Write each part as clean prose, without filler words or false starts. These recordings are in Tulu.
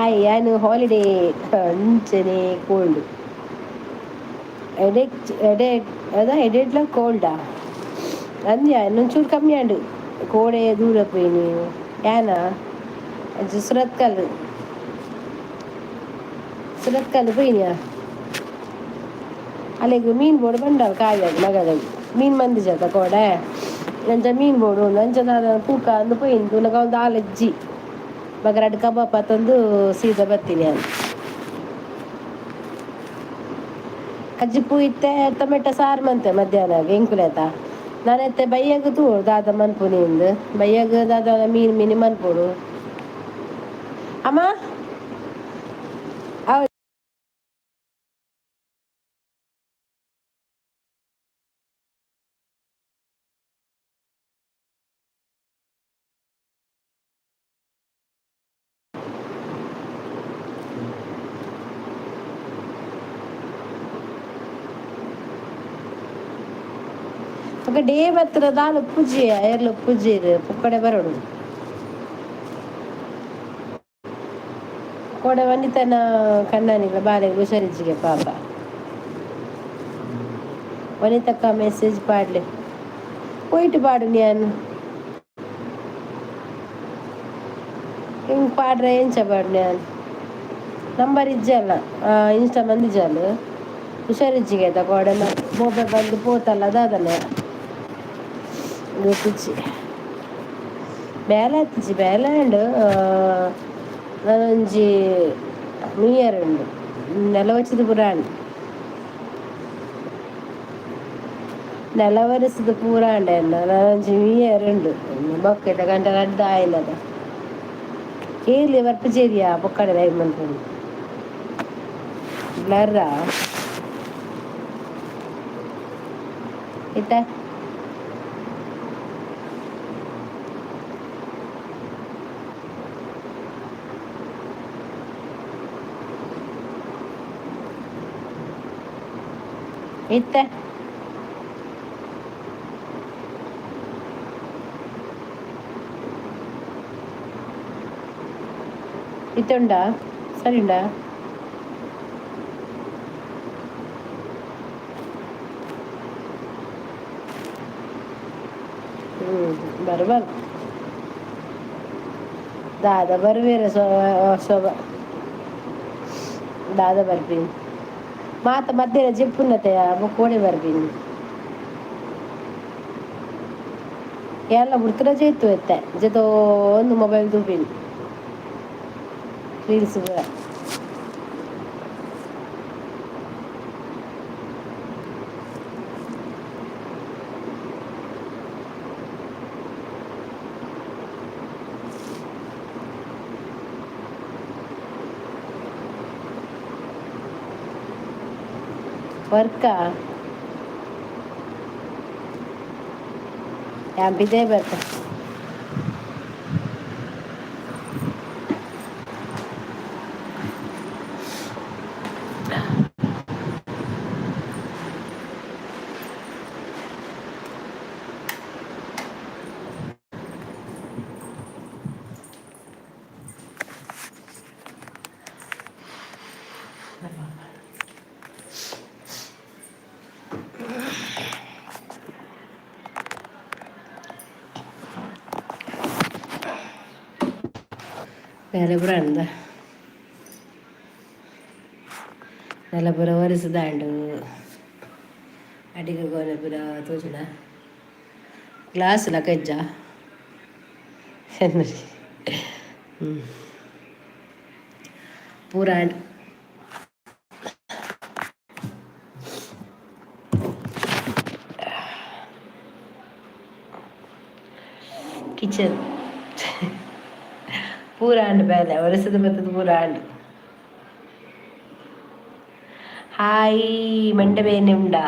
ಹಾಯ್ ಯಾನ್ ಹಾಲಿಡೇ ಅಂಚನೆ ಕೋಲ್ಡ್ ಎಡೆಕ್ ಎಡೆ ಅದ ಎಡೆಡ್ಲ ಕೋಲ್ಡಾ ಅಂದ್ಯಾ ಒಂಚೂರು ಕಮ್ಮಿ ಆಂಡ್ ಕೋಡೆ ದೂರ ಪೋಯಿನಿ ಯಾನ ಅಂಚ ಸುರತ್ಕಲ್ ಸುರತ್ಕಲ್ ಪೋಯಿನಿಯಾ ಅಲೆಗ್ ಮೀನ್ ಬೋಡು ಬಂಡಲ್ ಕಾವ್ಯಾಗ್ ಮಗಗೈ ಮೀನ್ ಮಂದಿಜತ ಕೋಡೆ ಅಂಚ ಮೀನ್ ಬೋಡು ಅಂಚ ದಾದ ತೂಕ ಅಂದ್ ಪೋಯಿನಿ ತೂನಗ ಅವು ದಾಲ ಇಜ್ಜಿ ಬೊಕ ರಡ್ಡ್ ಕಬಾಬ್ ಪತೊಂದು ಸೀದಾ ಬತ್ತಿನಿ ಯಾನ್. ಕಜಿಪು ಇತ್ತೆ ಟೊಮೆಟೊ ಸಾರು ಮಂತೆ ಮಧ್ಯಾಹ್ನ ಎಂಕುಲೆತ ನಾನ್ ಇತ್ತೆ ಬಯ್ಯಗ್ ತೂವೊಡು ದಾದ ಮನ್ಪುನಿ ಇಂದ್ ಬಯ್ಯಗ್ ದಾದ ಮೀನ್ ಮಿನಿ ಮನ್ಪೊಡು ಅಮ್ಮ. ಬೊಕ ಡೇ ಬತ್ತ್ಂಡ ದಾಲ ಉಪ್ಪುಜಿ ಏರ್ಲ ಉಪ್ಪುಜೆರ್ ಪೊಕ್ಕಡೆ ಬರೊಡು. ಕೋಡೆ ವನಿತನ ಕಣ್ಣನಿಗ್ಲ ಬಾಲೆಗ್ ಹುಷಾರಿಜ್ಜಿಗೆ ಪಾಪ. ವನಿತಕ್ಕ ಮೆಸೇಜ್ ಪಾಡ್ಲೆ ಪೋಯಿಟ್ ಪಾಡುನಿ ಯಾನ್. ಎಂಕ್ ಪಾಡ್ರೆ ಎಂಚ ಪಾಡುನಿ ಯಾನ್ ನಂಬರ್ ಇಜ್ಜಲ್ಲ ಇನ್ಸ್ಟಾ ಮಂದಿಜಲ್ ಹುಷಾರಿಜ್ಜಿಗೆ ಆತ ಕೋಡೆ ಬೋಬೆ ಬಂದು ಪೋತಲ್ಲ ದಾದನೆ ಗೊತ್ತಿಜ್ಜಿ ಬೇಲೆ ಆತಿಜಿ ಬೇಲೆ ಉಂಡು ನನೊಂಜಿ ಮೀಯರ್ ಉಂಡು ನೆಲ ಪೂರ ಆಂಡ್ ನೆಲ ಒರೆಸುದು ಪೂರ ಆಂಡ್ ಎನ್ನ ನನೊಂಜಿ ಮೀಯರ್ ಉಂಡು ಬೊಕ್ಕ ಗಂಟೆ ರಡ್ಡ್ ಆಯಿನದ ಏರ್ಲಿ ಬರ್ಪುಜೆರಿಯಾ ಬೊಕ್ಕಡೆ ಲೈವ್ ಮನ್ಪುನು ಬ್ಲರ್ರಾ ಇತ್ತೆ ಇತ್ತೆ ಇತ್ತೆ ಉಂಡಾ ಸರಿ ಉಂಡಾ. ಹ್ಮ್ ಬರಬರ್ ದಾದ ಬರ್ವೇರ ಶೋಭ ದಾದ ಬರ್ಪಿನಿ ಮಾತ ಮಧ್ಯಾಹ್ನ ಜೆಪ್ಪುನತೆ ಬೊಕ ಓಡೆ ಬರ್ಪಿನಿ ಏರ್ಲ ಬುಡ್ತುಡ ಜೆತ್ತು ಇತ್ತೆ ಜೆತೊಂದು ಮೊಬೈಲ್ ತೂಪಿನಿ ರೀಲ್ಸ್ ಪೂರ. ವರ್ಕಾ ಯಾನ್ ಪಿದಯಿ ಬರ್ಪೆ. ಬೇಲೆ ಪೂರ ಅಂದ ನೆಲ ಪೂರ ಒರೆಸುದಾಂಡ್ ಅಡಿಗೆ ಗೋನೆ ಪೂರ ತೋಜುಂಡ ಗ್ಲಾಸ್ ಲಕ ಇಜ್ಜಾ ಪೂರ ಆಂಡ್. ಕಿಚನ್ ಪೂರ ಆಂಡ್ ಬೇಲೆ ಒರೆಸುದು ಬತ್ತುದು ಪೂರ ಆಂಡ್. ಹಾಯ್ ಮಂಡೆ ಬೇನೆ ಉಂಡಾ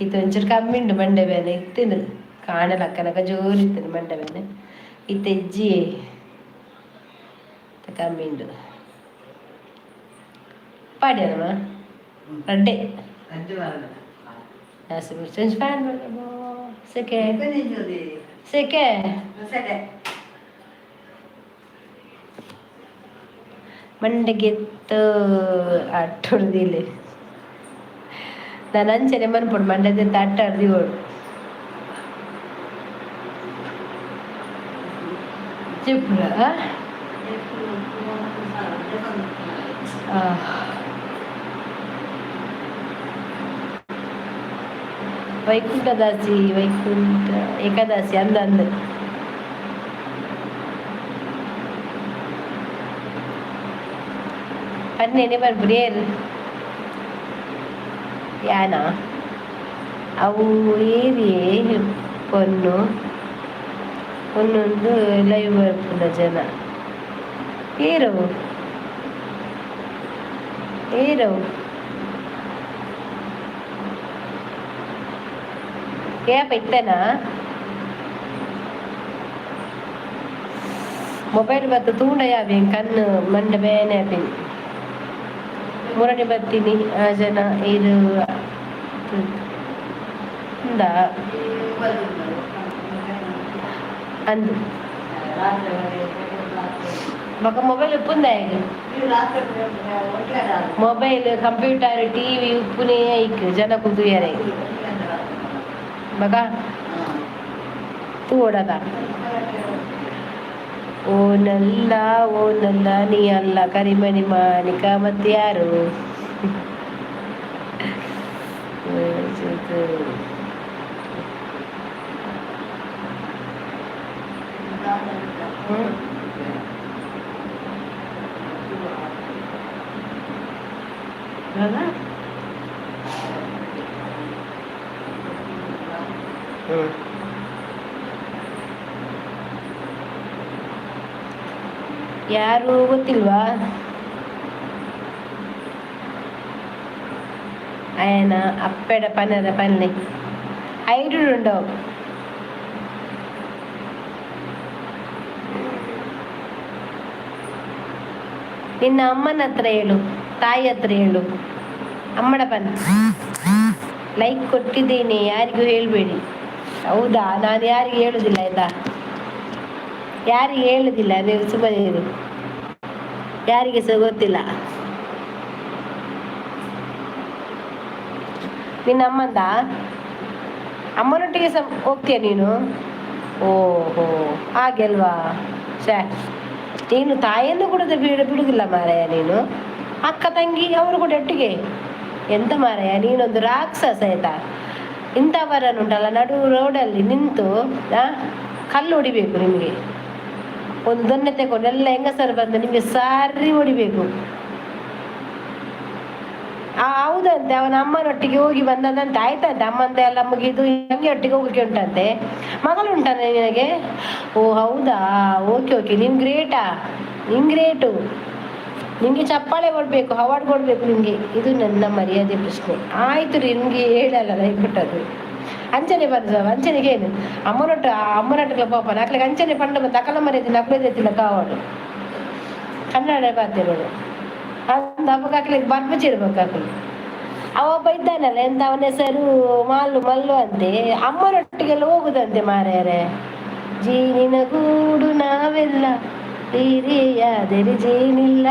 ಇತ್ತೆ ಒಂಚೂರು ಕಮ್ಮಿ ಉಂಡು ಮಂಡೆ ಬೇನೆ ಇತ್ತಿನ ಕಾಣೆ ಲಕ್ಕನಕ ಜೋರು ಇತ್ತಿನ ಮಂಡೆ ಬೇನೆ ಇತ್ತೆ ಇಜ್ಜಿ ಕಮ್ಮಿ ಉಂಡು ಪಾಡ್ಯನಮ್ಮ ರಡ್ಡೆ ಫ್ಯಾನ್ ಸೆಕೆ ಸೆಕೆ. ಮಂಡೆಗೆತ್ತು ಅಟ್ಟೊಡ್ದಿಲ್ಲ. ನಾನು ಅಂಚನೆ ಮನ್ಪೊಡು, ಮಂಡೆದೆತ್ತ ಅಟ್ಟ ದೀವೊಡು. ಚೆಪ್ಪುರ. ವೈಕುಂಠದಾಸಿ, ವೈಕುಂಠ ಏಕಾದಶಿ ಅಂದ ಅಂದ. ಪನ್ನೇನೆ ಬರ್ಪುನಿ ಏರು ಯಾನ ಅವು ಏರಿಯೇ ಪೊನ್ನು ಒಂದೊಂದು ಲೈವ್ ಬರ್ಪುನ ಜನ ಏರವು ಏರವು ಏಪ ಇತ್ತನಾ ಮೊಬೈಲ್ ಬತ್ತ ತೂಂಡ ಯಾವಿನ್ ಕಣ್ಣು ಮಂಡೆ ಬೇನೆ ಆಪಿನಿ. ಮುರಣಿ ಬತ್ತೀನಿ ಆ ಜನ ಇದು ಇಂದ ಅಂದು ಬೊಕ ಮೊಬೈಲ್ ಉಪ್ಪುಂದ. ಮೊಬೈಲ್, ಕಂಪ್ಯೂಟರ್, ಟಿವಿ ಉಪ್ಪುನೇ ಐಕ್ ಜನ ತೂಯರೆ. ಬೊಕ ತೂವೊಡದ. ಓ ನಲ್ಲ, ಓ ನಲ್ಲ, ನೀ ಅಲ್ಲ ಕರಿಮಣಿ ಮಾಣಿಕ ಮತ್ತೆ ಯಾರು? ಹ್ಮ್. ಹೌದಾ? ಹ್ಮ್. ಯಾರು ಗೊತ್ತಿಲ್ವಾ? ಅಯನ ಅಪ್ಪೆಡ ಪನರ ಪನ್ನೆ ಐಡುಂಡವು. ನಿನ್ನ ಅಮ್ಮನ ಹತ್ರ ಹೇಳು, ತಾಯಿ ಹತ್ರ ಹೇಳು, ಅಮ್ಮಡ ಪನ್. ಲೈಕ್ ಕೊಟ್ಟಿದ್ದೇನೆ, ಯಾರಿಗೂ ಹೇಳಬೇಡಿ. ಹೌದಾ? ನಾನು ಯಾರಿಗೂ ಹೇಳುದಿಲ್ಲ, ಆಯ್ತಾ? ಯಾರಿಗೆ ಹೇಳುದಿಲ್ಲ, ನೀವು ಸುಮ್ಮನೆ ಇರು. ಯಾರಿಗೆ ಸಹ ಗೊತ್ತಿಲ್ಲ. ನಿನ್ನ ಅಮ್ಮಂದ? ಅಮ್ಮನೊಟ್ಟಿಗೆ ಸಹ ಹೋಗ್ತೀಯ ನೀನು? ಓಹೋ, ಹಾಗೆ ಅಲ್ವಾ? ಛೇ, ನೀನು ತಾಯಿಯನ್ನು ಕೂಡ ಬಿಡುದಿಲ್ಲ ಮಾರಾಯ ನೀನು. ಅಕ್ಕ ತಂಗಿ ಅವರು ಕೂಡ ಒಟ್ಟಿಗೆ. ಎಂತ ಮಾರಾಯ, ನೀನೊಂದು ರಾಕ್ಷಸ, ಆಯ್ತಾ? ಇಂಥವರನ್ನುಂಟಲ್ಲ, ನಡು ರೋಡಲ್ಲಿ ನಿಂತು ಕಲ್ಲು ಹೊಡಿಬೇಕು ನಿಮಗೆ. ಒಂದು ದೊಣ್ಣೆ ತಗೊಂಡು ಎಲ್ಲ ಹೆಂಗಸರು ಬಂದು ನಿಮಗೆ ಸಾರಿ ಹೊಡಿಬೇಕು. ಹೌದಂತೆ, ಅವನ ಅಮ್ಮನೊಟ್ಟಿಗೆ ಹೋಗಿ ಬಂದದಂತೆ. ಆಯ್ತಂತೆ, ಅಮ್ಮಂದ ಎಲ್ಲ ಮುಗಿದು ಒಟ್ಟಿಗೆ ಹೋಗ್ಲಿಕ್ಕೆ ಉಂಟಂತೆ. ಮಗಳು ಉಂಟಾನೆ ನಿನಗೆ? ಓ ಹೌದಾ, ಓಕೆ ಓಕೆ. ನೀನು ಗ್ರೇಟಾ, ನೀನು ಗ್ರೇಟು. ನಿಮಗೆ ಚಪ್ಪಾಳೆ ಕೊಡಬೇಕು, ಅವಾರ್ಡ್ ಕೊಡಬೇಕು ನಿಮಗೆ. ಇದು ನನ್ನ ಮರ್ಯಾದೆ ಪ್ರಶ್ನೆ. ಆಯಿತು ರೀ, ನಿಮಗೆ ಹೇಳಲ್ಲ ಲೈಕ್ ಕೊಟ್ಟದ್ದು. ಅಂಚನೆ ಬಂದ ಅಂಚನೆಗೆ ಏನು ಅಮ್ಮನೊಟ್ಟು ಅಮ್ಮನೊಟ್ಟಿಗೆ ಪಾಪ ನಕ್ಲಿಗೆ ಅಂಚನೆ ಪಂಡ ಬಂದು ಅಕಲ ಮರ್ಯಾದೆ ನಕ್ಲೇದಿಲ್ಲ ಕಾವಾಡು. ಕನ್ನಡ ಬಾತಿರೋಡು ಅಂದ ಅಪ್ಪಗೆ ಹಾಕ್ಲಿಕ್ಕೆ ಬರ್ಪುಚಿರ್ಬೇಕು ಅಕಲು. ಅವ ಒಬ್ಬ ಇದ್ದಾನಲ್ಲ, ಎಂತ ಅವನ ಹೆಸರು? ಮಾಲು ಮಲ್ಲು ಅಂತೆ. ಅಮ್ಮನೊಟ್ಟಿಗೆಲ್ಲ ಹೋಗುದಂತೆ ಮಾರ್ಯಾರೆ. ಜೇನಿನ ಗೂಡು ನಾವೆಲ್ಲ, ಬೇರೆಯಾದರೆ ಜೇನಿಲ್ಲ.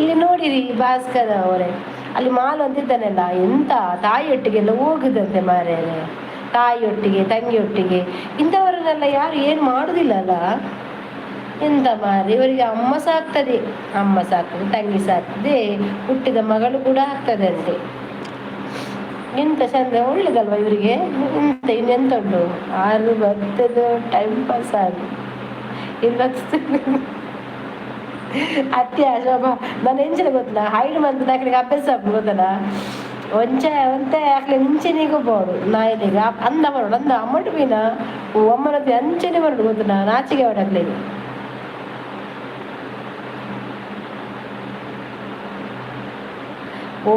ಇಲ್ಲಿ ನೋಡಿರಿ ಭಾಸ್ಕರ್ ಅವರೇ, ಅಲ್ಲಿ ಮಾಲು ಅಂತಿದ್ದಾನಲ್ಲ, ಎಂತ ತಾಯಿಯೊಟ್ಟಿಗೆಲ್ಲ ಹೋಗುದಂತೆ ಮಾರ್ಯಾರೆ. ತಾಯಿಯೊಟ್ಟಿಗೆ, ತಂಗಿಯೊಟ್ಟಿಗೆ. ಇಂಥವರನ್ನೆಲ್ಲ ಯಾರು ಏನು ಮಾಡುದಿಲ್ಲ ಅಲ್ಲ? ಎಂತ ಮಾರ್ರೆ, ಇವರಿಗೆ ಅಮ್ಮ ಸಾಕ್ತದೆ, ಅಮ್ಮ ಸಾಕ್ತದೆ, ತಂಗಿ ಸಾಕ್ತದೆ, ಹುಟ್ಟಿದ ಮಗಳು ಕೂಡ ಆಗ್ತದೆ ಅಂತೆ. ಎಂತ ಚಂದ, ಒಳ್ಳೇದಲ್ವಾ ಇವರಿಗೆ? ಎಂತ ಇನ್ನೆಂತ ಉಂಟು? ಆರು ಬರ್ತದೆ, ಟೈಮ್ ಪಾಸ್ ಆಗಿ ಇದು ಅತ್ಯ ಶೋಭಾ. ನಾನು ಎಂಚಿನ ಗೊತ್ತಿಲ್ಲ, ಹೈಡ್ ಮಂತ್ ಅಕ್ಲಿಗೆ ಅಭ್ಯಾಸ ಆಪುಂಡು ಗೊತ್ತಲ್ಲ. ಒಂಚ ಒಂತೆ ಅಕ್ಲೆ ಇಂಚೆನೆ ಬೋಡು ನಾಯಿಲೆಗ್ ಅಂದ ಬರೋಡು ಅಂದ ಅಮ್ಮಟು ಪೀನ ಅಮ್ಮನತಿ ಅಂಚೆನೆ ಬರೋಡು ಗೊತ್ತಲ್ಲ. ನಾಚಿಗೆ ಆವಡ್ ಅಕ್ಲೆಗ್. ಓ,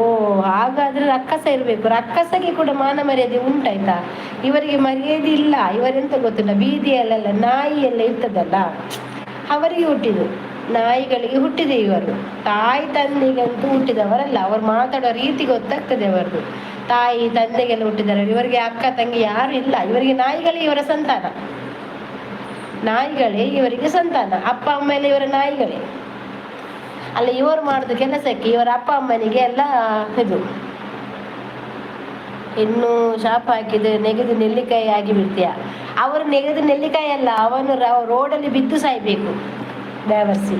ಹಾಗಾದ್ರೆ ರಕ್ಕಸ ಇರಬೇಕು. ರಕ್ಕಸಗೆ ಕೂಡ ಮಾನ ಮರ್ಯಾದೆ ಉಂಟಾಯ್ತಾ? ಇವರಿಗೆ ಮರ್ಯಾದೆ ಇಲ್ಲ. ಇವರೆಂತ ಗೊತ್ತಿಲ್ಲ, ಬೀದಿಯಲ್ಲೆಲ್ಲ ನಾಯಿ ಎಲ್ಲ ಇರ್ತದಲ್ಲ, ಅವರಿಗೆ ಹುಟ್ಟಿದ್ದು, ನಾಯಿಗಳಿಗೆ ಹುಟ್ಟಿದೆ ಇವರು. ತಾಯಿ ತಂದೆಗಂತೂ ಹುಟ್ಟಿದವರಲ್ಲ. ಅವರು ಮಾತಾಡೋ ರೀತಿ ಗೊತ್ತಾಗ್ತದೆ ಅವರದ್ದು. ತಾಯಿ ತಂದೆಗೆಲ್ಲ ಹುಟ್ಟಿದ್ದಾರೆ. ಇವರಿಗೆ ಅಕ್ಕ ತಂಗಿ ಯಾರು ಇಲ್ಲ. ಇವರಿಗೆ ನಾಯಿಗಳೇ ಇವರ ಸಂತಾನ. ನಾಯಿಗಳೇ ಇವರಿಗೆ ಸಂತಾನ. ಅಪ್ಪ ಅಮ್ಮ ಎಲ್ಲ ಇವರ ನಾಯಿಗಳೇ ಅಲ್ಲ. ಇವರು ಮಾಡುದು ಕೆಲಸಕ್ಕೆ ಇವರ ಅಪ್ಪ ಅಮ್ಮನಿಗೆ ಎಲ್ಲ ಇದು. ಇನ್ನು ಶಾಪ ಹಾಕಿದರೆ ನೆಗೆದು ನೆಲ್ಲಿಕಾಯಿ ಆಗಿ ಬಿಡ್ತೀಯ. ಅವರು ನೆಗೆದು ನೆಲ್ಲಿಕಾಯಿ ಅಲ್ಲ, ಅವನು ರೋಡಲ್ಲಿ ಬಿದ್ದು ಸಾಯ್ಬೇಕು ಬ್ಯಾವರ್ಸಿ.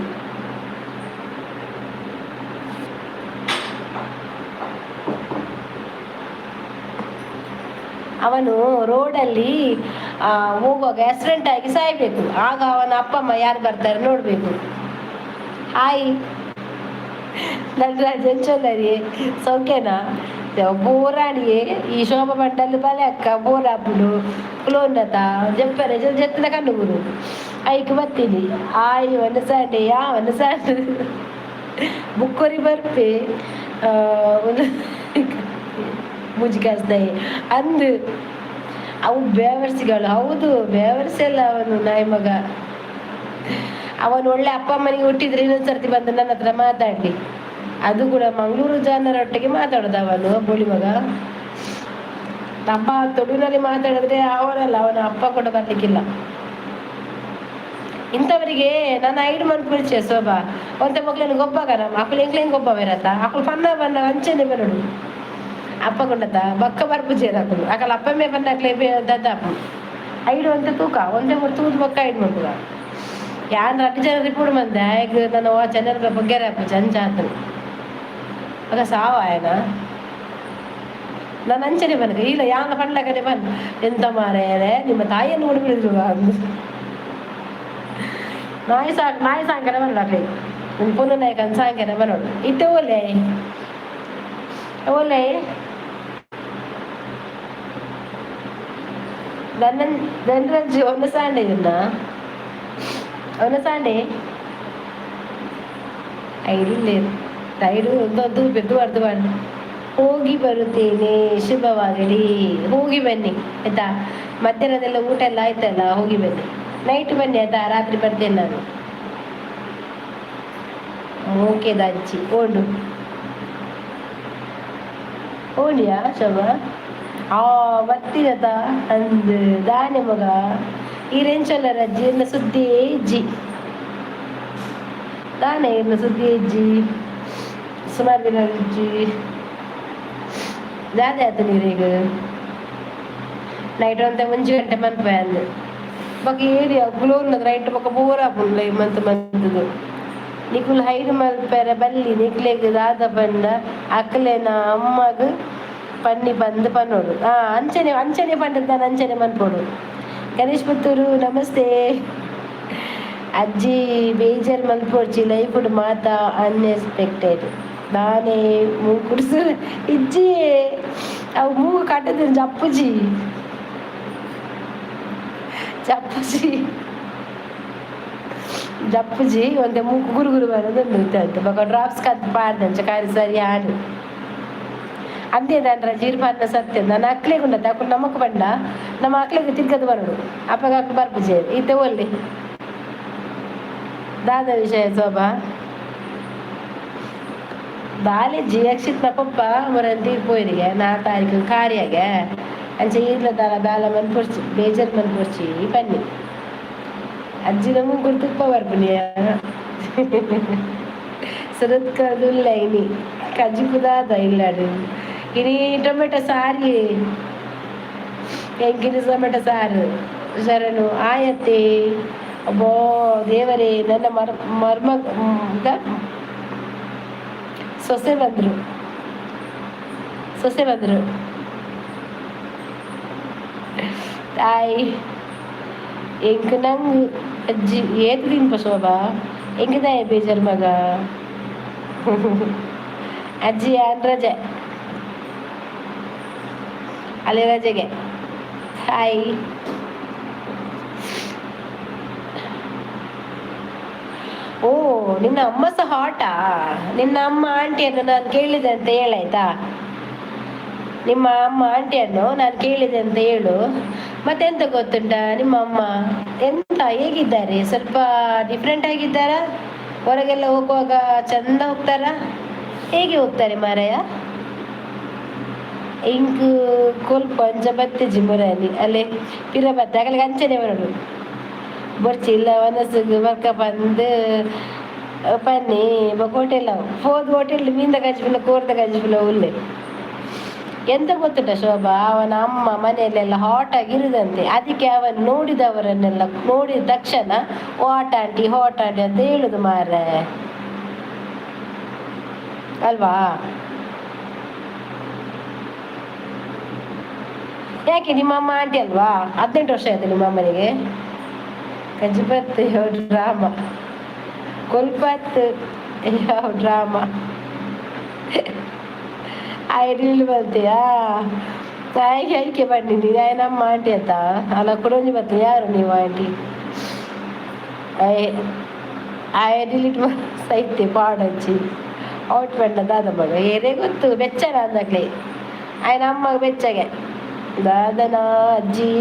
ಅವನು ರೋಡಲ್ಲಿ ಹೋಗುವಾಗ ಆಕ್ಸಿಡೆಂಟ್ ಆಗಿ ಸಾಯ್ಬೇಕು. ಆಗ ಅವನ ಅಪ್ಪ ಅಮ್ಮ ಯಾರು ಬರ್ತಾರೆ ನೋಡಬೇಕು. ಹಾಯ್ ನಟರಾಜ್, ಎಂಚೊಲ್ಲರಿ? ಸೌಖ್ಯನಾ? ಬೋರಾಣಿಯೇ ಈ ಶೋಭಾ ಬಂಡಲ್ ಬಲೆ ಅಕ್ಕ ಬೋರಾಪುಂಡು ಕುಲೋನ್ನತ ಜಪ್ಪರೆ ಜತ್ತಿನ ಕಣ್ಣುಗುರು ಐಕ್ ಬತ್ತೀನಿ. ಆಯ್ ಒಂದು ಸಂಡೆ ಯಾ ಒಂದು ಸಂಡೆ ಬುಕ್ಕೊರಿ ಬರ್ಪೆ ಒಂದು ಮುಜಿಕಾಸ್ದಾಯಿ ಅಂದು. ಅವು ಬೇವರ್ಸಿಗಳು. ಹೌದು, ಬೇವರ್ಸಿ ಅಲ್ಲ ಅವನು, ನಾಯಿ ಮಗ. ಅವನು ಒಳ್ಳೆ ಅಪ್ಪ ಅಮ್ಮನಿಗೆ ಹುಟ್ಟಿದ್ರೆ ಇನ್ನೊಂದು ಸರ್ತಿ ಬಂದು ನನ್ನ ಹತ್ರ ಮಾತಾಡಲಿ. ಅದು ಕೂಡ ಮಂಗಳೂರು ಜನರೊಟ್ಟಿಗೆ ಮಾತಾಡೋದು ಅವನು ಬೋಳಿ ಮಗ. ನಮ್ಮ ತುಳುವಿನಲ್ಲಿ ಮಾತಾಡಿದ್ರೆ ಅವನಲ್ಲ, ಅವನ ಅಪ್ಪ ಕೂಡ ಬರ್ಲಿಕ್ಕಿಲ್ಲ. ಇಂಥವರಿಗೆ ನನ್ನ ಐಡು ಮನ್ಪುರ್ಚೆ ಶೋಭಾ. ಒಂತೆ ಮೊಕ್ಲೆನ್ ಗೊಬ್ಬಗನ ಅಕುಲು ಎಂಕ್ಲೆನ್ ಗೊಬ್ಬ ಬೇರತ್ತ. ಅಕುಲು ಪನ್ನ ಬನ್ನ ಅಂಚನೆ ಬರಡು ಅಪ್ಪ ಕೊಂಡತ ಬಕ್ಕ ಬರ್ಪುಜೇರು ಅಕುಲು. ಅಕಲ್ ಅಪ್ಪಮ್ಮೆ ಬನ್ನಕ್ಲೆ ದದ್ದಾಪು ಐಡು ಒಂತೆ ತೂಕ ಒಂತೆ ಮೂರು ತೂದು ಬೊಕ್ಕ ಐಡು ಮನ್ಪುಗ. ಯಾನ್ ರಡ್ಡ್ ಜನ ರಿಪೋರ್ಟ್ ಮಂದೆ ಆಯ್ಗ್ ನನ್ನ ವಾ ಚೆನ್ನರ್ ಬಗ್ಗೆರೆ ಆಪುಜಿ ಅಂಚ ಆತನು ಆಗ ಸಾವ ಆಯನ. ನಾನು ಅಂಚನೆ ಬನ್ಕ ಇಲ್ಲ ಯಾನ ಪಂಡ್ಲಕನೆ ಬನ್ ಎಂತ ಮಾರೇರೆ ನಿಮ್ಮ ತಾಯಿಯನ್ನು ನೋಡಿಬಿಡಿದ್ರು. ನಾಯಿ ಸಾಕ್ ನಾಯಿ ಸಾಂಕನ ಬರೋಡು ಅಕ್ಲೆ ನಿಮ್ಮ ಪೊನ್ನು ನಾಯಕನ ಸಾಂಕನ ಬರೋಡು. ಇತ್ತೆ ಓಲೆ ಓಲೆ ನನ್ನ ಧನರಾಜ್ ಒಂದು ಸಾಂಡೆ ಇದನ್ನ ಒಂದು ಸಾಂಡೆ ಐಡಿಲ್ಲ ಐಡು ಒಂದು ಬೆದ್ದು ಬಾರ್ದು. ಹೋಗಿ ಬರುತ್ತೇನೆ, ಶುಭವಾಗಲಿ. ಹೋಗಿ ಬನ್ನಿ ಆಯ್ತಾ? ಮಧ್ಯಾಹ್ನದೆಲ್ಲ ಊಟ ಎಲ್ಲ ಆಯ್ತಲ್ಲ, ಹೋಗಿ ಬನ್ನಿ. ನೈಟ್ ಬನ್ನಿ ಆಯ್ತಾ? ರಾತ್ರಿ ಬರ್ತೇನೆ ನಾನು. ಮೋಕೆದ ಅಜ್ಜಿ ಓಡು ಓಡಿಯಾ ಶೋಭಾ? ಆ ಬತ್ತಿನತ ಅಂದ್ ದಾನೆ ಮಗ ಈರೆಂಚೊಲ್ಲರ ಅಜ್ಜಿ ಎನ್ನ ಸುದ್ದಿ ಇಜ್ಜಿ ದಾನೆ ಇರ್ನ ಸುದ್ದಿ ಇಜ್ಜಿ ಸುಮಾರು ದಿನ ಇಜ್ಜಿ. ದಾದೆ ಆತು ನೀರೀಗ ನೈಟ್ ಒಂತೆ ಒಂಜಿ ಗಂಟೆ ಮನ್ಪೆ ಅಂದ್ ಬೊಕ ಏರಿಯಾ ಗ್ಲೋ ರೈಟ್ ಬೊಕ ಬೋರ್ ಆಪುಂಡು ಮಂತ್ ಮಂತುದು. ನಿಕುಲು ಹೈಡ್ ಮಲ್ಪೆರೆ ಬಲ್ಲಿ. ನಿಕ್ಲೆಗ್ ದಾದ ಪಂಡ ಅಕ್ಲೆನ ಅಮ್ಮಗ್ ಪನ್ನಿ ಪಂದ್ ಪನೊಡು. ಅಂಚನೆ ಅಂಚನೆ ಪಂಡದ್ ಅಂಚನೆ ಮನ್ಪೊಡು. ಗಣೇಶ್ ಪುತ್ತೂರು ನಮಸ್ತೆ. ಅಜ್ಜಿ ಬೇಜಾರ್ ಮಲ್ಪೊಡ್ಚಿ, ಲೈಫ್ಡ್ ಮಾತ ಅನ್ಎಕ್ಸ್ಪೆಕ್ಟೆಡ್. ನಾನೇ ಮೂಕುಡ್ಸು ಇಜ್ಜಿ ಅವು ಮೂಗು ಕಟ್ಟದು ಜಪ್ಪುಜಿ ಜಪ್ಪುಜಿ ಜಪ್ಪುಜಿ. ಒಂತೆ ಮೂಕು ಗುರು ಗುರು ಬರೋದು ಇತ್ತು. ಬೊಕ ಡ್ರಾಪ್ಸ್ ಕತ್ ಪಾಡ್ದಂಚ ಕಾರಿ ಸರಿ ಆಂಡ್. ಅಂದೇ ದಾನ್ರ ಪಾಡ್ನ ಸತ್ಯ. ನನ್ನ ಅಕ್ಲೆಗ್ ಉಂಡತ್ತ ಅಕುಲು ನಮಕ್ ಪಂಡ ನಮ್ಮ ಅಕ್ಲೆಗ್ ತಿರ್ಗದ್ ಬರೋಡು. ಅಪಗ ಅಕ್ಲು ಬರ್ಪುಜೆರ್. ಇತ್ತೆ ಒಲ್ಲೆ ದಾದ ವಿಷಯ ಶೋಭಾ? ದಾಲಿಜ್ಜಿ ಯಕ್ಷಿತ್ನ ಪೊಪ್ಪ ಮೊರಂತಿ ಪೋಯಿರಿಗೆ ನಾ ತಾರೀಕು ಕಾರ್ಯಾಗೆ ಅಂಚ ಈರ್ಲ ದಾಲ ದಾಲ ಮನ್ಪೊಡ್ಚಿ ಬೇಜಾರ್ ಮನ್ಪೊಡ್ಚಿ ಪನ್ನಿ. ಅಜ್ಜಿನ ಮೂಗುರು ತುಪ್ಪ ಬರ್ಪುನಿಯ ಸುರತ್ಕದುಲ್ಲ ಇನಿ ಕಜಿಪು ದಾದ ಇಲ್ಲಾಡು. ಇನಿ ಟೊಮೆಟೊ ಸಾರಿ ಎಂಕಿನಿ ಟೊಮೆಟೊ ಸಾರು ಶರಣು ಆಯತ್ತೆ. ಅಬ್ಬೋ ದೇವರೇ, ನನ್ನ ಮರ್ ಮರ್ಮ ಸೊಸೆ ಬಂದರು, ಸೊಸೆ ಬಂದರು. ತಾಯಿ ಎಂಕ್ ನಂಗ್ ಅಜ್ಜಿ ಏತ್ ತಿನ್ಪ ಶೋಭಾ? ಎಂಕ್ ಬೇಜಾರ್ ಮಗ? ಅಜ್ಜಿ ಯಾನ್ ರಜೆ ಅಲ್ಲಿ ರಜೆಗೆ. ಹಾಯ್. ಓ, ನಿನ್ನ ಅಮ್ಮ ಸಹ ಹಾಟಾ? ನಿನ್ನ ಅಮ್ಮ ಆಂಟಿಯನ್ನು ನಾನು ಕೇಳಿದೆ ಅಂತ ಹೇಳಾಯ್ತಾ? ನಿಮ್ಮ ಅಮ್ಮ ಆಂಟಿಯನ್ನು ನಾನು ಕೇಳಿದೆ ಅಂತ ಹೇಳು. ಮತ್ತೆಂತ ಗೊತ್ತುಂಟಾ? ನಿಮ್ಮ ಅಮ್ಮ ಎಂತ ಹೇಗಿದ್ದಾರೆ? ಸ್ವಲ್ಪ ಡಿಫ್ರೆಂಟ್ ಆಗಿದ್ದಾರಾ? ಹೊರಗೆಲ್ಲ ಹೋಗುವಾಗ ಚಂದ ಹೋಗ್ತಾರಾ? ಹೇಗೆ ಹೋಗ್ತಾರೆ ಮಾರಾಯ? ಇಂಕ್ ಕೊಲ್ಪ ಅಂಚ ಬತ್ತಿಜಿ ಮೊರಾನಿ ಅಲ್ಲೇ ಪಿರ ಬತ್ತೆ ಅಗಲಿಗೆ ಅಂಚನೆ ಬರೋಡು. ಬೊರ್ಚಿ ಇಲ್ಲ ಒನಸ್ಗ್ ಬರ್ಕ ಪಂದ್ ಪನ್ನಿ ಬೊಕ ಹೋಟೆಲ್ ಅವು ಪೋದು ಹೋಟೆಲ್ ಮೀನ್ದ ಕಜಿಪುಲ ಕೋರ್ದ ಕಜಿಪುಲ ಉಲ್ಲೆ. ಎಂತ ಗೊತ್ತುಂಟ ಶೋಭಾ, ಅವನ ಅಮ್ಮ ಮನೆಯಲ್ಲೆಲ್ಲ ಹಾಟ್ ಆಗಿರುದಂತೆ. ಅದಕ್ಕೆ ಅವನು ನೋಡಿದವರನ್ನೆಲ್ಲ ನೋಡಿದ ತಕ್ಷಣ ಹಾಟ್ ಆಂಟಿ ಹಾಟ್ ಆಂಟಿ ಅಂತ ಹೇಳುದು ಮಾರ್ರೆ, ಅಲ್ವಾ? ಯಾಕೆ ನಿಮ್ಮ ಅಮ್ಮ ಆಂಟಿ ಅಲ್ವಾ? 18 ವರ್ಷ ಆಯ್ತು ನಿಮ್ಮ ಅಮ್ಮನಿಗೆ. ಕಜಿಪತ್ ಯಾವ ಡ್ರಾಮಾ, ಕೊಲ್ಪತ್ ಯಾವ ಡ್ರಾಮಾ ಐಡಿಲ್ ಬರ್ತೀಯಾ? ತಾಯಿಗೆ ಐಕೆ ಬನ್ನಿ ನಮ್ಮ ಆಂಟಿ ಆತ ಅಲ್ಲ ಕುಡೊಂಜಿ ಬತ್ತ ಯಾರು ನೀವು ಆಂಟಿ? I I delete ಸೈತೆ ಪಾಡಚ್ಚಿ ಔಟ್ ಪಂಡ ದಾದ ಮಗ ಏರೇ ಗೊತ್ತು ಬೆಚ್ಚನ ಅಂದಕ್ಲೆ ಆಯ್ನ ಅಮ್ಮಗ ಬೆಚ್ಚಗೆ ದಾದನ ಅಜ್ಜಿ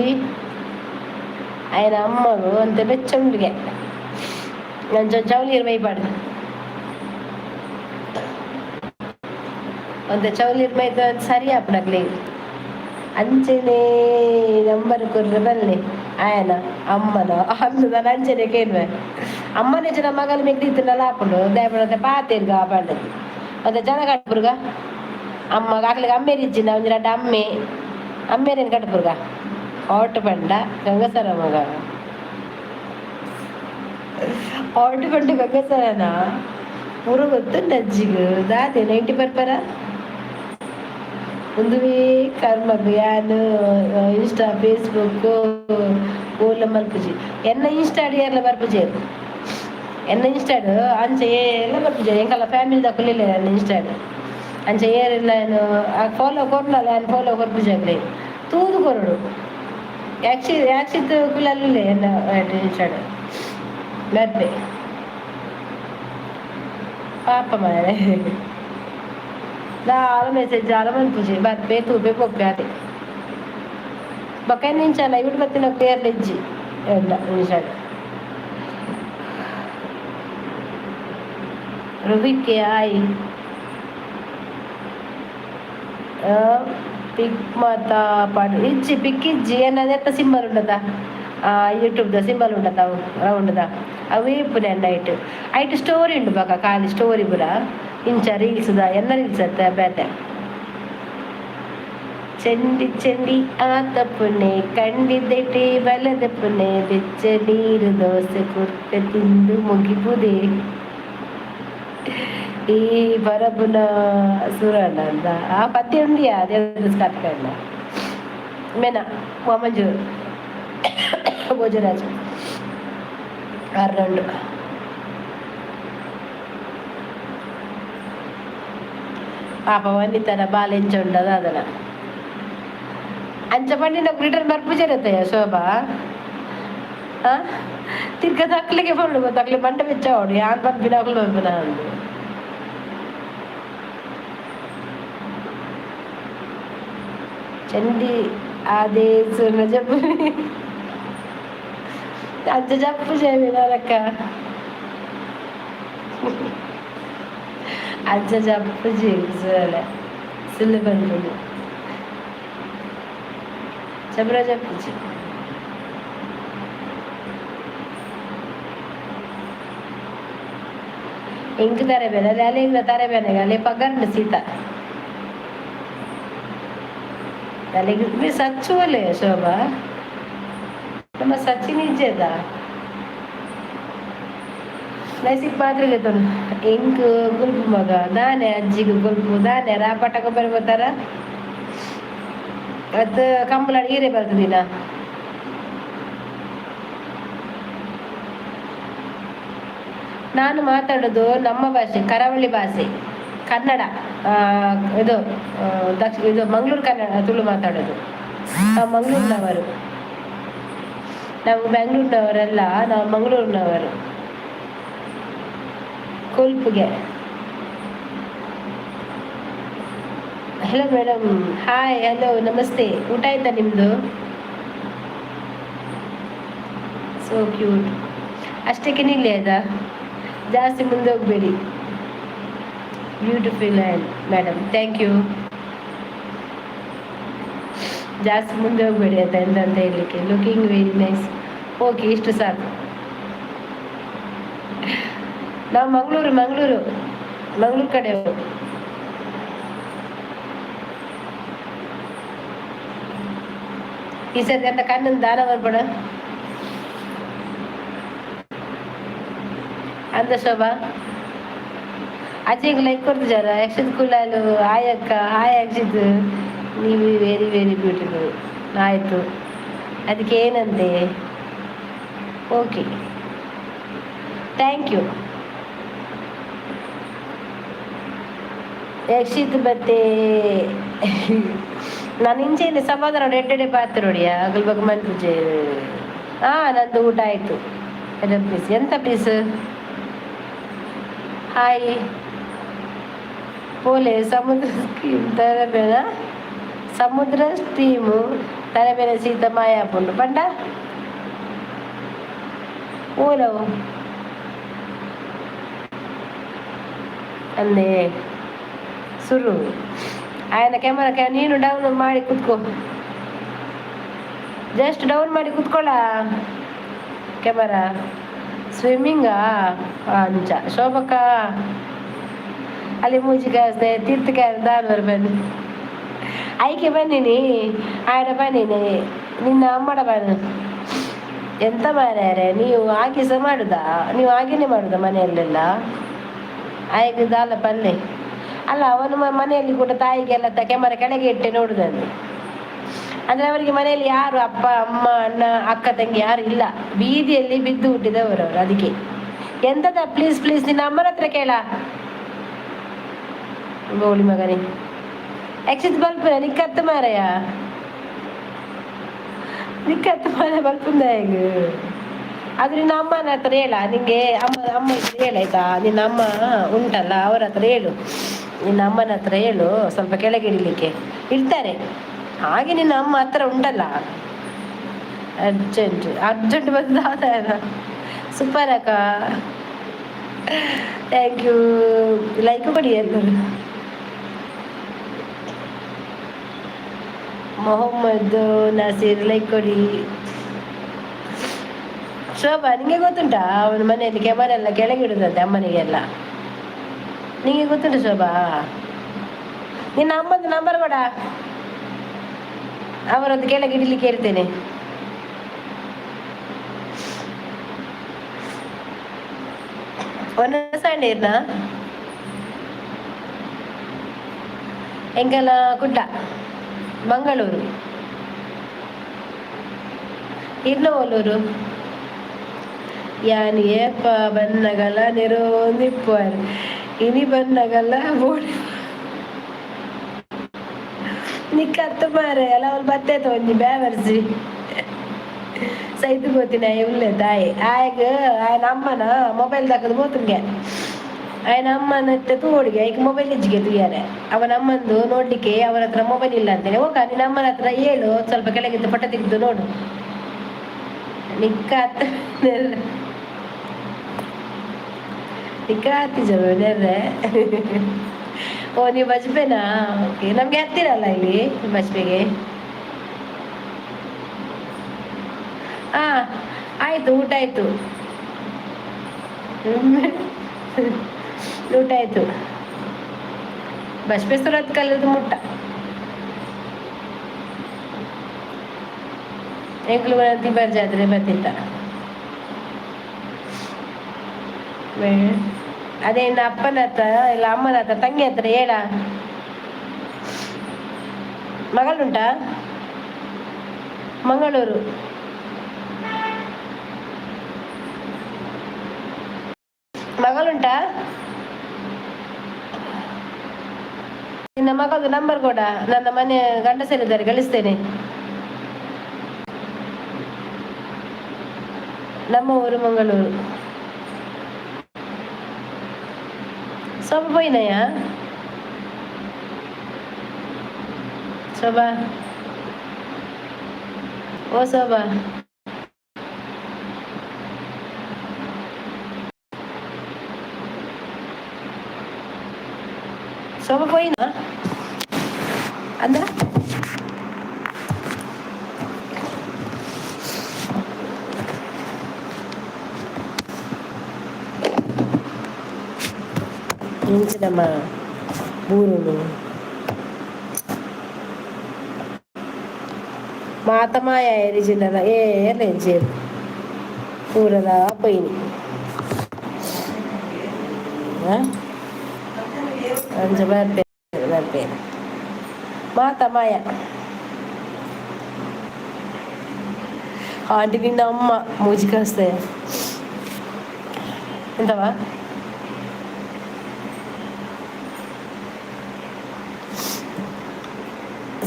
ಆಯ್ನ ಅಮ್ಮಗು ಅಂತ ಬೆಚ್ಚ ಉಂಡಿಗೆ ನಂಚ ಚೌಲೀರ್ ಮೈಪಾಡು ಒಂತೆ ಚೌಲೀರ್ ಮೈತ ಸರಿ ಆಪುನಕ್ಲೆ ಅಂಚನೆ ನಂಬರ್ ಕೊರ್ರೆ ಬಲ್ಲೆ ಆಯನ ಅಮ್ಮನ ಅಂದು ನಾನು ಅಂಚನೆ ಕೇಳುವೆ. ಅಮ್ಮನ ಜನ ಮಗಲು ಮೆಗ್ದಿತ್ತಲ್ಲ ಆಪುಂಡು ದಾಯೆ ಪಾತೆರ್ಗ ಪಂಡದು ಒಂತೆ ಜನ ಕಟ್ಪುರ್ಗ ಅಮ್ಮ ಅಕ್ಲೆಗ್ ಅಮ್ಮೆರ್ ಇಜ್ಜಿಂಡ ಒಂಜಿ ರಡ್ಡ್ ಅಮ್ಮೆ ಅಮ್ಮೆರೆನ್ ಕಟ್ಪುರ್ಗ ಆಟ್ ಪಂಡ ಗಂಗಸರ ಮಗ ಆಟ್ ಪಂಡ ಗಂಗಸರನ ಪೂರ ಗೊತ್ತುಂಡು ಅಜ್ಜಿಗ್ ದಾದೆ 90 ಪರ್ಪರ ಉಂದುವೇ ಕರ್ಮಗ್ ಯಾನ್ ಇನ್ಸ್ಟಾ ಫೇಸ್ಬುಕ್ ಓಲ ಮಲ್ಪುಜಿ. ಎನ್ನ ಇನ್ಸ್ಟಾಡ್ ಏರ್ಲ ಬರ್ಪುಜೆರ್, ಎನ್ನ ಇನ್ಸ್ಟಾಡ್ ಅಂಚ ಏರ್ಲ ಬರ್ಪುಜೆರ್. ಎಂಕಲ್ನ ಫ್ಯಾಮಿಲಿ ದಕುಲು ಎನ್ನ ಇನ್ಸ್ಟಾಡ್ ಅಂಚ ಏರೆಲ್ಲ ಏನು ಫಾಲೋ ಕೊರ್ನಲ್ಲ, ಯಾನ್ ಫಾಲೋ ಕೊರ್ಪುಜಿ ಅಕ್ಲೆಗ್ ತೂದು ಕೊರೊಡು. ಯಾಕ್ಷಿ ಯಾಕ್ಷಿತ್ ಕುಲಲ್ಲೇ ಎನ್ನ ಇನ್ಸ್ಟಾಡ್ ಬರ್ಪೆ ಪಾಪ ಮಾರ್ರೆ. ದಾಲ ಮೆಸೇಜ್ ದಾಲ ಮನ್ಪುಜಿ, ಬರ್ಪೆ ತೂಪೆ ಪೋಪೆ ಆತೆ. ಬೊಕ ಎಂಚ ಲೈವ್ ಬತ್ತಿನಕ್ಲು ಏರ್ಲ ಇಜ್ಜಿ ಎನ್ನ ಇನ್ಸ್ಟಾಡ್. ರೋಹಿತ್ ಆಯ್ ಪಿಕ್ ಮಾತ ಪಾಡ್ ಇಜ್ಜಿ ಪಿಕ್ ಇಜ್ಜಿ. ಎನ್ನ ಸಿಂಬಲ್ ಉಂಡತ ಯೂಟ್ಯೂಬ್ದ ಸಿಂಬಲ್ ಉಂಡತ ಅವು ರೌಂಡ್ದ ಅವು ಇಪ್ಪುನೆ ಎನ್ನ ಐಟ್ ಐಟ್ ಸ್ಟೋರಿ ಉಂಡು ಬೊಕ ಖಾಲಿ ಸ್ಟೋರಿ ಪೂರ ಇಂಚ ರೀಲ್ಸ್ದ ಎನ್ನ ರೀಲ್ಸ್ ಅತ್ತ ಬೇತೆ. ಚೆಂಡಿ ಚೆಂಡಿ ಆತಪುನೆ ಕಂಡಿದೆಟೆ ಬಲದಪುನೆ ಬೆಚ್ಚ ನೀರು ದೋಸೆ ಕುರ್ಪೆ ತಿಂದು ಮುಗಿಪುದೆ ಈ ಪರಬುನ ಸುರಣ್ಣ ಅಂದ ಆ ಪದ್ಯ ಉಂಡಿಯಾ ದೇವರ ಕಟ್ಕಂಡ ಮೆನ ವಾಮಂಜೂರು ಭೋಜರಾಜ್ ಅರ್ನಂಡು. ಪಾಪ ವನಿತನ ಬಾಲ ಎಂಚ ಉಂಡದ ಅದನ ಅಂಚ ಪಂಡಿನ ರಿಟರ್ನ್ ಬರ್ಪುಜರತ್ತಯ್ಯ ಶೋಭಾ. ತಿರ್ಗ ತಕ್ಲಿಗೆ ಪಂಡು ಗೊತ್ತಾಗ್ಲಿ ಮಂಡ ಬೆಚ್ಚ ಅವಡು ಯಾನ್ ಪನ್ಪಿನ ಅಕ್ಲು ಪನ್ಪಿನ ಅಂದು. ಚಂಡಿ ಅದೇ ಸುರ್ಣ ಜಪ್ಪು ಅಂಚ ಜಪ್ಪು ಜೇವಿನಕ್ಕ ಅಂಚ ಜಪ್ಪು ಜೀವಿಸಲೆ ಸಿಲ್ಲು ಬಂದು ಚಬ್ರ ಜಪ್ಪುಜಿ. ಇಂಕ್ ತರಬೇನೆ ಅಲೆ ಇಂಗ್ಲ ತರಬೇನೆ ಅಲೆ ಪಗರ್ನ ಸೀತ ಅಲೆಗ್ ಸಚ್ಚುವಲೆ ಶೋಭಾ ನಮ್ಮ ಸಚಿನ್ ಇಜ್ಜೆದ ನೈಸಿಕ್ ಮಾತ್ರೆಗೆ ಎಂಕ್ ಗುಲ್ಪು ಮಗ ದಾನೆ ಅಜ್ಜಿಗ್ ಗುಲ್ಪು ದಾನೆ ರಾಪಟ ಕೊಬ್ಬರಿ ಬರ್ತಾರ ಅತ್ ಕಂಬಳ ಈರೆ ಬರ್ತದಿನ. ನಾನು ಮಾತಾಡೋದು ನಮ್ಮ ಭಾಷೆ, ಕರಾವಳಿ ಭಾಷೆ ಕನ್ನಡ. ಇದು ದಕ್ಷಿಣ ಇದು ಮಂಗಳೂರು ಕನ್ನಡ ತುಳು ಮಾತಾಡೋದು. ನಾವು ಮಂಗಳೂರಿನವರು, ನಾವು ಬೆಂಗಳೂರಿನವರಲ್ಲ, ನಾವು ಮಂಗಳೂರಿನವರು. ಕೊಲ್ಪುಗೆ ಹಲೋ ಮೇಡಮ್, ಹಾಯ್, ಹಲೋ, ನಮಸ್ತೆ. ಊಟ ಆಯ್ತಾ ನಿಮ್ಮದು? So cute. ಅಷ್ಟಕ್ಕೆ ನಿಲ್ಲಿ ಆಯ್ತಾ, ಜಾಸ್ತಿ ಮುಂದೆ ಹೋಗಬೇಡಿ. Beautiful and madam, thank you. ಜಾಸ್ತಿ ಮುಂದೆ ಹೋಗಬೇಡಿ ಆಯ್ತಾ ಎಂತ ಅಂತ ಹೇಳಲಿಕ್ಕೆ. Looking very nice. ಓಕೆ, ಇಷ್ಟು ಸಾಕು. ನಾವು ಮಂಗಳೂರು, ಮಂಗಳೂರು, ಮಂಗಳೂರು ಕಡೆ. ಈ ಸರಿ ನನ್ನ ಕಣ್ಣನ್ನು ದಾನ ಬರ್ಬೇಡ ಅಂದ ಶೋಭಾ. ಅಜ್ಜಿಗೆ ಲೈಕ್ ಕೊಡ್ತಿದ್ದಾರ. ಯಕ್ಷಿತ್ ಕುಲಾಲು, ಹಾಯ್ ಅಕ್ಕ, ಹಾಯ್ ಅಕ್ಷಿತ್, ನೀವು ವೆರಿ ವೆರಿ ಬ್ಯೂಟಿಫುಲ್. ಆಯಿತು, ಅದಕ್ಕೆ ಏನಂತೆ? Okay, thank you. Yakshith ಬತ್ತೆ. ನಾನು ಇಂಚೆನೆ ಸಮಾಧಾನ ಎಡ್ಡೆಡೆ ಪಾತ್ರ ನೋಡಿಯ ಅಗಲ್ ಬಗ್ಗೆ ಮನ್ಪುಜೆ. ಹಾಂ, ನಂದು ಊಟ ಆಯಿತು. ಪ್ಲೀಸ್, ಎಂತ ಪ್ಲೀಸ್? ಹಾಯ್ ಪೋಲೆ. ಸಮುದ್ರ ಸ್ಕೀಮ್ ತರಬೇನ, ಸಮುದ್ರ ಸ್ಟೀಮು ತರಬೇನ. ಸೀತ ಮಾಯಾಪುಂಡು ಪಂಡ ಓಲವು ಅಂದೇ ಸುರು ಆಯನ ಕ್ಯಾಮರಾ. ನೀನು ಡೌನ್ ಮಾಡಿ ಕೂತ್ಕೋ. ಜಸ್ಟ್ ಡೌನ್ ಮಾಡಿ ಕೂತ್ಕೊಳ್ಳ ಕ್ಯಾಮರಾ. ಸ್ವಿಮ್ಮಿಂಗಾ? ಅಂಚ ಶೋಭಕ್ಕ ಅಲ್ಲಿ ಮೂಜಿಕಾಸ್ದೆ ತೀರ್ಥಕಾಯ ದಾನವರು ಬನ್ನಿ. ಐಕೆ ಬನ್ನಿನಿ ಆಡ ಬನ್ನಿನಿ ನಿನ್ನ ಅಮ್ಮಡ ಬನ್ನಿ. ಎಂತ ಮಾರ್ಯಾರೆ ನೀವು? ಹಾಗೆ ಸಹ ಮಾಡುದಾ ನೀವು? ಹಾಗೇನೆ ಮಾಡುದಾ ಮನೆಯಲ್ಲೆಲ್ಲ? ಆಯ್ಕೆ ದಾಲ ಪಲ್ಲೆ ಅಲ್ಲ, ಅವನು ಮನೆಯಲ್ಲಿ ಕೂಡ ತಾಯಿಗೆಲ್ಲ ಕ್ಯಾಮರಾ ಕೆಳಗೆ ಇಟ್ಟೆ ನೋಡುದಂತೆ. ಅಂದ್ರೆ ಅವರಿಗೆ ಮನೆಯಲ್ಲಿ ಯಾರು ಅಪ್ಪ, ಅಮ್ಮ, ಅಣ್ಣ, ಅಕ್ಕ, ತಂಗಿ ಯಾರು ಇಲ್ಲ. ಬೀದಿಯಲ್ಲಿ ಬಿದ್ದು ಹುಟ್ಟಿದವರು ಅವರು. ಅದಕ್ಕೆ ಎಂತದ? ಪ್ಲೀಸ್ ಪ್ಲೀಸ್, ನಿನ್ನ ಅಮ್ಮನ ಹತ್ರ ಕೇಳ ಬೋಳಿ ಮಗನೇ. ಎಕ್ಸಿತ್ ಬಲ್ಪ್ ನಿಕ್ಕತ್ತು ಮಾರಯ್ಯ, ನಿಕ್ಕತ್ತು ಮಾರ ಬಲ್ಪುಂದ ಹೇಗೆ? ಅದು ನಿನ್ನ ಅಮ್ಮನ ಹತ್ರ ಹೇಳ. ನಿಂಗೆ ಅಮ್ಮ ಅಮ್ಮ ಇದ್ರೆ ಹೇಳಾಯ್ತಾ? ನಿನ್ನ ಅಮ್ಮ ಉಂಟಲ್ಲ, ಅವರ ಹತ್ರ ಹೇಳು. ನಿನ್ನ ಅಮ್ಮನ ಹತ್ರ ಹೇಳು, ಸ್ವಲ್ಪ ಕೆಳಗೆ ಇಡಲಿಕ್ಕೆ. ಇಡ್ತಾರೆ ಹಾಗೆ. ನಿನ್ನ ಅಮ್ಮ ಹತ್ರ ಉಂಟಲ್ಲ. ಅರ್ಜೆಂಟ್ ಅರ್ಜೆಂಟ್ ಬಂದ. ಸೂಪರ್ ಅಕ್ಕ, thank you. Like ಕೊಡಿ ಎಲ್ಲರೂ. ಮೊಹಮ್ಮದ್ ನಾಸೀರ್, ಲೈಕ್ ಕೊಡಿ. ಶೋಭಾ, ನಿಂಗೆ ಗೊತ್ತುಂಟಾ? ಅವನ ಮನೆಯಲ್ಲಿ ಕ್ಯಾಮರಾ ಎಲ್ಲ ಕೆಳಗೆ ಇಡುದಂತೆ ಅಮ್ಮನಿಗೆಲ್ಲ. ನಿಂಗೆ ಗೊತ್ತುಂಟು ಶೋಭಾ? ನಿನ್ನ ಅಮ್ಮಂದು ನಂಬರ್ ಕೊಡ, ಅವರದ್ದು ಕೆಳಗೆ ಇಡಲಿಕ್ಕೆ ಹೇಳ್ತೇನೆ. ಒನ್ನ ಎಂಕಲ ಕುಡ್ಡ, ಮಂಗಳೂರು. ಇರ್ನ ಒಲ್ಲೂರು? ಯಾನ್ ಏಪ ಬನ್ನಗಲ ನಿರೋಂದಿಪ್ಪುವರ್, ಇನಿ ಬನ್ನಗಲ ಬೋಡಿ ನಿಕ್ಕತ್ತು ಮಾರೆ ಅಲ್ಲ. ಅವಳು ಬತ್ತೈತ ಒಂಜಿ ಬೇವರ್ಸಿ ಸೈತು ಗೋತಿನ ಉಲ್ಲೆ ತಾಯಿ. ಆಯಗ್ ಆಯನ ಅಮ್ಮನ ಮೊಬೈಲ್ ದಾಕದು ಬೋತುಂಗೆ. ಆಯನ ಅಮ್ಮನ ತೂಡಿಗೆ ಐಕ್ ಮೊಬೈಲ್ ಇಜ್ಜಿಗೆ ತುಯ್ಯಾರೆ. ಅವನ ಅಮ್ಮಂದು ನೋಡ್ಲಿಕ್ಕೆ ಅವರ ಹತ್ರ ಮೊಬೈಲ್ ಇಲ್ಲ ಅಂತೇನೆ. ಹೋಗ, ನಿನ್ನ ಅಮ್ಮನ ಹತ್ರ ಹೇಳು, ಸ್ವಲ್ಪ ಕೆಳಗಿದ್ದು ಫೋಟೋ ತೆಗೆದು ನೋಡು. ನಿಕ್ಕಾತ್ ನಿಕ್ಕಾತಿ ನೆರ್ರೆ. ಓ, ನೀವು ಬಜ್ಪೆನಾ? ಓಕೆ, ನಮಗೆ ಹತ್ತಿರಲ್ಲ ಇಲ್ಲಿ ಬಜ್ಪೆಗೆ. ಹಾಂ, ಆಯಿತು, ಊಟ ಆಯಿತು, ಊಟ ಆಯಿತು. ಬಜ್ಪೆ ಸುರತ್ ಕಲ್ಲದ ಮುಟ್ಟ ಎಂಕ್ಲು ತಿಬರ್ ಜಾತ್ರೆ ಬತ್ತಿತ್ತ. ಅದೇ ಇನ್ನು ಅಪ್ಪನ ಹತ್ರ ಇಲ್ಲ ಅಮ್ಮನ ಹತ್ರ, ತಂಗಿ ಹತ್ರ ಹೇಳ. ಮಗಳುಂಟಾ? ಮಂಗಳೂರು. ಮಗಳುಂಟಾ? ನಿನ್ನ ಮಗಳದು ನಂಬರ್ ಕೊಡ. ನನ್ನ ಮನೆ ಗಂಡಸರಿದ್ದಾರೆ, ಕಳಿಸ್ತೇನೆ. ನಮ್ಮ ಊರು ಮಂಗಳೂರು. ಶೋಭಾ ಪೋಯಿನಯ್ಯ? ಶೋಭಾ, ಓ ಶೋಭಾ, ಶೋಭಾ ಪೋಯಿನಾ ಅಂದ? ಎಂಚಿನಮ್ಮ ಬೂರುನು ಮಾತ ಮಾಯ ಎರಿಜಿನ ಏರ್ಲೆಂಚೇರು ಪೂರದ ಪೊಯ್ನಿ. ಅಂಚ ಬರ್ಪೆ ಬರ್ಪೇನು ಮಾತ ಮಾಯ. ಆಂಟಿ, ನಿನ್ನ ಅಮ್ಮ ಮೂಜಿ ಕಳಿಸ್ತೆ ಎಂತವಾ?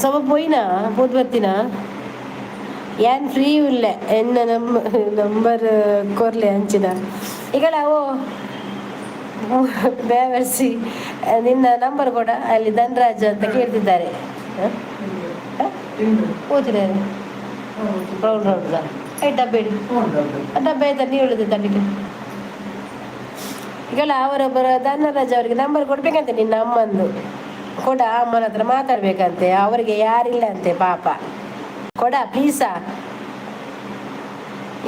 ಸ್ವಲ್ಪ ಪೋಯಿನಾ ಪೋದು ಬರ್ತೀನಾ? ಏನ್ ಫ್ರೀ ಇಲ್ಲ ಎನ್ನ ನಮ್ಮ ನಂಬರ್ ಕೊರ್ಲೆ ಅಂಚಿನ ಈಗಲ. ಓ ಬೇವರ್ಸಿ, ನಿನ್ನ ನಂಬರ್ ಕೊಡ ಅಲ್ಲಿ ಧನರಾಜ್ ಅಂತ ಕೇಳ್ತಿದ್ದಾರೆ. ಓದಿರ ರೌಂಡ್ ರೌಂಡ್ I ಡಬ್ಬೆ ಇಡಿ. ಡಬ್ಬೆ ಆಯ್ತಾ? ನೀವು ಹೇಳುದು ತನಗೆ ಈಗಲ್ಲ. ಅವರೊಬ್ಬರ ಧನರಾಜ್ ಅವರಿಗೆ ನಂಬರ್ ಕೊಡ್ಬೇಕಂತೆ. ನಿನ್ನ ಅಮ್ಮಂದು ಕೊಡ, ಅಮ್ಮನ ಹತ್ರ ಮಾತಾಡ್ಬೇಕಂತೆ. ಅವರಿಗೆ ಯಾರಿಲ್ಲ ಅಂತೆ ಪಾಪ. ಕೊಡ ಪ್ಲೀಸಾ.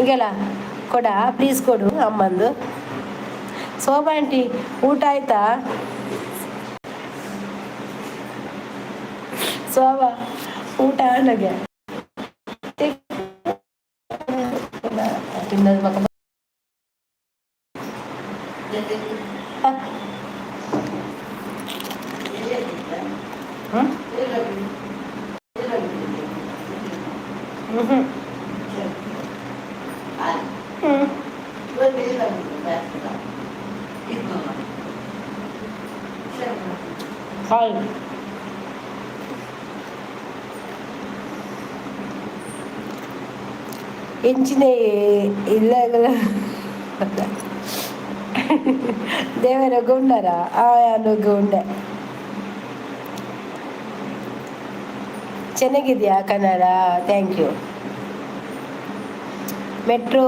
ಈಗಲ್ಲ ಕೊಡ ಪ್ಲೀಸ್, ಕೊಡು ಅಮ್ಮಂದು. ಶೋಭಾ ಆಂಟಿ, ಊಟ ಆಯ್ತಾ? ಶೋಭಾ, ಊಟ ಆಂಡಗೆ ತಿನ್ನೋದು ಮಕ್ಕ. ಹ್ಮ್ ಹ್ಮ್ ಹ್ಮ್. ಹಾಯ್. ಎಂಚಿನ ಇಲ್ಲ ದೇವರ ಗುಂಡರ ಆಯಾನು ಗುಂಡೆ. ಚೆನ್ನಾಗಿದೆಯಾ Kannada? Thank you. Metro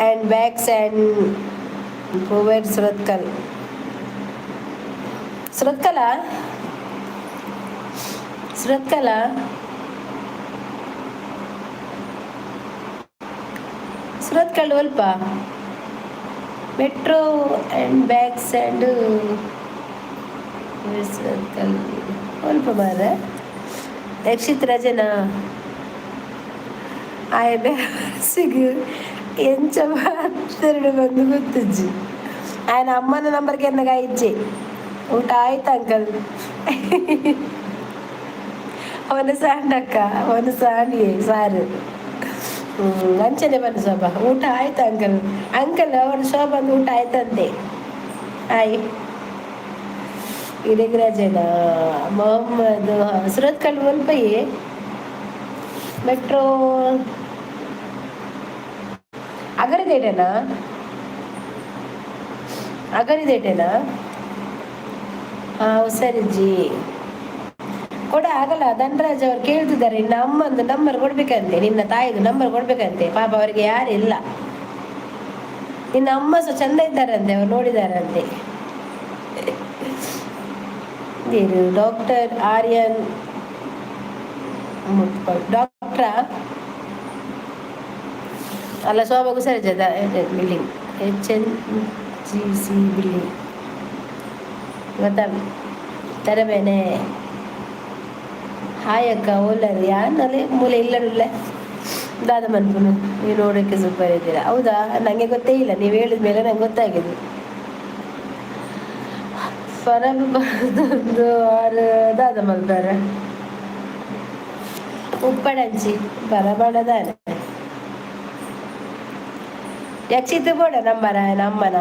and bags and provide Surathkal. Surathkal, Surathkal, Surathkal ಒಲ್ಪ metro and bags and Surathkal ಒಲ್ಪ ಮಾರ್ರೆ. ಯಕ್ಷಿತ್ ರಜನಾ ಆಯೆ ಬೇಸಿಗೆ ಎಂಚ ಮಾತೆರಡು ಬಂದು ಗೊತ್ತುಜ್ಜಿ. ఆయన ಅಮ್ಮನ ನಂಬರ್ಗೆ ಎನ್ನಗ ಇಜ್ಜೆ. ಊಟ ಆಯ್ತು ಅಂಕಲ್. ಅವನ ಸಾಂಡಕ್ಕ ಅವನ ಸಾಂಡಿಯೇ ಸಾರು. ಅಂಚನೆ ಬನ್ನಿ ಶೋಭಾ. ಊಟ ಆಯ್ತು ಅಂಕಲ್. ಅಂಕಲ್, ಅವನು ಶೋಭಂದು ಊಟ ಆಯ್ತಂತೆ. ಆಯ್ ಇಡೀ ರಜನಾ ಮೊಹಮ್ಮದ್. ಸುರತ್ಕಲ್ ಒಲ್ಪಯೇ ಮೆಟ್ರೋ ಅಗರಿದೇಟೇನಾ? ಅಗರಿದೇಟೇನಾ? ಹಾಂ, ಸರಿ ಜಿ. ಕೊಡ ಆಗಲ್ಲ. ಧನರಾಜ್ ಅವರು ಕೇಳ್ತಿದ್ದಾರೆ, ನಿನ್ನ ಅಮ್ಮಂದು ನಂಬರ್ ಕೊಡ್ಬೇಕಂತೆ, ನಿನ್ನ ತಾಯಿದು ನಂಬರ್ ಕೊಡ್ಬೇಕಂತೆ. ಪಾಪ, ಅವರಿಗೆ ಯಾರಿಲ್ಲ. ನಿನ್ನ ಅಮ್ಮ ಸಹ ಚಂದ ಇದ್ದಾರಂತೆ, ಅವ್ರು ನೋಡಿದಾರಂತೆ. ಡಾಕ್ಟರ್ ಆರ್ಯನ್ ಡಾಕ್ಟ್ರಾ ಅಲ್ಲ? ಶೋಭಾ ಸರಿ. Building HNGC building ಗೊತ್ತಾ? ತರಬೇನೆ. ಹಾಯ್ ಅಕ್ಕ, ಓಲರ್ ಯಾನಲ್ಲಿ ಮೂಲೆ ಇಲ್ಲಡುಲ್ಲ ದಾದ ಮನ್ಪುನು. ನೀವು ನೋಡೋಕ್ಕೆ ಸೂಪರ್ ಇದ್ದೀರಾ. ಹೌದಾ? ನನಗೆ ಗೊತ್ತೇ ಇಲ್ಲ, ನೀವು ಹೇಳಿದ ಮೇಲೆ ನಂಗೆ ಗೊತ್ತಾಗಿದೆ. ಪರಬ ಆರು ದಾದ ಮಲ್ಪಾರ ಉಪ್ಪಡಂಚಿ ಪರಬಡದಾನೆ. ಯಕ್ಷಿತ್ ಬೋಡ ನಂಬರ ನಮ್ಮನ.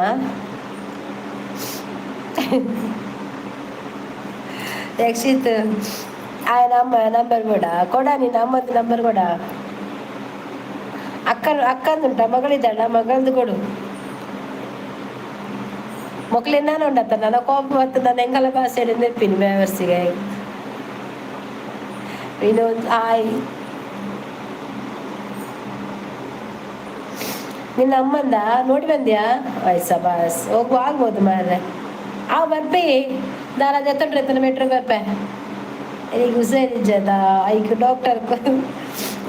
ಯಕ್ಷಿತ್ ಆಯನ ಅಮ್ಮ ನಂಬರ್ ಬೋಡ ಕೊಡ. ನಿನ್ನ ಅಮ್ಮದ ನಂಬರ್ ಕೊಡ. ಅಕ್ಕ ಅಕ್ಕಂದುಂಟ, ಮಗಳಿದ್ದಾಳ, ಮಗಳದ್ದು ಕೊಡು. ಮೊಕ್ಲೆನಾನ ಉಂಡತ್ತ ನನ್ನ ಕೋಪ ಮತ್ತು ನನ್ನ ಎಂಗಲ ಭಾಷೆ ನೆಪ್ಪಿನಿ ವ್ಯವಸ್ಥೆಗೆ. ವಿನೋದ್ ಹಾಯ್. ನಿನ್ನ ಅಮ್ಮಂದ ನೋಡಿ ಬಂದ್ಯಾ? ವಯಸ್ಸ ಬಾಸ್ ಹೋಗುವ ಆಗ್ಬೋದು ಮಾರ್ರೆ. ಆ ಬರ್ಪೆ ದಾರ ಎತ್ತಂಡ್ರೆ ಮೆಟ್ರೋ ಬರ್ಪೆ. ಈಗ ಹುಷಾರಿಜ್ಜದ ಐಕ್ ಡಾಕ್ಟರ್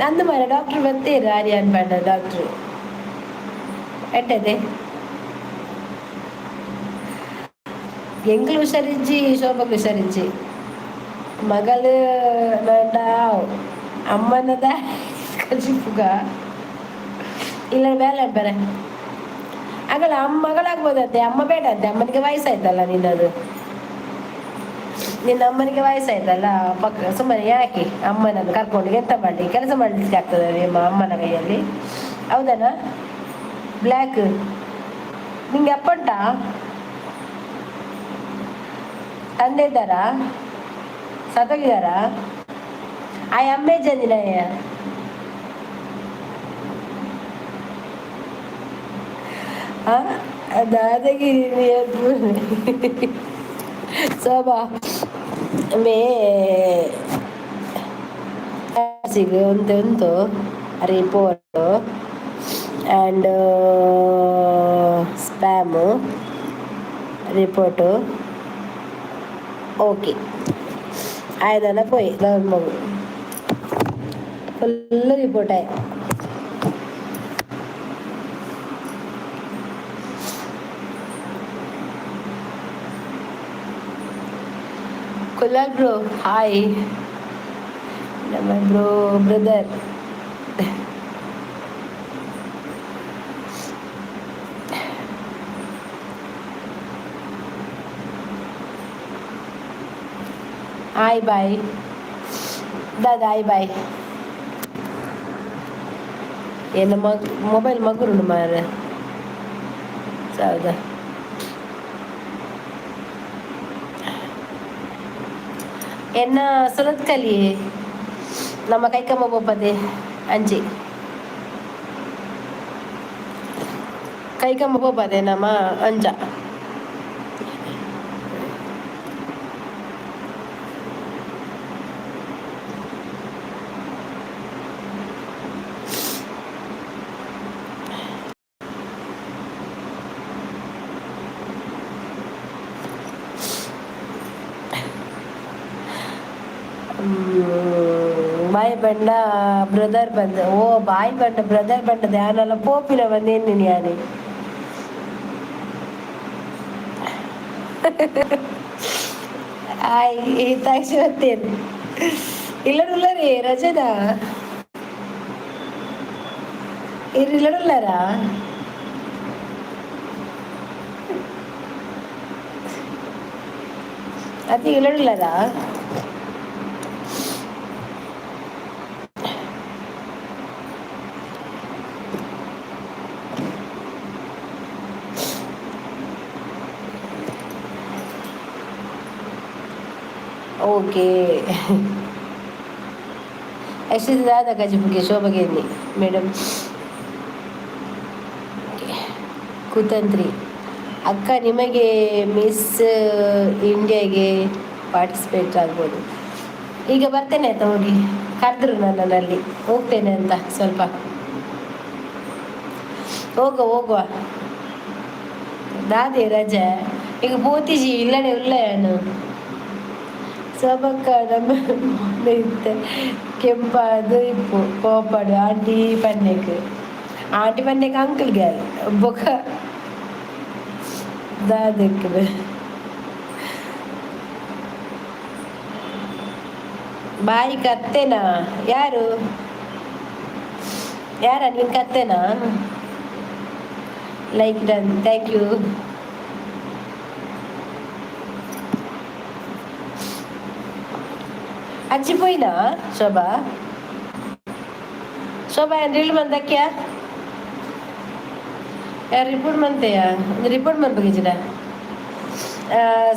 ನಂದು ಮಾರ. ಡಾಕ್ಟರ್ ಬರ್ತೀರ? ಆರ್ಯನ್ ಪಂಡ ಡಾಕ್ಟ್ರು ಎಟ್ಟದೆ. ಎಂಕ್ಲು ಹುಷಾರಿಜ್ಜಿ, ಶೋಭಕ್ ಹುಷಾರಿಜ್ಜಿ. ಮಗಲು ಬೇಡ, ಅಮ್ಮನದ ಕಜಿಪುಗ ಇಲ್ಲ ಬೇಲೆ ಬೇರೆ ಆಗಲ್ಲ. ಅಮ್ಮ ಮಗಳಾಗ್ಬೋದಂತೆ, ಅಮ್ಮ ಬೇಡ ಅಂತೆ. ಅಮ್ಮನಿಗೆ ವಯಸ್ಸಾಯ್ತಲ್ಲ ನಿನ್ನದು, ನಿನ್ನ ಅಮ್ಮನಿಗೆ ವಯಸ್ಸಾಯ್ತಲ್ಲ. ಪಕ್ಕ ಸುಮ್ಮನೆ ಯಾಕೆ ಅಮ್ಮನನ್ನು ಕರ್ಕೊಂಡು ಎಂತ ಮಾಡಲಿ? ಕೆಲಸ ಮಾಡಲಿಕ್ಕೆ ಆಗ್ತದೆ ನಿಮ್ಮ ಅಮ್ಮನ ಕೈಯಲ್ಲಿ, ಹೌದನಾ? ಬ್ಲ್ಯಾಕ್, ನಿಂಗೆ ಅಪ್ಪ ಉಂಟಾ? ತಂದೆ ಇದ್ದಾರಾ? ಸತ್ತೋಗಿದ್ದಾರಾ? ಆ ಅಮ್ಮೆ ಜಂದಿನಯ್ಯ. ದಾದಾಗಿರಿ ಶೋಭಾ ಮೇ ಒಂತೆ ಉಂಟು report and spam report. Okay, ಆಯ್ದಲ್ಲ ಪೋಯಿ ಮಗು ಫುಲ್ ರಿಪೋರ್ಟ್ ಆಯ್. Kulal bro, hi. ನಮ್ಮ ಬ್ರೋ, ಬ್ರದರ್. ಹಾಯ್ ಬಾಯ್ ದಾದಾ, ಹಾಯ್ ಬಾಯ್. ಏನು ಮಗ್ ಮೊಬೈಲ್ ಮಗುರುಂಡು ಮಾರ್ರೆ. ಹೌದಾ? ಎನ್ನ ಸುರತ್ಕಲಿ ನಮ್ಮ ಕೈಕಂಬ ಪೋಪದೆ ಅಂಚಿ ಕೈಕಂಬ ಪೋಪದೆ ನಮ್ಮ ಅಂಜ. ಬಾಯ್ ಬಂಡ ಬ್ರದರ್ ಬಂದ. ಓ ಬಾಯ್ ಬಂಡ ಬ್ರದರ್ ಬಂಡ ಧ್ಯಾನಲ್ಲ ಪೋಪಿನ ಬಂದೇನು ಯಾನೆ. ಆಯ್ thanks. ಬರ್ತೇನೆ. ಇಲ್ಲಡುಲ್ಲರೇ ರಜನಾ ಇಲ್ಲಡುಲ್ಲಾರಾ? ಅದು ಇಲ್ಲಡುಲ್ಲಾರಾ? ಓಕೆ, ಎಷ್ಟು ದಾದ ಕಜಿಪುಗೆ ಶೋಭಗೆನ್ನಿ ಮೇಡಮ್. ಕುತಂತ್ರಿ ಅಕ್ಕ, ನಿಮಗೆ ಮಿಸ್ ಇಂಡಿಯಾಗೆ ಪಾರ್ಟಿಸಿಪೇಟ್ ಆಗ್ಬೋದು. ಈಗ ಬರ್ತೇನೆ ಆಯ್ತಾ? ಹೋಗಿ ಕರೆದ್ರು ನನ್ನಲ್ಲಿ, ಹೋಗ್ತೇನೆ ಅಂತ. ಸ್ವಲ್ಪ ಹೋಗುವ ಹೋಗುವ. ದಾದೆ ರಜೆ ಈಗ ಪೋತಿಜಿ ಇಲ್ಲಡೆ ಉಲ್ಲ. ಏನು ಶೋಭಕ್ಕ, ನಮ್ಮ ಇತ್ತೆ ಕೆಂಪಾದು ಇಪ್ಪು ಕೋಪಡು. ಆಂಟಿ ಪನ್ನೆಕ್, ಆಂಟಿ ಪನ್ನೆಕ್ ಅಂಕಲ್ ಗ್ಯಾಲ್ ಬೊಕ ದಾದಕ್ಕೆ ಬಾಯಿ ಕತ್ತೆನಾ? ಯಾರು ಯಾರ ನೀನು ಕತ್ತೆನಾ? Like done, thank you. ಅಜ್ಜಿ ಪೋಯಿನಾ? ಶೋಭಾ, ಶೋಭಾ, ಏನು ರೀಲ್ ಬಂದಕ್ಯಾ? ಯಾರು ರಿಪೋರ್ಟ್ ಮಂತೆಯಾ? ರಿಪೋರ್ಟ್ ಮನ್ಪುಗಿಜಿಡ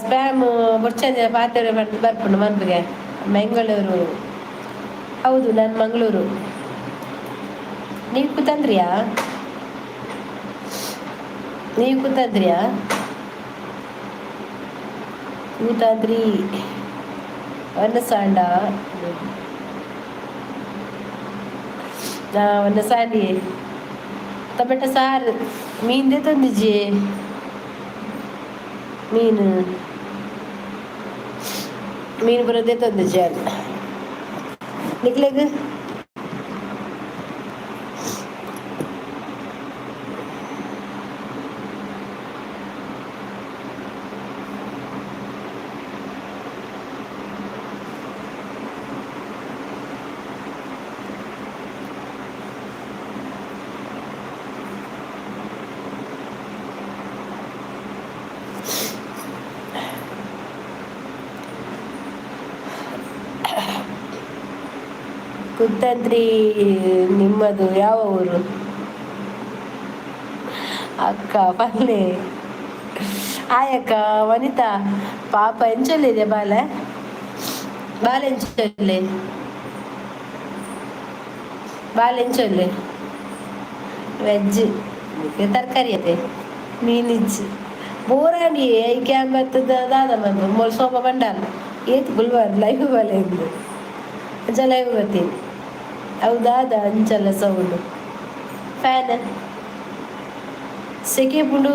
ಸ್ಪ್ಯಾಮ್ ಬೊಡ್ಚಂಜ ಪಾತ್ರೆ ಬರ್ಪುಂಡು ಮನ್ಪುಗೆ. ಮಂಗಳೂರು, ಹೌದು, ನಾನು ಮಂಗಳೂರು. ನೀವು ಕುತಂದ್ರಿಯಾ? ನೀವು ಕುತಂದ್ರಿಯಾ? ಕೂತಾದ್ರಿ ವನಸಾಂಡ ವನಸಾಂಡಿ ಟೊಮೆಟೊ ಸಾರು ಮೀನ್ ತಂದಿಜ್ಜಿ. ಮೀನು ಮೀನು ಬರೋದೇ ತಂದಿಜ್ಜಿ ಅದು ನಿಕ್ಲೆಗ್. ಕುತ್ತಂತ್ರಿ ನಿಮ್ಮದು ಯಾವ ಊರು ಅಕ್ಕ? ಪಲ್ಲೆ ಆಯಕ್ಕ ವನಿತಾ ಪಾಪ ಎಂಚೊಲ್ಲಿದೆ ಬಾಲೆ? ಬಾಲೆ ಎಂಚೊಲ್ಲೆ? ಬಾಲೆ ಎಂಚೊಲ್ಲೆ? ವೆಜ್ ತರಕಾರಿ ಅತೆ ಮೀನಿಜ್ಜಿ ಬೋರಾಂಡಿ ಐಕೆ ಬತ್ತದ ದಾದ ಮನ್ಪು ಮೊಲ್ ಸೋಪ ಬಂಡಾಲ ಏತ್ ಗುಲ್ವಾರ್ ಲೈವ್ ಬಲೆ ಇಂದು ಅಂಚ ಲೈವ್ ಬರ್ತೀನಿ. ಹೌದಾದ ಅಂಚಲ್ಲ ಸೌಂಡು ಫ್ಯಾನ್ ಸೆಕೆ ಪುಂಡು.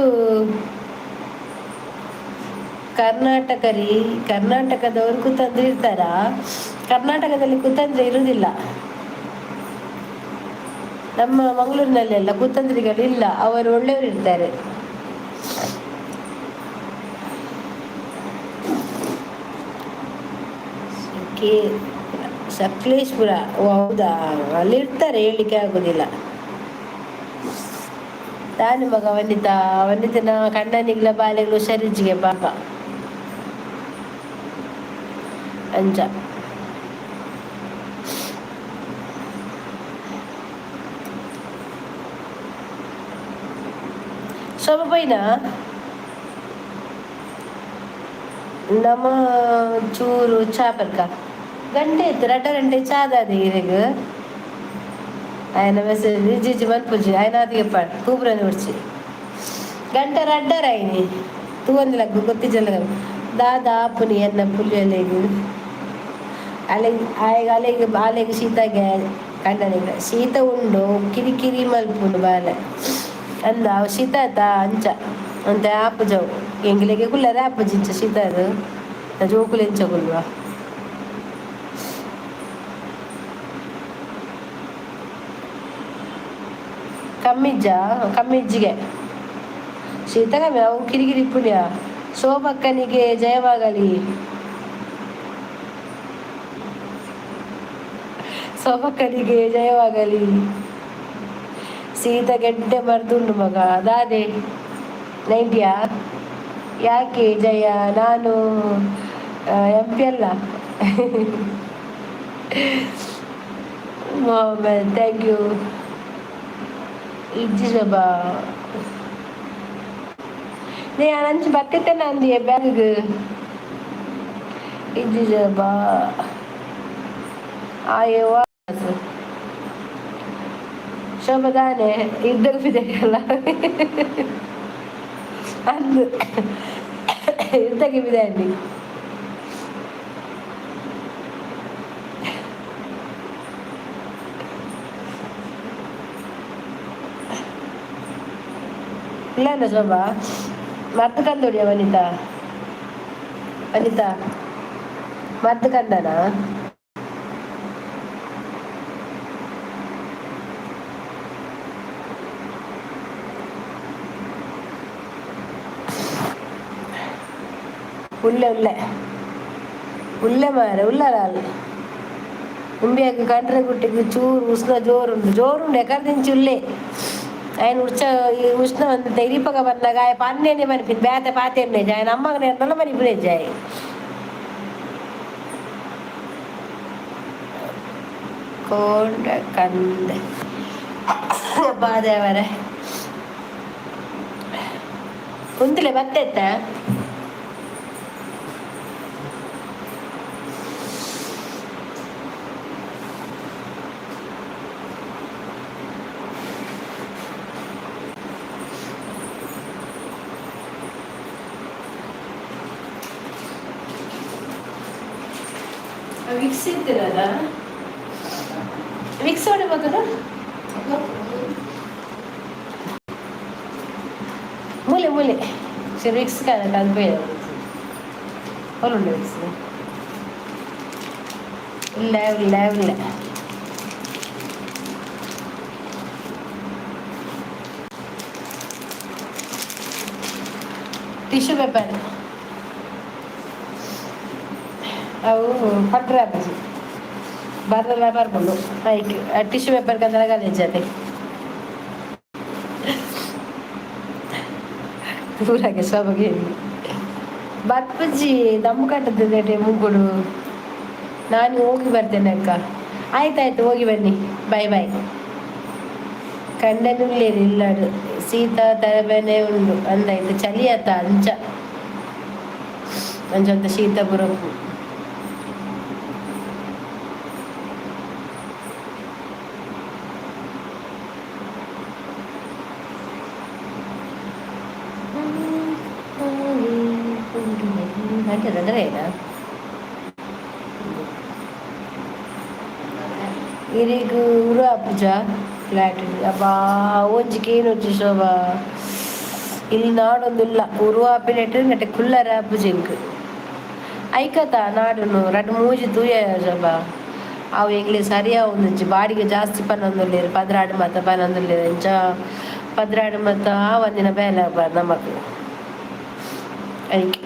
ಕರ್ನಾಟಕ ರೀ, ಕರ್ನಾಟಕದವರು ಕುತಂದ್ರೆ ಇರ್ತಾರ? ಕರ್ನಾಟಕದಲ್ಲಿ ಕುತಂತ್ರ ಇರುವುದಿಲ್ಲ. ನಮ್ಮ ಮಂಗಳೂರಿನಲ್ಲೆಲ್ಲ ಕುತಂತ್ರಿಗಳಿಲ್ಲ, ಅವರು ಒಳ್ಳೆಯವರು ಇರ್ತಾರೆ. ಕೆ ಸಕಲೇಶ್ಪುರ. ಓ ಹೌದಾ? ಅಲ್ಲಿ ಇರ್ತಾರೆ, ಹೇಳಲಿಕ್ಕೆ ಆಗೋದಿಲ್ಲ. ತಾನು ಮಗ ವನಿತಾ, ವನಿತನ ಕಣ್ಣನಿಗ್ಲ ಬಾಲೆಗಳು ಹುಷಾರಿಜ್ಜಿಗೆ ಪಾಪ ಅಂಚ. ಶೋಭ ಪೈನಾ ನಮ್ಮ ಚೂರು ಚಾ ಪರ್ಕ ಗಂಟೆ ಇತ್ತು ರಡ್ಡ ಗಂಟೆ ಚಾದಾದ ಇರೆಗ್. ఆయన మెసేజ్ ಜಿಜಿ ಮನ್ಪುಜಿ ఆయన ಅದಿಗೆ ಪಾಡ್ ತೂಬ್ರನಿ ಉಡ್ಚಿ ಗಂಟೆ ರಡ್ಡರ ಐನಿ ತೂವಂದಿಲ್ಲ ಗೊತ್ತಿಜ್ಜಲ್ಲ. ದಾದ ಆಪುನಿ ಎನ್ನ ಪುಲಿಯಲೆಗ್ ಅಲೆಗ್ ಆಯಗ್ ಅಲೆಗ್ ಬಾಲೆಗ್ ಶೀತಗೆ ಕಂಡನಿಗ್ ಶೀತ ಉಂಡು ಕಿರಿಕಿರಿ ಮಲ್ಪುಂಡು ಬಾಲೆ ಅಂದ ಅವು ಶೀತ ಆತ ಅಂಚ ಅಂತೆ ಆಪುಜವು ಎಂಗ್ಲೆಗೆ ಕುಲ್ಲರೆ ಆಪುಜಿ ಇಂಚ ಶೀತ ಅದು ಜೋಕುಲು ಎಂಚ ಕುಲ್ವ? ಕಮ್ಮಿಜ್ಜ ಕಮ್ಮಿಜ್ಜಿಗೆ ಶೀತ ಕಮ್ಮಿ ಅವು ಕಿರಿಕಿರಿ ಪುಣ್ಯ. ಶೋಭಕ್ಕನಿಗೆ ಜಯವಾಗಲಿ, ಶೋಭಕ್ಕನಿಗೆ ಜಯವಾಗಲಿ. ಸೀತ ಗೆಡ್ಡೆ ಮರ್ದುಂಡು ಮಗ ದಾದೆ ನೈಂಟಿಯಾ? ಯಾಕೆ ಜಯ? ನಾನು ಎಂ ಪಿ ಅಲ್ಲ. Mohammed thank you. ಇಜ್ಜಿ ಶೋಭಾ, నేను ಅಂಚೆ ಬತ್ತಿತ್ತೇನೆ ಅಂದಿಯೆ ಬ್ಯಾಗ್ ಇಜ್ಜಿ ಶೋಭಾ. ಆಯೋ ಶೋಭಾ ದಾನೆ ಇದ್ದಾಗ ಬಿದ್ದಲ್ಲ ಅಂದು ಯುದ್ಧಕ್ಕೆ ಬಿದ್ದಾಂಡಿ. ಇಲ್ಲ ಶೋಭಾ, ಮರ್ತು ಕಂದೋಡಿಯ ವನಿತಾ? ವನಿತಾ ಮರ್ತು ಕಂದನಾ? ಉಲ್ಲೆ ಉಲ್ಲೆ ಉಲ್ಲೆ ಮಾರೆ ಉಲ್ಲರಾಲ್ ಉಂಬಿಯಾಗ ಕಂಡ್ರೆ ಗುಟ್ಟಿಗೆ ಚೂರು ಉಷ್ಣ ಜೋರುಂಡು ಜೋರುಂಡು ಎಕರ್ದಿಂಚಿ ಉಲ್ಲೆ. ఆయన ಉಚ್ಚ ಉಷ್ಣ ಧೈರ್ಯಪಗ ಬಂದಾಗ ಆಯ ಪನ್ನೇನೆ ಮನಿಪಿನ್ ಬೇತೆ ಪಾತೆರ್ನೆ ಜಾಯ್ ಅಮ್ಮಗ ನೇರ್ನಲ್ಲ ಮನಿಪುನೆ ಜಾಯ್ ಕೋಂಡ ಕಂದೆ ದೇವರೇ ಕುಂತಲೆ ಬತ್ತೆತ್ತ. ವಿಕ್ಸ್ ಇರ್ತೀರಲ್ಲ, ವಿಕ್ಸ್ ಹೊಡೆ ಮಗನ ಮೂಲೆ ಮೂಲೆ ಸರಿ ವಿಕ್ಸ್ ಕಾಣ್ಪೋಯ ಹೊಲುಂಡು ವಿಕ್ಸ್ ಇಲ್ಲ ಇಲ್ಲ ಇಲ್ಲ. ಟಿಶ್ಯೂ ಪೇಪರ್ ಅವು ಪಟ್ರೆ ಆಪುಜಿ ಬರ್ರಲ್ಲ ಬರ್ಬೋದು ಐಕ್ ಟಿಶ್ಯೂ ಪೇಪರ್ ಕಂದಲ ಗಲೀಜಾತೆ ಪೂರಾಗೆ ಸೊಬಗೆ ಬರ್ಪುಜಿ ದಮ್ಮು ಕಟ್ಟುತ್ತದೆ ಮುಗುಡು. ನಾನು ಹೋಗಿ ಬರ್ತೇನೆ ಅಕ್ಕ. ಆಯ್ತಾಯ್ತು, ಹೋಗಿ ಬನ್ನಿ, ಬಾಯ್ ಬಾಯ್. ಕಂಡನುಲ್ಲೇರು ಇಲ್ಲಾಡು, ಸೀತಾ ತರಬೇನೆ ಉಂಡು ಅಂದಾಯ್ತು. ಚಳಿ ಆತ ಅಂಚ ಅಂಚಂತ ಶೀತ ಬುರಪು. ಗಂಟೆ ಏನಾ ಇರಿಗು ಉರು ಆಪುಜ ಫ್ಲಾಟ್. ಅಬ್ಬಾ, ಒಂಜಿ ಕೇನೊಂಜಿ ಶೋಭಾ ಇಲ್ಲಿ ನಾಡೊಂದುಲ್ಲ. ಉರು ಆಪಿನೆಟ್ ನೆಟೆ ಕುಲ್ಲರ ಆಪುಜಿ ಎಂಕ್. ಐಕತ ನಾಡುನು ರಡ್ಡ್ ಮೂಜಿ ತೂಯ ಶೋಭಾ, ಅವು ಎಂಕ್ಲೆ ಸರಿಯಾವೊಂದುಜ್ಜಿ. ಬಾಡಿಗೆ ಜಾಸ್ತಿ ಪನೊಂದುಲ್ಲೆರ್, 12 ಮಾತ ಪನೊಂದುಲ್ಲೆರ್. ಇಂಚ 12 ಮಾತ ಆವಂದಿನ ಬೇಲೆ ನಮಕ್ ಐಕ್.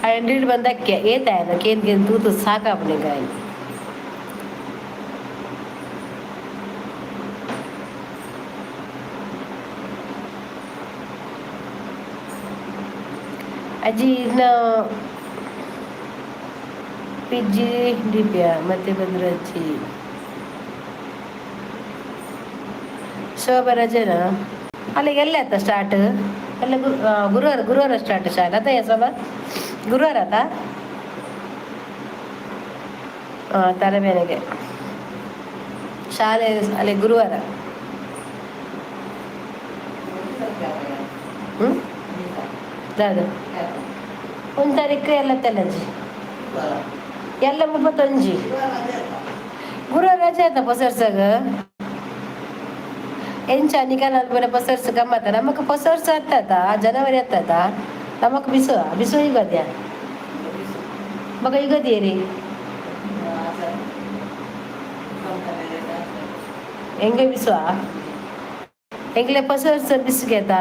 ಹಂಡ್ರೆಡ್ ಬಂದಕ್ಕೆ ಏತಾಯನ ಕೇನ್ ಕೇನ್ ತೂತು ಸಾಕಾಪುನೆಗಾಯಿ. ಅಜ್ಜಿ ಇನ್ನ ಪಿಜ್ಜಿ ಡಿಪ್ಯಾ ಮತ್ತೆ ಬಂದ್ರು ಅಜ್ಜಿ. ಶೋಭಾ ರಜೆನಾ? ಅಲ್ಲಿಗೆ ಎಲ್ಲ ಆಯ್ತಾ ಸ್ಟಾರ್ಟ್? ಎಲ್ಲ ಗುರುವಾರ, ಗುರುವಾರ ಸ್ಟಾರ್ಟ್ ಶಾಲೆ ಅತ್ತಯ್ಯ ಶೋಭಾ? ಗುರುವಾರ ಆತಾ? ಹಾಂ, ತರಬೇನೆಗೆ ಶಾಲೆ ಅಲ್ಲಿ ಗುರುವಾರ. ಹ್ಞೂ, ದಾದ ಒಂದು ತಾರೀಕು ಎಲ್ಲ ತೆಲಂಜಿ ಎಲ್ಲ 31. ಗುರುವಾರ ರಜೆ ಆತ ಹೊಸ ವರ್ಷಗ. ಎಂಚ ನಿಕಲ್ ಪೂರ ಹೊಸ ವರ್ಷ ಗಮ್ಮತ್ತ? ನಮಕ್ ಹೊಸ ವರ್ಷ ಹತ್ತತ, ಜನವರಿ ಹತ್ತತ. ನಮಕ್ ಬಿಸು ಬಿಸು ಯುಗದ್ಯ ಮಗ ಯುಗದಿಯರಿ. ಹೆಂಗೆ ಬಿಸುವ ಎಂಗ್ಲೆ ಹೊಸ ವರ್ಷ ಬಿಸುಗೆತ?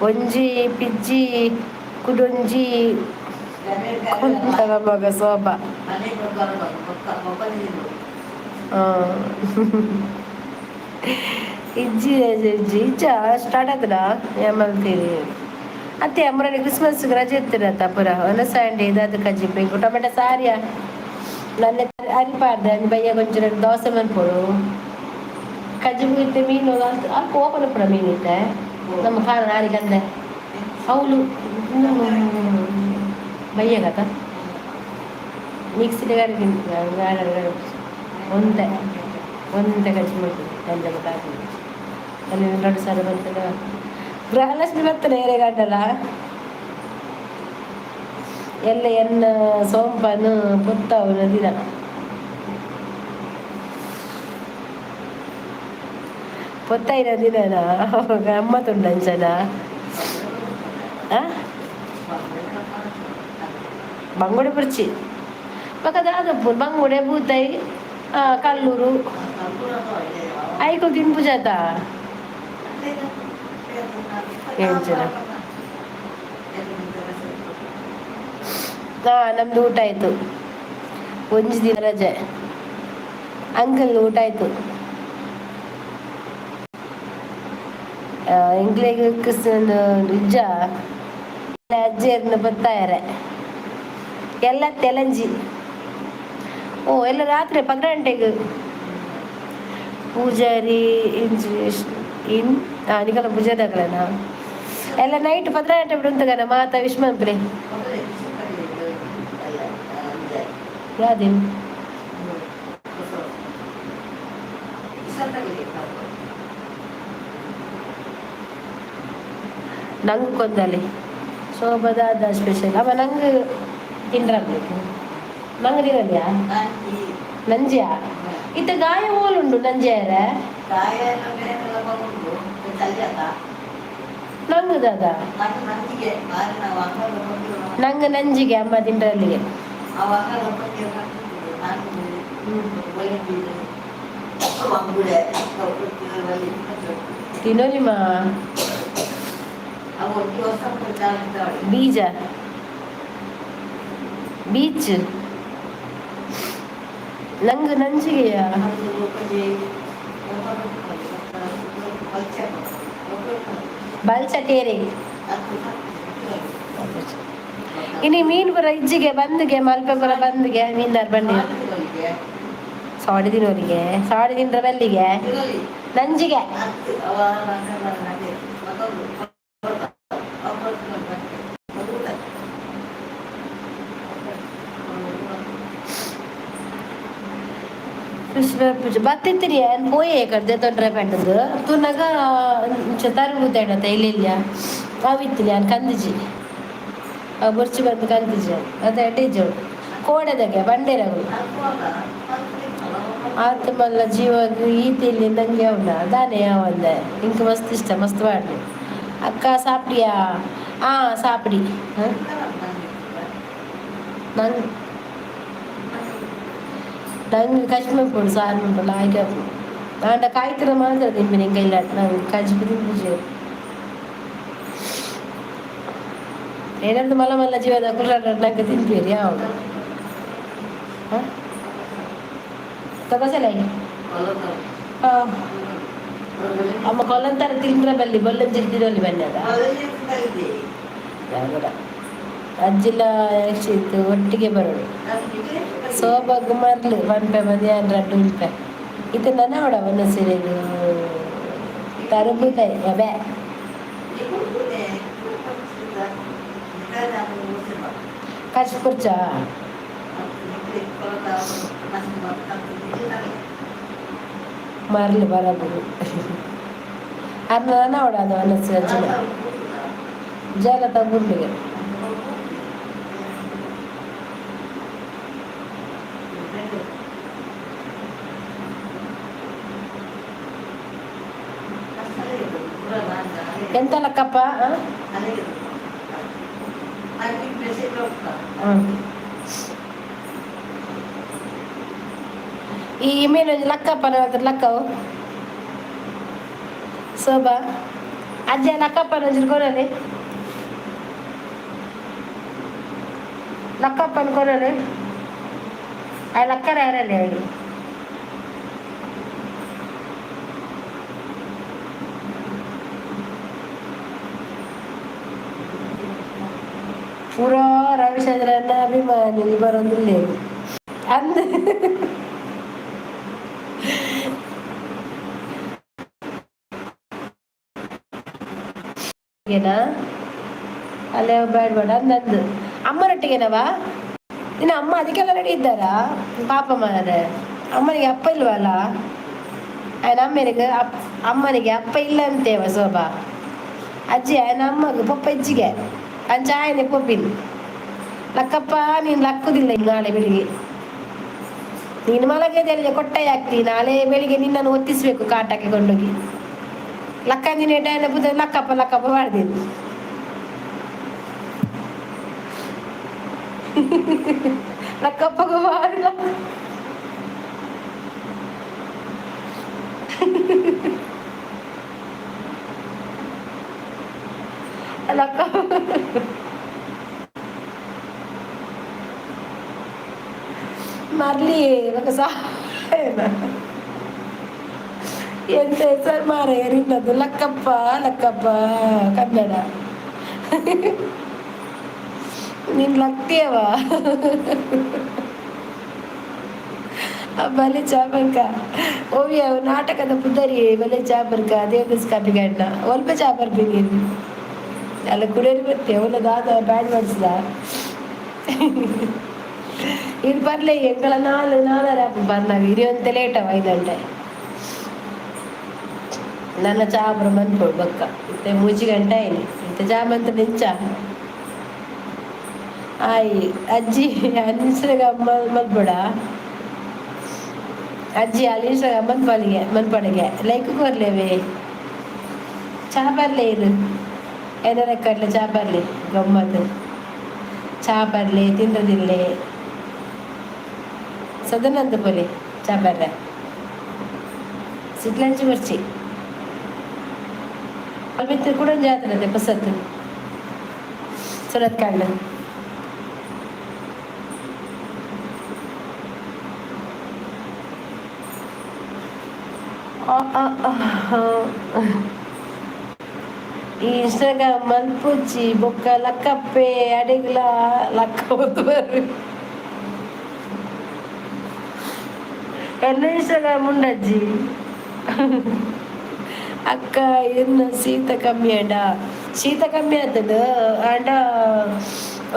ಒಂಜಿ ಪಿಜ್ಜಿ ಕುಡೊಂಜಿ ಕೊಂತರ ಮಗ ಸೋಬ. ಇಜ್ಜಿ ಇಜ್ಜಿ ಇಜ್ಜ ಸ್ಟಾರ್ಟ್ ಆತದ ಏಮಲ್ತೀರಿ ಅತ್ತೆ? ಅಮ್ಮರಲ್ಲಿ ಕ್ರಿಸ್ಮಸ್ ರಜೆ ಇರ್ತೀರತ್ತ ಪುರ. ಒಂದ ಸಂಡೆ ಇದಾದ ಕಜ್ಜಿ ಇಂಕು ಟೊಮೆಟೊ ಸಾರಿಯ ನನ್ನ ಅರಿಪಾರ್ದೆ ಬಯ್ಯ ಕೊಂಚ ದೋಸೆ ಮನ್ಪೊಡು. ಕಜ್ಜಿ ಇತ್ತೆ ಮೀನು ಅಲ್ಪ ಓಪನ್ ಪುರ ಮೀನು ಇತ್ತೆ ನಮ್ಮ ಖಾರ ನಾರಿಗಂದೆ ಅವಳು ಬಯ್ಯಗತ ಮಿಕ್ಸಿಡ್ ಒಂತೆ ಒಂತೆ ಕಜ್ಜಿ ಮಾಡ್ತೀವಿ ಗಂಜ ಕಾಪಿ ಅಲ್ಲಿ ಎರಡು ಸಾರಿ ಬರ್ತದೆ. ಗೃಹಲಕ್ಷ್ಮಿ ಬರ್ತದೆ ಏರೆ ಗಂಟಲ್ಲ ಎಲ್ಲ ಎನ್ನ ಸೋಂಪನು ಪುತ್ತವನ ದಿನ. ಪೊತ್ತೈನ ದಿನನ ಗಮ್ಮತ್ತುಂಡು ಅಂಚನ. ಬಂಗುಡೆ ಪುರ್ಚಿ ಬೊಕ ದಾದಪ್ಪು ಬಂಗುಡೆ ಬೂತೈ ಕಲ್ಲೂರು ಐಕು ತಿನ್ಪುಜಾತ ಎಂಚನ? ಹಾ, ನಮ್ದು ಊಟ ಆಯ್ತು. ಒಂಜಿ ದಿನ ರಜೆ ಅಂಕಲ್. ಊಟ ಆಯ್ತು. ಎಂಕ್ಲೆಗ್ ಕ್ರಿಸ್ತನ ಇಜ್ಜ ಅಜ್ಜಿಯರ್ನ ಬತ್ತಾಯರೆ ಎಲ್ಲ ತೆಲಂಜಿ. ಓ, ಎಲ್ಲ ರಾತ್ರಿ 12 ಗಂಟೆಗೆ ಪೂಜಾರಿ ಇನ್ ನಿಕಲ ಪೂಜಾರಿ. ಎಲ್ಲ ನೈಟ್ 12 ಗಂಟೆ ಬಿಡುಂತಗನ ಮಾತಾ ವಿಶ್ ಮನ್ಪುಲೆ. ಯಾವ್ದೇನು? ನಂಗೆ ಕೊಂದಲ್ಲಿ ಶೋಭದಾದ ಸ್ಪೆಷಲ್ ಅವ. ನಂಗೆ ತಿಂಡ್ರಬೇಕು, ನಂಗೆ ತಿನ್ನಲ್ಯಾ? ನಂಜಿಯಾ ಇತ್ತ ಗಾಯ ಓಲುಂಡು ನಂಜೆಯರ? ನಂಗೆ ದಾದ ನಂಗೆ ನಂಜಿಗೆ ಅಮ್ಮ ತಿಂಡ್ರಲ್ಲಿಗೆ. ತಿನ್ನೋಲಿಮಾ ಬೀಜ ಬೀಚ್ ನಂಗೆ ನಂಜಿಗೆಯಾ? ಬಲ್ಚಟೇರಿ. ಇನಿ ಮೀನ್ ಪುರ ಇಜ್ಜಿಗೆ ಬಂದ್ಗೆ, ಮಲ್ಪೆ ಪುರ ಬಂದ್ಗೆ ಮೀನ್ದಾರ್ ಬನ್ನಿ. ಸಾಡಿ ದಿನೋರಿಗೆ ಸಾಡಿ ತಿಂದ್ರ ಬಲ್ಲಿಗೆ ನಂಜಿಗೆ. ಫಿಶ್ ಬತ್ತಿತ್ತಿರಿ ಏನ್ ಪೋಯೆ ಕಡ್ದೆ ತೊಂದರೆ ಪಂಡದು ತೂನಗ ಇಂಚ ತರುವುದೇನತ ಇಲ್ಲ ಅವಿತ್ತಿನಿ ಯಾನ್ ಕಂದಿಜಿ. ಅವು ಬೊರ್ಚಿ ಬಂದು ಕಂದಿಜಿ. ಅದೇ ಎಡ್ಡೆ ಕೋಡೆದಗೆ ಬಂಡೇರಗಳು ಆತ ಮಲ್ಲ ಜೀವ ಈತ ಇಲ್ಲಿ ನಂಗೆ ಅವನ ದಾನೆ ಯಾವಂದೆ ಇಂಕ್ ಮಸ್ತ್ ಇಷ್ಟ ಮಸ್ತ್ ಮಾಡ್ಲಿ. ಅಕ್ಕ ಸಾಪ್ಡಿಯಾ? ಆ ಸಾಪ್ಡಿ. ನಂಗೆ ನಂಗೆ ಕಶ್ಮೀರ್ ಪೋಡು ಸಾರು ಉಂಟಲ್ಲ ಹಾಗೆ ಆಂಡ ಕಾಯ್ತಿರ ಮಾತ್ರ ತಿನ್ಪಿನಿ. ಎಂಕ ಇಲ್ಲ, ನಂಗೆ ಕಜ್ಪು ತಿನ್ಪುಜಿ. ಏನಂತ ಮಲ್ಲ ಮಲ್ಲ ಜೀವದ ಕುರ್ರ ನಂಗೆ ತಿನ್ಪೀರಿ ಯಾವುದು ಹಾಂ ತಗೋಸಲ್ಲ. ಅಮ್ಮ ಕೊಲ್ಲಂತರ ತಿಂದ್ರ ಬಲ್ಲಿ ಬೊಲ್ಲಂಜಿರಿ ತಿನ್ನೊಲಿ ಬನ್ನದ ಅಜ್ಜಿಲ ಇತ್ತು ಒಟ್ಟಿಗೆ ಬರೋಡು. ಸೋಬಗ್ ಮರ್ಲು ಪನ್ಪೆ ಮಧ್ಯಾಹ್ನ ರಡ್ಡು ಉಲ್ಪೆ ಇದು ನನ್ನ ಅವಡ ಒನ್ನ ಸೀರೆದು ತರಬುದ ಅಬೆ. ಕಚ್ಪುರ್ಚ ಮರ್ಲು ಬರಬಹುದು ಅರ್ನ ನನ್ನ ಅವಡ ಅದು ಒನ್ನ ಅಜ್ಜಿನ ಜಲ ತಗುರ್ಲಿಗೆ. ಎಂತ ಲಕ್ಕಪ್ಪ? ಈ ಇಮೇಲ್ ಲಕ್ಕಪ್ಪನ ಲಕ್ಕವು ಶೋಭಾ ಅಜ್ಜ ಲಕ್ಕಪ್ಪನ ಕೊರಲೆ, ಲಕ್ಕಪ್ಪನ ಕೊರಲೆ. ಆ ಲಕ್ಕರ ಯಾರಲ್ಲಿ ಹೇಳಿ. ಪೂರಾ ರವಿಚಂದ್ರನ ಅಭಿಮಾನಿ ಬರೋದಿಲ್ಲ ಅಂದ. ಅಲ್ಲೇ ಬೇಡ ಬೇಡ ಅಂದಂದು ಅಮ್ಮನೊಟ್ಟಿಗೆನವಾ ನಿನ್ನ ಅಮ್ಮ ಅದಕ್ಕೆಲ್ಲ ರೆಡಿ ಇದ್ದಾರಾ? ಪಾಪ ಮಾರೆ, ಅಮ್ಮನಿಗೆ ಅಪ್ಪ ಇಲ್ವಲ್ಲ? ಅಮ್ಮನಿಗೆ ಅಪ್ ಅಮ್ಮನಿಗೆ ಅಪ್ಪ ಇಲ್ಲ ಅಂತೇವ ಶೋಭಾ. ಅಜ್ಜಿ ಆಯ್ನ ಅಮ್ಮಗ ಪಪ್ಪ ಇಜ್ಜಿಗೆ ಅಂಚ ಆಯ್ನೆ ಪೊಪ್ಪಿನ. ಲಕ್ಕಪ್ಪ, ನೀನು ಲಕ್ಕುದಿಲ್ಲ ನಾಳೆ ಬೆಳಿಗ್ಗೆ. ನೀನು ಮಲಗದೆಲ್ಲ ಕೊಟ್ಟೆ ಹಾಕ್ತಿ. ನಾಳೆ ಬೆಳಿಗ್ಗೆ ನಿನ್ನನ್ನು ಒತ್ತಿಸ್ಬೇಕು ಕಾಟಕ್ಕೆ ಕೊಂಡೋಗಿ. ಲಕ್ಕಂದಿನ ಬುದ ಲಕ್ಕಪ್ಪ ಲಕ್ಕಪ್ಪ ಮಾಡ್ತೀನಿ. ಲಕ್ಕಪ್ಪಗೂ ಮಾಡಿಲ್ಲ. ಲಕ್ಕ ಮರ್ಲಿ ಇವಾಗ ಎಂತ ಹೆಸರು ಮಾರ ನಿನ್ನದು? ಲಕ್ಕಪ್ಪ ಲಕ್ಕಪ್ಪ ಕನ್ನಡ. ನೀನ್ ಲಕ್ತಿಯವ ಬಲೆ ಚಾಪರ್ಕ ಓವಿಯ ನಾಟಕದ ಪುದರಿ ಬಲೆ ಚಾಪರ್ಕ ದೇವದಾಸ್ ಕಾಪಿಗಣ್ಣ ಒಲ್ಪ ಚಾಪರ್ಪಿ ನೀನು ಅಲ್ಲ ಕುಡಿಯಲು ಬರ್ತೆ ಅವನ ದಾದ ಬ್ಯಾಡ್ ಮಾಡಿಸ್ದ. ಇದು ಬರ್ಲಿ ಎಂಗಳ ನಾಲ್ ನಾಲರ ಬರ್ನಾಗ ಇರಿಯಂತೆ ಲೇಟವ ಐದಂಟೆ. ನನ್ನ ಚಾಬ್ರ ಮನ್ಪೊಡು ಬಕ್ಕ ಇತ್ತೆ ಮೂಜಿ ಗಂಟೆ ಆಯ್ನಿ. ಇತ್ತೆ ಚಾ ಮಂತ್ ನಿಂಚ ಆಯ್ ಅಜ್ಜಿ ಅನ್ಸ್ರಗ ಮಲ್ಪೊಡ ಅಜ್ಜಿ ಅಲ್ಲಿ ಮನ್ಪಲಿಗೆ ಮನ್ಪಡಿಗೆ ಲೈಕ್ ಕೊರ್ಲೇವೆ. ಚಾ ಬರ್ಲೆ ಇದು ಏನಾರ ಕಡ್ಲೆ ಚಾ ಬರ್ಲಿ ಗಮ್ಮತ್ತು. ಚಾ ಬರ್ಲಿ ತಿಂದ್ರದಿಲ್ಲೆ ಸದನಂದ ಪೊಲಿ ಚಾ ಬರ್ರೆ ಸಿಟ್ಲಂಚಿ ಬರ್ಚಿ ಅಲ್ಬಿತ್ತು ಕೂಡ ಜಾತ್ರೆ ಪಸತ್ತು ಸುರತ್ ಕಣ್ಣ. ಆ ಆ. ಈ ಇನ್ಸ್ಟಾಗ್ರಾಮ್ ಮನ್ಪುಚ್ಚಿ ಬೊಕ್ಕ ಲಕ್ಕಪ್ಪೆ ಅಡೆಗ್ಲ ಲಕ್ಕ ಬರು. ಎನ್ನ ಇನ್ಸ್ಟಾಗ್ರಾಮ್ ಉಂಡಜ್ಜಿ. ಅಕ್ಕ, ಎನ್ನ ಶೀತ ಕಮ್ಮಿ ಆಂಡ? ಶೀತ ಕಮ್ಮಿ ಆತದ ಆಂಡ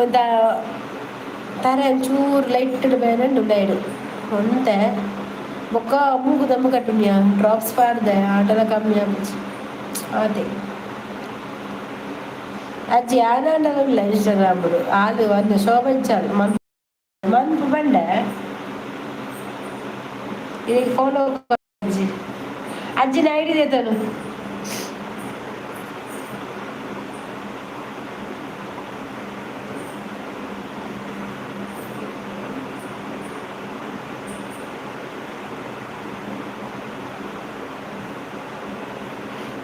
ಒಂತ ತರೆ ಒಂಚೂರು ಲೈಟ್ ಬೇರೆ ಉಂಡಾಯ್ಡು ಒಂತೆ. ಬೊಕ್ಕ ಮೂಗು ದಮ್ಮು ಕಟ್ಟುನಿಯ ಡ್ರಾಪ್ಸ್ ಪಾಡ್ದೆ, ಆಂಡಲ ಕಮ್ಮಿ ಆಪುಜಿ. ಅದೇ ಅಜ್ಜಿ ಆನಾಂಡಲ ಇಲ್ಲ ಇನ್ಸ್ಟಾಗ್ರಾಮ್. ಆಲು ಒಂದು ಶೋಭೆ ಮನ್ ಮನ್ಪು ಬಂಡೆ ಈಗ ಫಾಲೋ. ಅಜ್ಜಿ, ಅಜ್ಜಿನ ಐಡಿ ದೇತಾನು.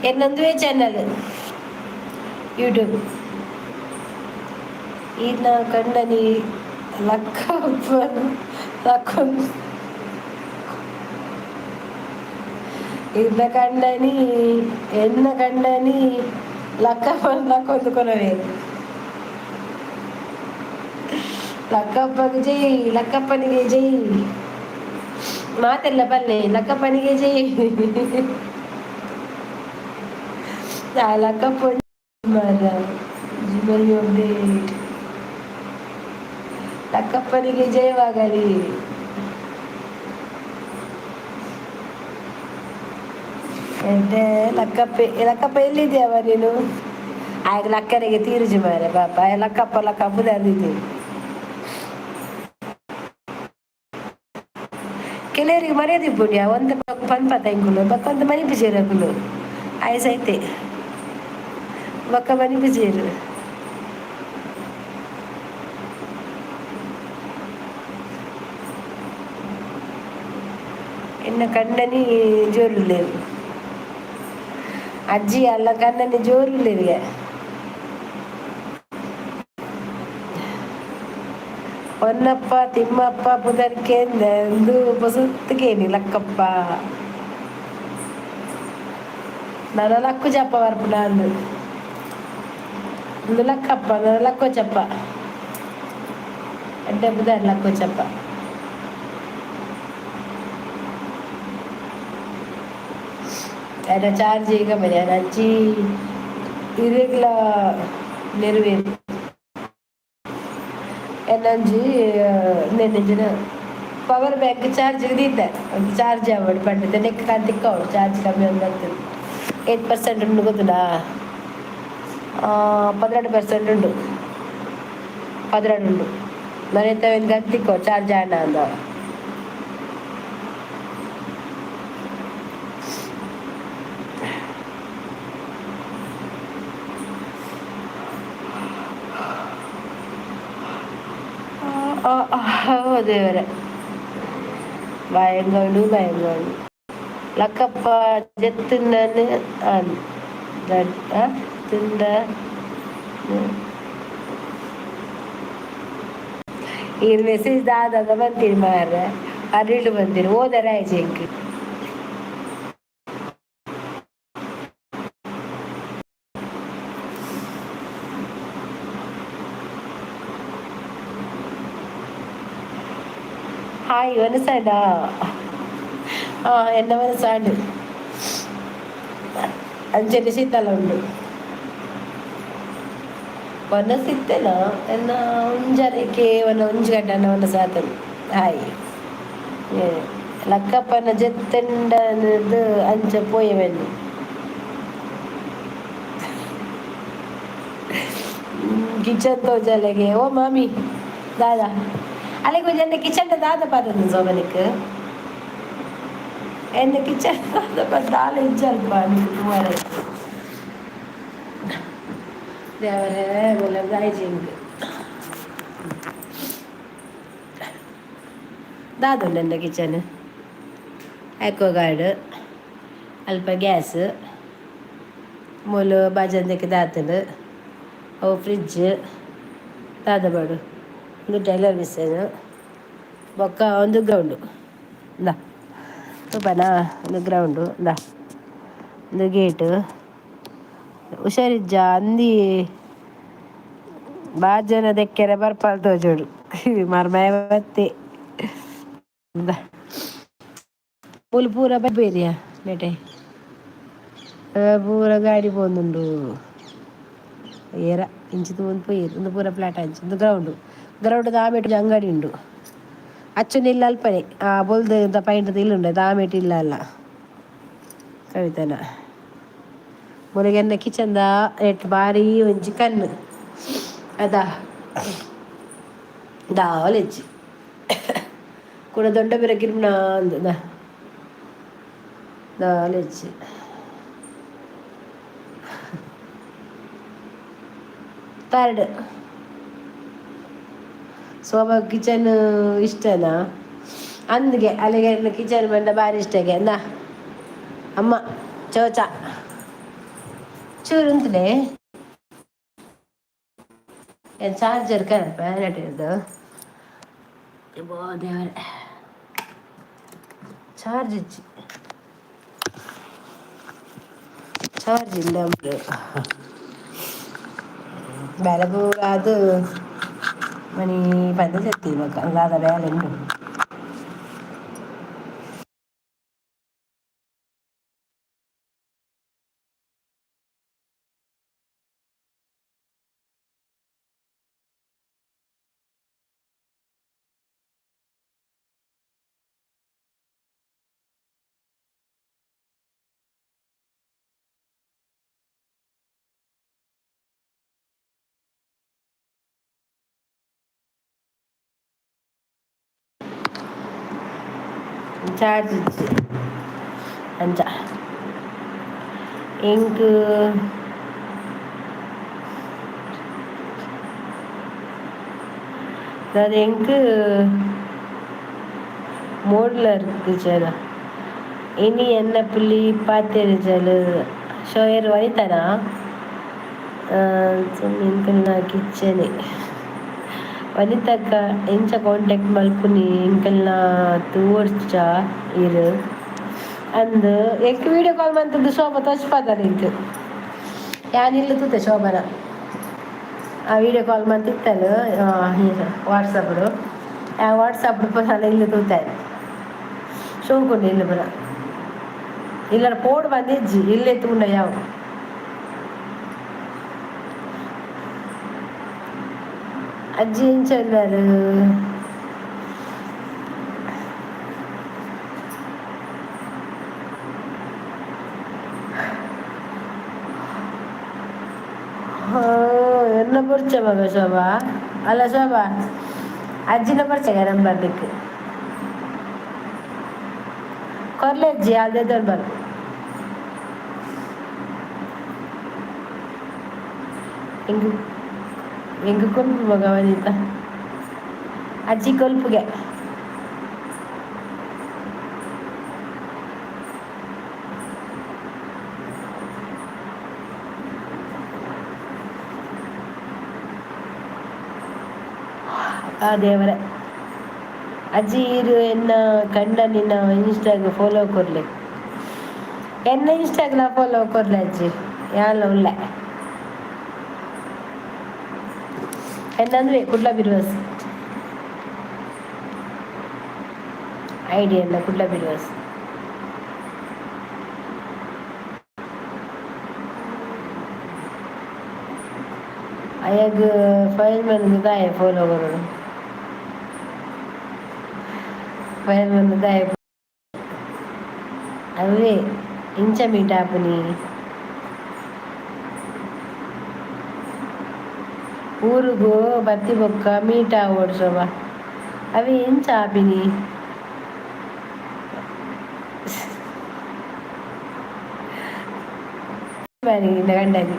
ಎನ್ನೊಂದುವೇ ಚಾನಲ್ ಯೂಟ್ಯೂಬ್. ಈರ್ನ ಕಂಡನಿ ಲಕ್ಕಪ್ಪ ಲಕ್ಕೊಂದು. ಈರ್ನ ಕಂಡನಿ, ಎನ್ನ ಕಂಡನಿ ಲಕ್ಕಪ್ಪ ಲಕ್ಕೊಂದು ಕೊನವೇ. ಲಕ್ಕಪ್ಪಗೆ ಜೈ, ಲಕ್ಕಪ್ಪನಿಗೆ ಜೈ. ಮಾತೆಲ್ಲ ಬಲ್ಲೆ. ಲಕ್ಕಪ್ಪನಿಗೆ ಜೈ. ಲಕ್ಕಪ್ಪ ಮಾರ ಅಪ್ಡೇಟ್. ಲಕ್ಕಪ್ಪನಿಗೆ ಜಯವಾಗಲಿ. ಎಂತೆ ಲಕ್ಕಪ್ಪ, ಲಕ್ಕಪ್ಪ ಎಲ್ಲಿದ್ಯಾವ ನೀನು? ಆಗ ಲಕ್ಕನಿಗೆ ತೀರುಜಿ ಮಾರೆ ಪಾಪ. ಲಕ್ಕಪ್ಪ ಲಕ್ಕಪ್ಪ ಅಂದಿದ್ದೀವಿ. ಕೆಲವರಿಗೆ ಮರ್ಯಾದೆ ಪುಣ್ಯ ಒಂದು ಪನ್ಪ ತಂಗುಲು ಬಕ್ಕೊಂದು ಮನಿ ಪುಜೇರಗುಲು ಆಯ್ಸೈತೆ ಬೊಕ್ಕ ಮನಿ ಪುಜೇರು. ಎನ್ನ ಕಂಡನಿ ಜೋರುಲ್ಲೇರು ಅಜ್ಜಿ ಅಲ್ಲ, ಕಣ್ಣನಿ ಜೋರುಲ್ಲೇರಿಗೆ. ಹೊನ್ನಪ್ಪ ತಿಮ್ಮಪ್ಪ ಪುದರ್ಕೇಂದು ಪೊಸತ್ಕೇನಿ ಲಕ್ಕಪ್ಪ. ನನ್ನ ಲಕ್ಕು ಚಪ್ಪ ಬರ್ಪುನ ಅಂದು. ಒಂದು ಲಕ್ಕಪ್ಪ, ನನ್ನ ಲಕ್ಕೋ ಚಪ್ಪ ಎಡ್ಡೆ ಪುದರ್ ಲಕ್ಕೋ ಚಪ್ಪ. ಅದ ಚಾರ್ಜ್ ಈಗ ಮನೆ ಅಜ್ಜಿ ಇರೆಗ್ಲ ನೆರವೇರು. ಎನ್ನೊಂಜಿ ನೆನ್ನೆಂಜಿನ ಪವರ್ ಬ್ಯಾಂಕ್ ಚಾರ್ಜ್ ದೀತೆ. ಒಂದು ಚಾರ್ಜ್ ಆವಡ್ ಪಂಡಿತ ನೆಕ್ ಕಾಂತಿಕ್ಕ ಚಾರ್ಜ್ ಕಮ್ಮಿ ಒಂದು ಆಗ್ತದೆ. 8% ಉಂಡು ಗೊತ್ತುಂಡಾ? 12% ಉಂಡು, 12 ಉಂಡು. ಮನೆ ಗಂತಿಕ್ಕೋ ಚಾರ್ಜ್ ಆಂಡ ಅಂದ. ದೇವರೇ, ಭಯಂಗಂಡು ಭಯಂಗಂಡು. ಲಕ್ಕಪ್ಪ ಜೆತ್ತುಂಡನು ತಿಂದ. ಈ ಮೆಸೇಜ್ ದಾದ ಬಂತೀನಿ ಮಾರ್ರೆ, ಅರಿಳು ಬಂದಿರಿ ಓದರ ಆಯ್ತು. ಹಾಯ್ ವನಸಾಂಡ. ಎನ್ನ ವನಸಾಂಡ್ ಅಂಚನೆ ಶೀತಲ ಉಂಡು ವನಸಿತ್ತೆನ ಎನ್ನ ಒಂಜರೆಕೆ ಒನ ಒಂಜಿ ಗಂಟೆ ವನಸಾತನು. ಹಾಯ್ ಲಕ್ಕಪ್ಪನ ಜೆತ್ತೆಂಡನದು ಅಂಚ ಪೋಯವೆನ್ನು ಕಿಚನ್ ತೋಜಲೆಗೆ. ಓ ಮಾಮಿ ದಾದಾ ಅಲ್ಲಿಗೆ ಎನ್ನ ಕಿಚನ್ ದಾದ ಪಾತಂದು ಸೋಮನಿಕ್. ಎನ್ನ ಕಿಚನ್ ದಾದ ದಾಲ ಇಜ್ಜಲ್ಪ ನಿಕ್ ತೂವರೆ. ದೇವರೇ ಮೊಲ ದಾಯ್ಜಿಂಗ್ ದಾದುಂಡು. ಎನ್ನ ಕಿಚನ್ ಆಕ್ವಾಗಾರ್ಡ್, ಅಲ್ಪ ಗ್ಯಾಸ್, ಮೂಲು ಬಾಜಂದಕ್ಕೆ ದಾತಂಡು. ಅವು ಫ್ರಿಜ್ ದಾದ ಬಾಡು. ಒಂದು ಟೈಲರ್ ಮಿಷನ್. ಬೊಕ್ಕ ಒಂದು ಗ್ರೌಂಡು. ಇಂದ ತೂಪನಾ, ಒಂದು ಗ್ರೌಂಡು. ಇಂದ ಒಂದು ಗೇಟು. ಹುಷಾರಿಜ್ಜ ಅಂದಿ ಬಾಜನ ದೆಕ್ಕೆರೆ ಬರ್ಪಾಲ್ ತೋಜೋಡು ಮರ್ಮಯ ಬತ್ತೆ ಮೂಲು ಪೂರ ಬೇರಿಯ ನೆಟೆ ಪೂರ ಗಾಡಿ ಪೋಂದುಂಡು ಏರ ಇಂಚಿ ತೂವೊಂದು ಪೋಯೆರ್ ಉಂದು ಪೂರ ಫ್ಲಾಟ್ ಅಂಚಿ ಉಂದು ಗ್ರೌಂಡ್ ಗ್ರೌಂಡ್ ದಾಮೇಟ್ ಅಂಗಡಿ ಉಂಡು ಅಚ್ಚುನ ಇಲ್ಲ ಅಲ್ಪನೆ ಆ ಬೊಲ್ದು ಪೈಂಟ್ ಇಲ್ಲುಂಡು ದಾಮೇಟ್ ಇಲ್ಲ ಅಲ್ಲ ಕವಿತನ ಮೊಳಗೆನ್ನ ಕಿಚನ್ದ ನೆಟ್ ಬಾರಿ ಒಂಜಿ ಕಣ್ಣು ಅದಾ ದಾವಲೆಜ್ಜಿ ಕುಡ ದೊಡ್ಡ ಬೇರೆ ಕಿರ್ಮಣ ಅಂದ ದಾವಲೆಜ್ಜಿ ಥರ್ಡ್ ಶೋಭಾ ಕಿಚನ್ ಇಷ್ಟನಾ ಅಂದ್ಗೆ ಅಲ್ಲಿಗೆ ಕಿಚನ್ ಬಂದ ಭಾರಿ ಇಷ್ಟಗೆ ಅಂದ ಅಮ್ಮ ಚೋಚ ಚೂರು ಅಂತಲೇ ಚಾರ್ಜರ್ ಕನಪ ದೇವರೇ ಚಾರ್ಜ್ ಇಜ್ಜಿ ಚಾರ್ಜ್ ಇಲ್ಲ ಬೇಲೆ ಪೂರ ಅದು ಮನಿ ಪಂದ ಜತ್ತಿ ಬೊಕ ದಾದ ಬೇಲೆ ಉಂಡು ಚಾರ್ಜ್ ಇಜ್ಜಿ ಅಂಚ ಎಂಕ್ ದಾದ ಎಂಕ್ ಮೋಡ್ಲರ್ ಕಿಚನ್ ಇನಿ ಎನ್ನ ಪುಲಿ ಪಾತೆರಿಜಲ್ ಶೋಯರ್ ವನಿತನಾ ಎಂಕಲ್ನ ಕಿಚನೆ ವನಿತಕ್ಕ ಎಂಚ ಕಾಂಟ್ಯಾಕ್ಟ್ ಮಲ್ಪುನಿ ಎಂಕಲ್ನ ತೂವೊಡ್ಚ ಇರ್ ಅಂದ್ ಎಂಕ್ ವೀಡಿಯೋ ಕಾಲ್ ಮಂತುದು ಶೋಭಾ ತೋಜ್ಪಾದಲ್ ಎಂಕ್ ಯಾನ್ ಇಲ್ಲ್ ತೂತೆ ಶೋಭನ ಆ ವೀಡಿಯೋ ಕಾಲ್ ಮಂತಿತ್ತಲ್ ವಾಟ್ಸಪ್ ಆ ವಾಟ್ಸಪ್ ಪೂರ ಇಲ್ಲ್ ತೂತೆ ಶೋಕುಂಡು ಇಲ್ಲ್ ಪೂರ ಇಲ್ಲಡ ಪೋಡು ಬಂದಿಜ್ಜಿ ಇಲ್ಲೇ ತೂಂಡ ಯಾವು. ಅಜ್ಜಿ ಎಂಚ ಉಲ್ಲರ್ ಎನ್ನ ಬೊರ್ಚ ಮಗ ಶೋಭಾ ಅಲ್ಲ ಶೋಭಾ ಅಜ್ಜಿನ ಬೊರ್ಚಗ ನಂಬರ್ ನಿಕ್ಕ್ ಕೊರ್ಲೆ ಅಜ್ಜಿ ಅಲ್ದೆ ಬರ್ ಎಂಕ್ ಎಂಕ್ ಕೊಲ್ಪು ಮಗ ವನಿತ ಅಜ್ಜಿ ಕೊಲ್ಪುಗೆ ಆ ದೇವರೇ ಅಜ್ಜಿ ಈರ್ ಎನ್ನ ಕಂಡ ನಿನ್ನ ಇನ್ಸ್ಟಾಗ್ ಫಾಲೋ ಕೊರ್ಲೆ ಎನ್ನ ಇನ್ಸ್ಟಾಗ್ಲ ಫಾಲೋ ಕೊರ್ಲೆ ಅಜ್ಜಿ ಯಾನ್ಲ ಉಲ್ಲೆ ಎನ್ನಂದ್ರೆ ಕುಡ್ಲ ಬಿರ್ವಸ್ ಐಡಿ ಎನ್ನ ಕುಡ್ಲ ಬಿರ್ವಸ್ ಅಯಗ್ ಫೈರ್ ಮ್ಯಾನ್ ದಾಯೆ ಫಾಲೋ ಕೊರೊಡು ಫೈರ್ ಮ್ಯಾನ್ ದಾಯೆ ಅವೇ ಇಂಚ ಮೀಟ್ ಆಪುನಿ ಊರುಗು ಬತ್ತಿ ಬೊಕ್ಕ ಮೀಟ್ ಆವೊಡು ಶೋಭಾ ಅವೆ ಎಂಚ ಆಪಿನಿ ಗಂಡನಿ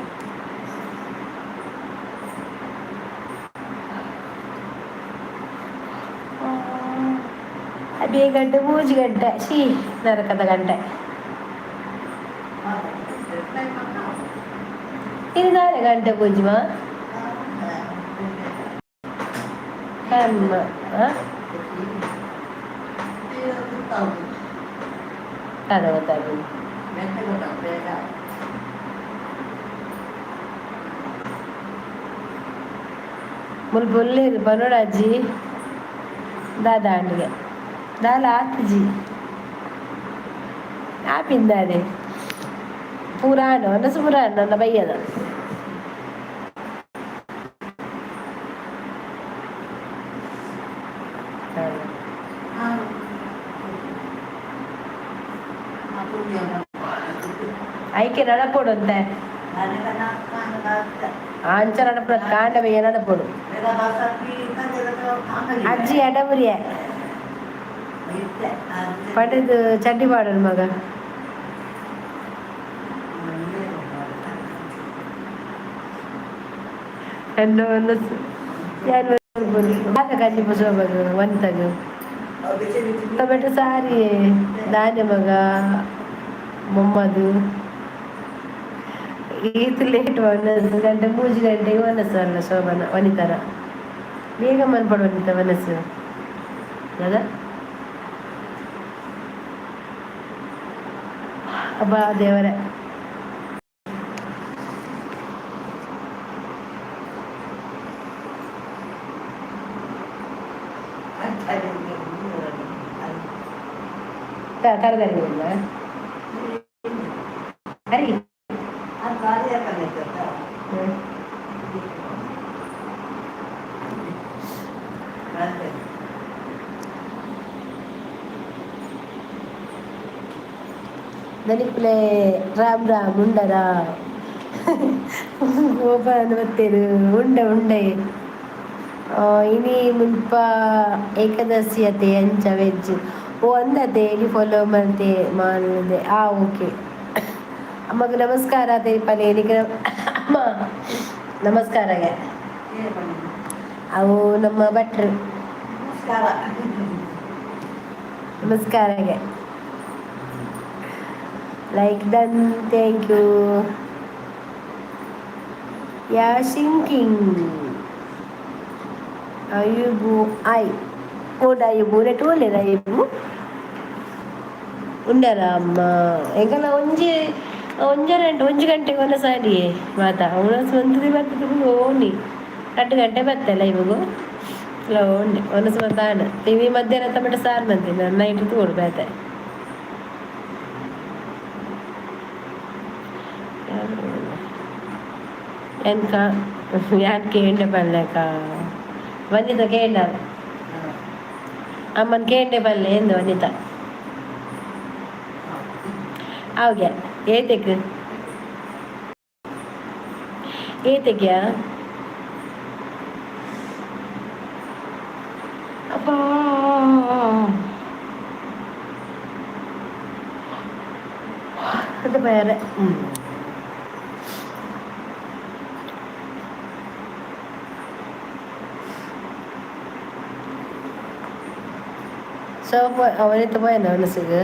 ಅದೇ ಗಂಟೆ ಮೂಜಿ ಗಂಟೆ ಶೀ ನರಕದ ಗಂಟೆ ಇದು ನಾಳೆ ಗಂಟೆ ಪೂಜಿಮಾ ಅಮ್ಮ ದಾದ ಗೊತ್ತಾಗುದು. ಮುಲ್ಪ ಉಲ್ಲೇರು ಪನೊಡಜ್ಜಿ ದಾದಾಂಡಿಗೆ ದಾಲ ಆತ್ಜಿ ಆಪಿಂದಾದೆ ಪೂರಾಣ ಒನಸು ಪೂರಾಣ ನನ್ನ ಬಯ್ಯದ. ಐಕೆ ನಡಪೊಡು ಅಂತೆ. ಅಂಚ ನಡಪುನ ಕಾಂಡ ಬಯ್ಯ ನಡಪೊಡು. ಅಜ್ಜಿ ಎಡಬುರಿಯ ಪಡೆದು ಚಡ್ಡಿ ಪಾಡೋದು ಮಗ. ಯಾನ್ ಶೋಭಗ್ ಒಂತಗ್ ಟೊಮೆಟೊ ಸಾರಿ ದಾನೆ ಮಗ ಮೊಮ್ಮದು. ಈತ್ ಲೇಟ್ ಒನಸ್ ಗಂಟೆ 3 ಗಂಟೆಗೆ ಒನಸು ಅಲ್ಲ ಶೋಭನ ವನಿತರ ಬೇಗ ಮನ್ಪಡು ವನಿತ ಒನಸು ಅದ. ಅಬ್ಬಾ ದೇವರೇ. ತರದಲ್ಲಿ ಅರಿ. ದನಿಪ್ಲೆ ರಾಮ್ ರಾಮ್ ಉಂಡರ ಗೋಪಾಲ ಬತ್ತೇರು ಉಂಡೆ ಉಂಡೆ. ಇನಿ ಮುಲ್ಪ ಏಕಾದಶಿ ಅತೆ, ಅಂಚ ವೆಜ್. ಓ ಅಂದತೆ ಇಲ್ಲಿ ಫಾಲೋ ಮಲ್ತೆ ಮಾಲ್ದೆ. ಆ ಓಕೆ, ಅಮ್ಮಗ್ ನಮಸ್ಕಾರ ತೆರಿಪಲೆ. ನಿಕ್ ಅಮ್ಮ ನಮಸ್ಕಾರಗೆ. ಅವು ನಮ್ಮ ಭಟ್ರು. ನಮಸ್ಕಾರಗೆ. Like done, thank you. ಯಾಶಿಂಕಿಂಗ್ ಅಯ್ಯುಬು I ಓಡ ಅಯ್ಯುಬು ನೆಟ್ ಒಲ್ಲೆರ್ ಅಯ್ಯುಬು ಉಂಡರ ಅಮ್ಮ. ಎಂಕಲ ಒಂಜಿ ಒಂಜರೆ ಗಂಟೆ 1 ಗಂಟೆಗೆ ಒಂದ ಸಾರಿಯೇ ಮಾತ ಒಣಸ್ ಮಂತುದಿ ಬರ್ತದೆ. ಓನಿ 2 ಗಂಟೆ ಬತ್ತಲ್ಲ ಇವಾಗ ಉಂಡೆ ಒಣಸ್ ಮಂತ ಆಂಡ್. ಇನಿ ಮಧ್ಯಾಹ್ನ ಟೊಮೆಟೊ ಸಾರು ಮಂತಿನ, ನೈಟ್ ತೂಡು ಬೇತೆ. ಎಂಕ ಯಾನ್ ಕೇಂಡೆ ಪಲ್ಲೆಕ ವನಿತ ಕೇಂಡ ಅಮ್ಮನ್ ಕೇಂಡೆ ಪಲ್ಲೆ ಎಂದು ವನಿತಾ ಆವ್ಗೆ ಏತೆಕ್ ಏತೆಕ್ಯಾ ಅಬ್ಬಾ. ಅದು ಬೇರೆ. ಸೋಪ ಅವನಿತ ಪೋಯನ ಮನಸ್ಸಿಗೆ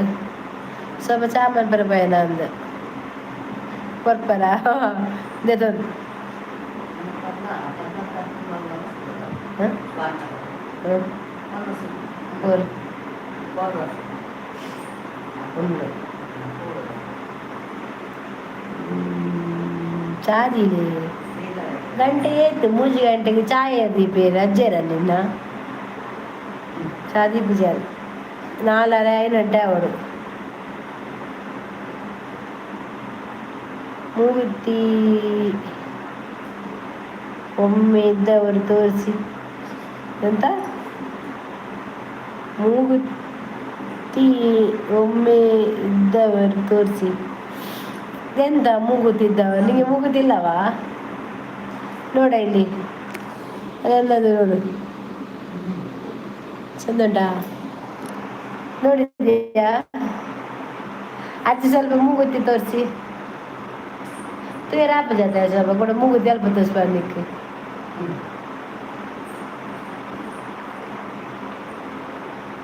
ಸೋಪ ಚಾಮನ್ ಪರ ಪೋಯನ ಅಂದ ಕೊರ್ಪರ ದೆತೊಂದು. ಪೋರ್ ಉಂಡು ಚಾದಿಲೆ ಗಂಟೆ ಏತು? 3 ಗಂಟೆಗೆ ಚಾಯ್ ದೀಪೇರು ಅಜ್ಜೇರ ನಿನ್ನ ಚಾ ದೀಪುಜಾರ್. 4:30 ಐನಂಟೆ ಅವಳು. ಮೂಗುತಿ ಒಮ್ಮೆ ಇದ್ದವರು ತೋರಿಸಿ ಎಂತ? ಮೂಗುತಿ ಒಮ್ಮೆ ಇದ್ದವರು ತೋರಿಸಿ ಎಂತ? ಮೂಗುತಿ ಇದ್ದವ ನಿಂಗೆ ಮೂಗುತಿ ಇಲ್ಲವಾ? ನೋಡ ಇಲ್ಲಿ ಅದೆಲ್ಲದು ನೋಡು, ಚಂದ ಉಂಟಾ? ನೋಡಿದ್ಯಾ? ಅಜ್ಜಿ ಸ್ವಲ್ಪ ಮೂಗುತಿ ತೋರಿಸಿ. ತೂಯೆರೆ ಆಪುಜತೆ ಸ್ವಲ್ಪ ಕೂಡ ಮೂಗುತಿ ಅಲ್ಪ ತೋರಿಸ್ಬಾರ್ದು ನಿಕ್ಕ್.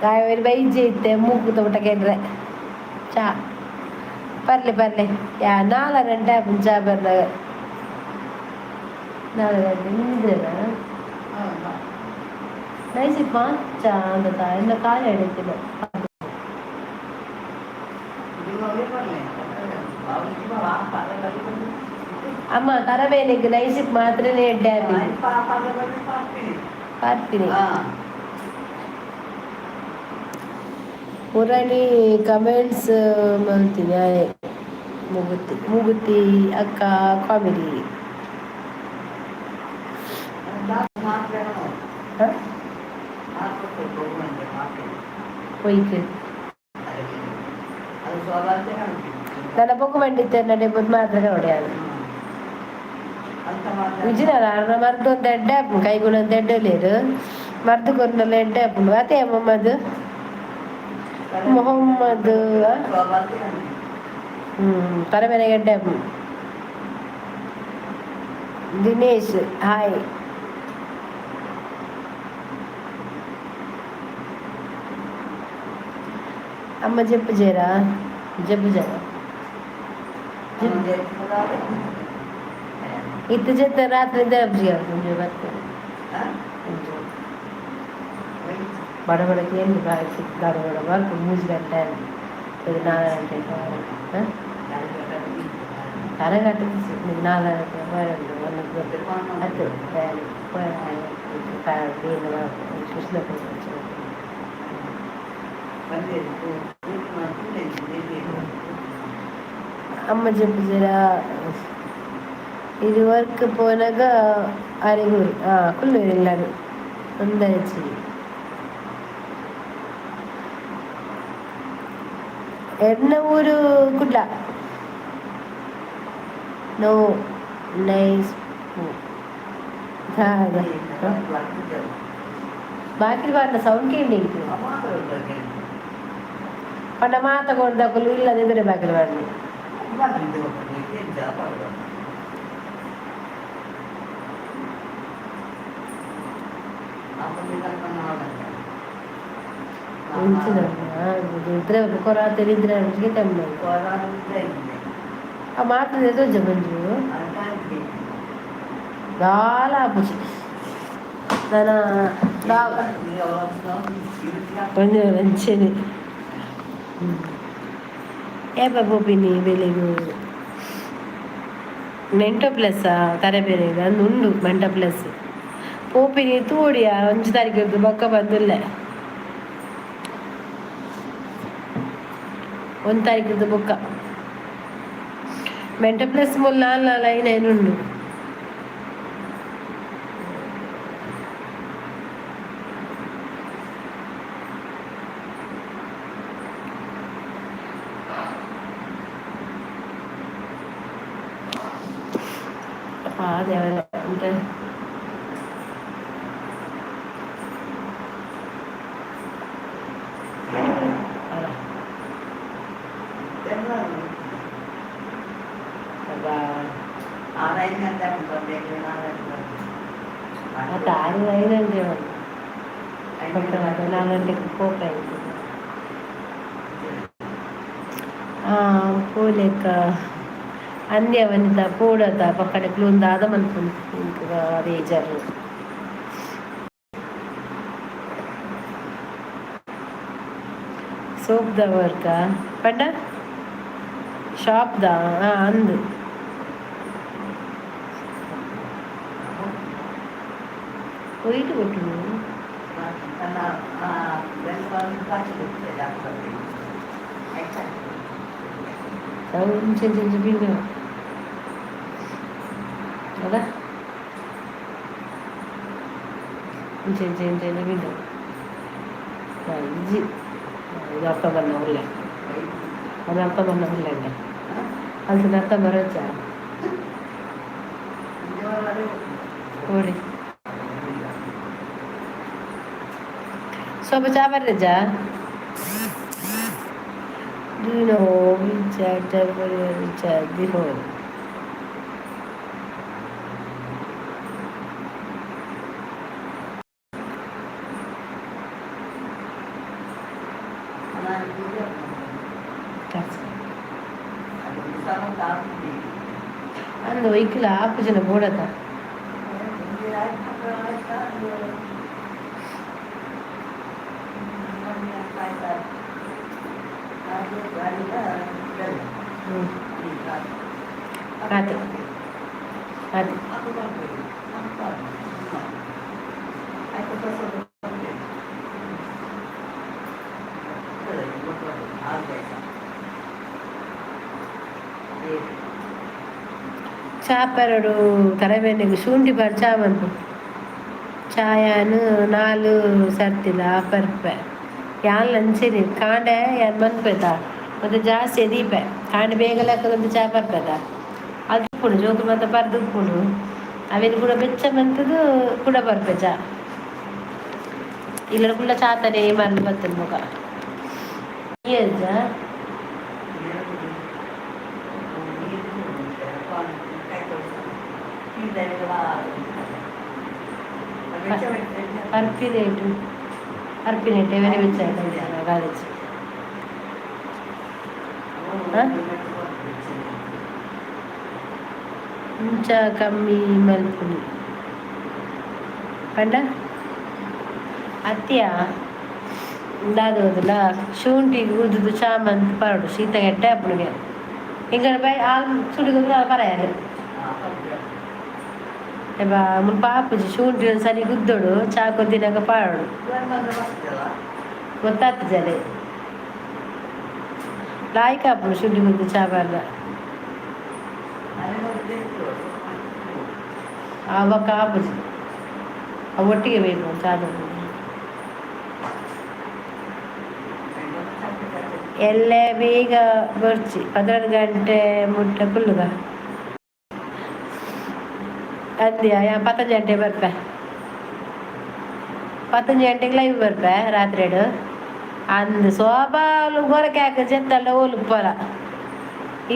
ಕಾಯಿ ಬೈಜೆ ಇತ್ತೆ ಮೂಗು ತೋಟ ಕೇಂದ್ರ ಚಾ ಪರ್ಲೆ ಪರ್ಲೆ. ಯಾ 4 ಗಂಟೆ ಆಪುಂಡು ಚಾ ಬರ್ನಾಗ. 4 ಗಂಟೆ ನಿಂದ್ರೆನಾ ನೈಸಿಪ್ಪ ಚಾ ಅಂತ ಎಲ್ಲ ಖಾಲಿ ಹಿಡಿತಿಲ್ಲ. ಅಮ್ಮ ತರಬೇನಿಗ್ ನೈಸಿಕ್ ಮಾತ್ರನೇ ಎಡ್ಡೆ ಆಪಿನಿ. ಪಾರ್ಪಿನಿ. ಪುರಣಿ ಕಮೆಂಟ್ಸ್ ಮಲ್ತಿನಿ ಆಯೆ ಮುಗುತಿ ಮುಗುತಿ ಅಕ್ಕ ಕಾಮಿಡಿ. ಒಯ್ಕ್ ನನ್ನ ಬೊಕ್ಕ ಮಂಡಿತ್ತೆ ನಡೆ ಮಾತ್ರ ಹೊಡೆಯಾನ ವಿಜಿನಾರ ಅರ್ನ ಮರ್ದ್ ಒಂದು ಎಡ್ಡೆ ಆಪುಂಡು ಕೈಗುಣ ಒಂದು ಎಡ್ಡೆ ಉಲ್ಲೆರ್ ಮರ್ದ್ ಕೊರ್ಂಡಲ ಎಡ್ಡೆ ಆಪುಂಡು ಅತೆ ಮೊಹಮ್ಮದ್ ಮೊಹಮ್ಮದ್. ತರಬೇನೆಗ್ ಎಡ್ಡೆ ಆಪುಂಡು. ದಿನೇಶ್ ಹಾಯ್. ಅಮ್ಮ ಜೆಪ್ಪುಜೇರಾ ಜೆಪ್ಪುಜಾರ ಇತ್ತೆ ಜೆತ್ತ ರಾತ್ರಿ ಜೆಪ್ಪುಜಿ ಒಂಜಿ ಬರ್ತೇನೆ ಬಡ ಬಡ ಕೇಂದ್ರ ಬಾಕಿ ಬಡ ಬಡ ಬರ್ಪು ಮೂಜಿ ಗಂಟೆ ಆಂಡ್ 4 ಗಂಟೆ ತರಗಟ್ಟ 4 ಗಂಟೆ ಬರಂಡು ಒಂದು ಅತ್ತು ಅಮ್ಮ ಜೆಪ್ಪುಜೆರಾ ಇದು ವರ್ಕ್ ಪೋನಗ ಅರೆಗೂರು ಕುಲ್ಲುವೆರ್ ಇಲ್ಲಡ್ ಒಂದೆಚಿ ಎರ್ನ ಊರು ಕುಡ್ಲ. No nice. ಬಾಕಿಲ್ ಪಾಡ್ನ ಸೌಂಡ್ ಕೇಂಡಿ ಎಂಕ್ ಪಂಡ ಮಾತ ಕೊರ್ದಕುಲು ಇಲ್ಲದ ಎದುರೆ ಬಾಕಿಲ್ ಪಾಡ್ನಿ. ಇಂಚಿನ ಇದ್ರೆ ಕೊರಾತೆ ಇದ್ರೆ ತೆಮ್ಮ ಆ ಮಾತ್ರ ತೋಜ ಮಂಜು ದಾಲ ಆಪುಜಿ ನನ ಒಂಜಿ ಅಂಚೆನೆ. ಏಪ ಪೋಪಿನಿ ಬೆಲೆಗು? ಮೆಂಟೋ ಪ್ಲಸ್ ತರಬೇನೆಗ್ ಅಂದ್ ಉಂಡು ಮೆಂಟೋ ಪ್ಲಸ್ ಪೋಪಿನಿ ತೂವೊಡಿಯ ಒಂಜಿ ತಾರೀಕು ಬೊಕ್ಕ ಬಂದುಲ್ಲೆ ಒಂಜಿ ತಾರೀಕುರ್ದು ಬೊಕ್ಕ ಮೆಂಟೋ ಪ್ಲಸ್ ಮುಲ್ಲ ಲೈನ್ ಐನ್ ಉಂಡು. ದೇವರೇ ಅಂತ ಅತ್ತ ಆರು ಐದು ಗಂಟೆ 4 ಗಂಟೆಗೆ ಪೋಪ ಪೋಲೆಕ್ಕ ಅಂದ್ಯ ವನಿತ ಪೋಡತ ಪಕ್ಕಡೆ ಕ್ಲೂನ್ ದಾದ ಮನ್ಪುನು ಎಂಕ್ ಬೇಜಾರ್. ಸೋಪ್ದ ವರ್ಕ ಪಂಡ ಶಾಪ್ದ ಅಂದ್ ಒಯ್ಟ್ ಕೊಟ್ಟುನು. ಇಂಚ ಇಂಚ ಪಿಂಡ ಅದ ಇಂಚ ಇಂಚ ಇಂಚ ಇಂಚ ಪಿಂಡ ಇಜ್ಜಿ ಇದು ಅರ್ಥ ಬನ್ನ ಉಲ್ಲೆ ಅದು ಅರ್ಥ ಬನ್ನ ಉಲ್ಲೆ ಅಲ್ತ ಅರ್ಥ ಬರೋಚ ಓಡಿ ಸ್ವಲ್ಪ ಚಾ ಬರ್ರಜ್ಜಾ. Do you know which actor Richard before? ಅಂದು ಒಯ್ಕಿಲ ಆಪುಜನ ಬೋಡತ. ಆತು. ಅದು. ಚಾ ಪರಡು ತರಬೇನೆಗ್ ಶುಂಠಿ ಪಾಡ್ ಚಾ ಮನ್ಪು. ಚಾಯಾನ್ ನಾಲ್ ಸರ್ತಿಲ ಪರ್ಪೆ. ಯಾನ್ ಅಂಚೆನೆ ಕಾಂಡೆ ಯಾನ್ ಮನ್ಪೆತ ಮತ್ತೆ ಜಾಸ್ತಿ ದೀಪೆ. ಕಾಂಡೆ ಬೇಗ ಲಕ್ಕುದು ಚಾ ಪರ್ಪೆತ. ಅದು ಉಪ್ಪುಂಡು, ಜೋಕುಲು ಮಾತ ಪರ್ದು ಉಪ್ಪುಂಡು. ಅವೆನ್ ಕೂಡ ಬೆಚ್ಚ ಮಂತುದು ಕುಡ ಪರ್ಪೆ ಚಾ. ಇಲ್ಲಡ ಕುಲ್ಲ ಚಾತನೇ ಮರ್ದ್ ಬತ್ತುಂಡು ಬೊಕ ಇಜ್ಜಾ? ಪರ್ಪಿನೇಟ್ ಪರ್ಪಿನೇಟ್ ಎವೆನೆ ಬೆಚ್ಚ ಕಾಲೇಜ್. ಇಂಚ ಕಮ್ಮಿ ಮಲ್ಪುನಿ ಪಂಡ ಅತ್ಯ ದಾದ ಓದುಲ ಶುಂಠಿ ಉದುದು ಚಾ ಮಂತ್ ಪಾಡು. ಶೀತ ಎಡ್ಡೆ ಆಪುಂಡುಗೆ. ಎಂಕಲ್ನ ಬೈ ಆಲ್ ಶುಂಠಿ ಗುದ್ದುದು ಪರಯೆರ್. ಬಾ ಮುಲ್ಪ ಆಪುಜಿ. ಶುಂಠಿ ಒಂಜಿ ಸರಿ ಗುದ್ದೊಡು, ಚಾ ಕೊದ್ದಿನಾಗ ಪಾಡೊಡು. ಗೊತ್ತಾತಿಜಲೆ ಲಾಯ್ಕ್ ಆಪುಂಡು ಶುಂಠಿ ಗುದ್ದು ಚಾ ಪಾಡ್ದ. ಆ ಬೊಕ್ಕ ಆಪುಜಿ, ಅವು ಒಟ್ಟಿಗೆ ಬೇಕು ಚಾದ. ಎಲ್ಲೆ ಬೇಗ ಬೊರ್ಚಿ, 12 ಗಂಟೆ ಮುಟ್ಟ ಕುಲ್ಲುಗ. ಅಂದ್ಯಾ? ಯಾನ್ ಪತ್ತೊಂಜಿ ಗಂಟೆ ಬರ್ಪೆ. ಪತ್ತೊಂಜಿ ಗಂಟೆಗೆ ಲೈವ್ ಬರ್ಪೆ ರಾತ್ರಿಡ್. ಅಂದ್ ಸೋಬಾಲು ಗೊರಕೆ ಹಾಕ ಜೆತ್ತಂಡ ಓಲು ಉಪ್ಪಲ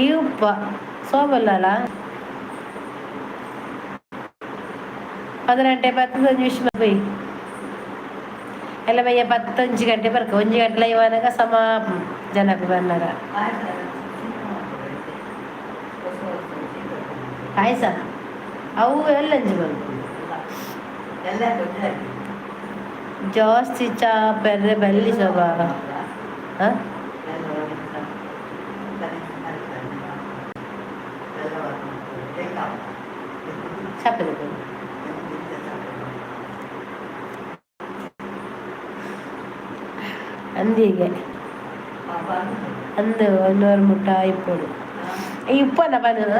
ಈ ಉಪ್ಪ ಸೋಬಲ್ಲಲ್ಲ. 12 ಗಂಟೆ ಬತ್ತದ ಒಂಜಿ ವಿಶ್ ಪೋಯಿ ಎಲ್ಲ ಬಯ್ಯ. ಪತ್ತೊಂಜಿ ಗಂಟೆ ಬರ್ಕ. ಒಂಜಿ ಗಂಟೆ ಲೈವ್ ಆನಗ ಸಮ ಜನಕ್ ಬನ್ನಗ. ಪಾಯಸ ಅವು ಎಲ್ಲಂಜಿ ಮಲ್ಪುನು. ಜಾಸ್ತಿ ಚಾ ಪೆರ್ರೆ ಬಲ್ಲಿ ಶೋಭಾ. ಹಾಂ, ಚಾಪೆ. ಅಂದಿಗೆ ಅಂದು ಒಂದುವರೆ ಮುಟ್ಟ ಇಪ್ಪೊಡು. ಈ ಉಪ್ಪನ್ನ ಪನ್ನ.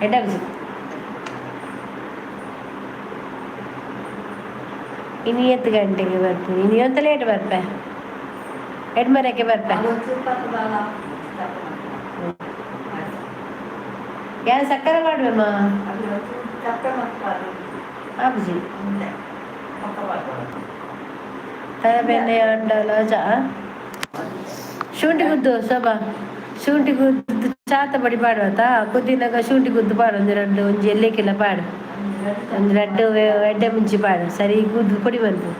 ಎಡ್ಡೆ. ಇನಿ ಏತ್ ಗಂಟೆಗೆ ಬರ್ಪು? ಇನಿ ಒಂತ ಲೇಟ್ ಬರ್ಪೆ, ಎಡ್ಮರಕ್ಕೆ ಬರ್ಪೆ. ಯಾನ್ ಸಕ್ಕರೆ ಮಾಡುವೆಮ್ಮ. ಆಪುಜಿ. ತರಬೇನೆ ಅಂಡಲ ಚಾ ಶುಂಠಿ ಗುದ್ದು ಶೋಭಾ. ಶುಂಠಿ ಗುದ್ದು ಚಾತ ಪಡಿ ಪಾಡುವತ್ತ? ಕುದ್ದಿನಾಗ ಶುಂಠಿ ಗುದ್ದು ಪಾಡು. ಒಂಜಿ ರಡ್ಡ್ ಒಂಜಿ ಎಲ್ಲೆಕ್ಕೆಲ್ಲ ಪಾಡು. ಒಂಜಿ ರಡ್ಡ್ ಎಡ್ಡೆ ಮುಂಚಿ ಪಾಡು. ಸರಿ ಗುದ್ದು ಪೊಡಿ ಮನ್ಪು.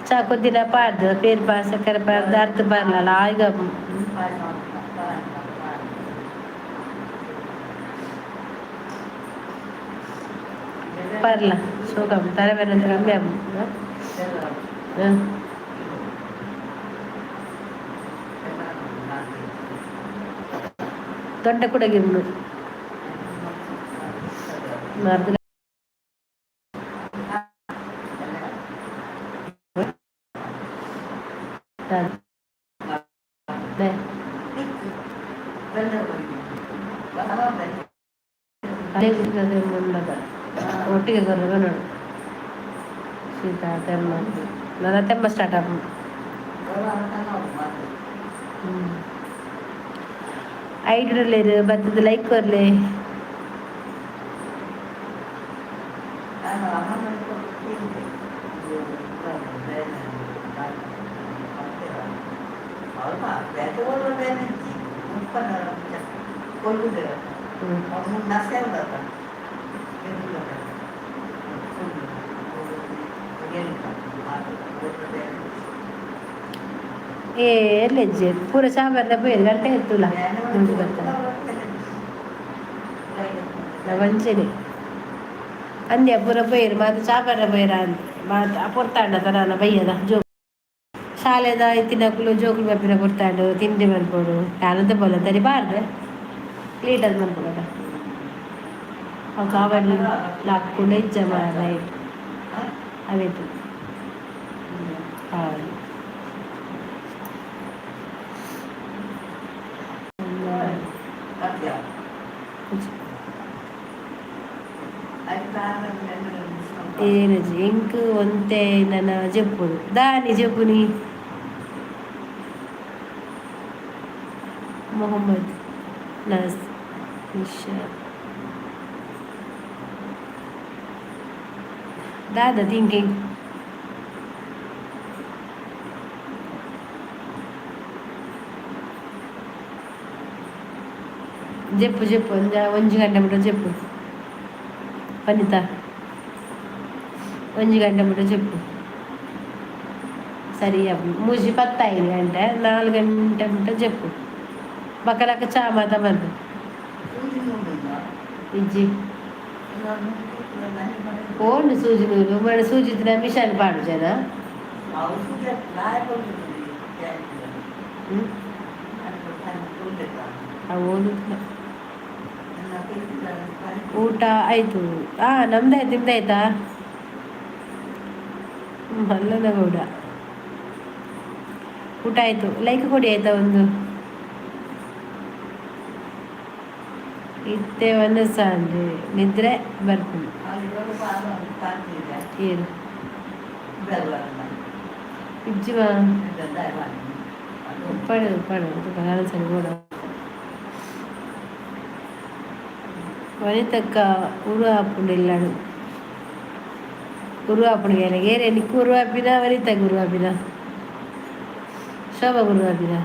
ಚಾ ಕೊದ್ದಿನ ಪಾಡ್ದು ಪೇರ್ ಪಾ ಸಕ್ಕರೆ ಪಾಡ್ದು ಅರ್ಥ ಪಾಡ್ಲಲ್ಲ ಆಯ್ಗ. ಪರ್ಲ ಶೋಕ ತರಬೇನೆ ಅಂತ ಕಮ್ಮಿ ಆಪುಂಡು. ಹಾಂ, ದೊಡ್ಡ ಕುಡಗಿರ್ನು ಮರ್ದ್. ಒಟ್ಟಿಗೆ ಕೊರ್ರೆ ನೋಡು. ಶೀತ ತೆಮ್ಮ ನನ್ನ ತೆಮ್ಮ ಸ್ಟಾರ್ಟ್ ಆಪುಂಡು. ಐಡುಲ್ಲೆರ್ ಬತ್ತದ ಲೈಕ್ ಕೊರ್ಲೆ. ಏ ಎಲ್ಲೆಜ್ಜೆ ಪೂರ ಚಾಬರ್ದ ಪೋಯೆರ್ ಗಂಟೆ ಎತ್ತುಲ ಒಂಚೆನೆ ಅಂದ್ಯ ಪೂರ ಪೋಯೆರ್ ಮಾತ. ಚಾಬರ್ರ ಪೋಯೆರ ಅಂದ್ ಮಾತ ಪೊರ್ತಾಂಡ ತರಾನ ಬಯ್ಯದ ಜೋ. ಶಾಲೆದ ಇತ್ತಿನಕುಲು ಜೋಕುಲು ಬರ್ಪಿನ ಪೊರ್ತಾಂಡು ತಿಂಡಿ ಮನ್ಪೊಡು. ಯಾನಂತ ಬೋಲ ತರಿ ಬಾರ್ದೆ ಲೇಟ್ ಆದ್ ಮನ್ಪುಗದ. ಅವು ಕಾವಲಿ ಲಾಕ್ಕುಂಡ ಇಜ್ಜ ನೈಟ್ ಅವೇತು ಕಾವಲಿ. ಏರಜಿ ಎಂಕ್ ಒಂತೆ ನನ ಜೆಪ್ಪುಡು ದಾನಿ ಜೆಪ್ಪುನಿ. ಮೊಹಮ್ಮದ್ ನಸ್ ನಿಶಾ ದಾದ ಥಿಂಕಿಂಗ್? ಜೆಪ್ಪು ಜೆಪ್ಪು, ಒಂಜ ಒಂಜಿ ಗಂಟೆ ಮುಟ್ಟ ಜೆಪ್ಪು. ವನಿತಾ, 1 ಗಂಟೆ ಮುಟ್ಟ ಜೆಪ್ಪು. ಸರಿ, 3:15 ಗಂಟೆ, 4 ಗಂಟೆ ಮುಟ್ಟ ಜೆಪ್ಪು. ಬಕಲಕ ಚಾ ಮಾತ ಮಲ್ಪು. ಇಜ್ಜಿ, ಓಂಡು ಸೂಜಿ ನೂಲು ಮಣ ಸೂಜಿ ಮಿಷನ್ ಪಾಡು ಜನ. ಹ್ಮ್ ಅವು. ಊಟ ಆಯ್ತು. ಹಾ, ನಮ್ದಾಯ್ತು, ನಿಮ್ದಾಯ್ತಾ? ಮಲ್ಲನಗೌಡ, ಊಟ ಆಯ್ತು. ಲೈಕ್ ಕೊಡಿ ಆಯ್ತಾ ಒಂದು. ಇತ್ತೆ ವನಸಾಂಡ್, ನಿದ್ರೆ ಬರ್ಪುಂಡು. ಏನು ಇಜ್ಜಿವಾ? ಉಪ್ಪಡು ಉಪ್ಪಡು ಸರಿ ಬೋಡ. ವನಿತಕ್ಕ ಉರು ಆಪುಂಡು ಇಲ್ಲಡು ಉರು ಆಪುಂಡು. ಏರೆ ನಿಕ್ಕು ಉರು ಆಪಿನ? ವನಿತಕ್ಕ ಉರು ಆಪಿನ? ಶೋಭಾ ಗುರು ಆಪಿನ?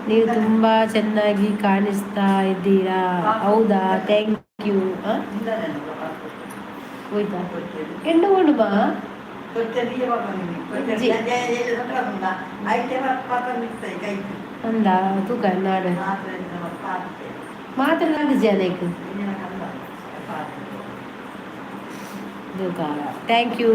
ನೀವು ತುಂಬಾ ಚೆನ್ನಾಗಿ ಕಾಣಿಸ್ತಾ ಇದ್ದೀರಾ. ಹೌದಾ? Thank you. ಹೋಯ್ತಾ? ಎಂಡು ಉಂಡು ಬಾ. ಅಂದ ತೂಕ ನಾಡು ಮಾತ್ರ ಜನಕ್ಕೆ ತೂಕ. Thank you.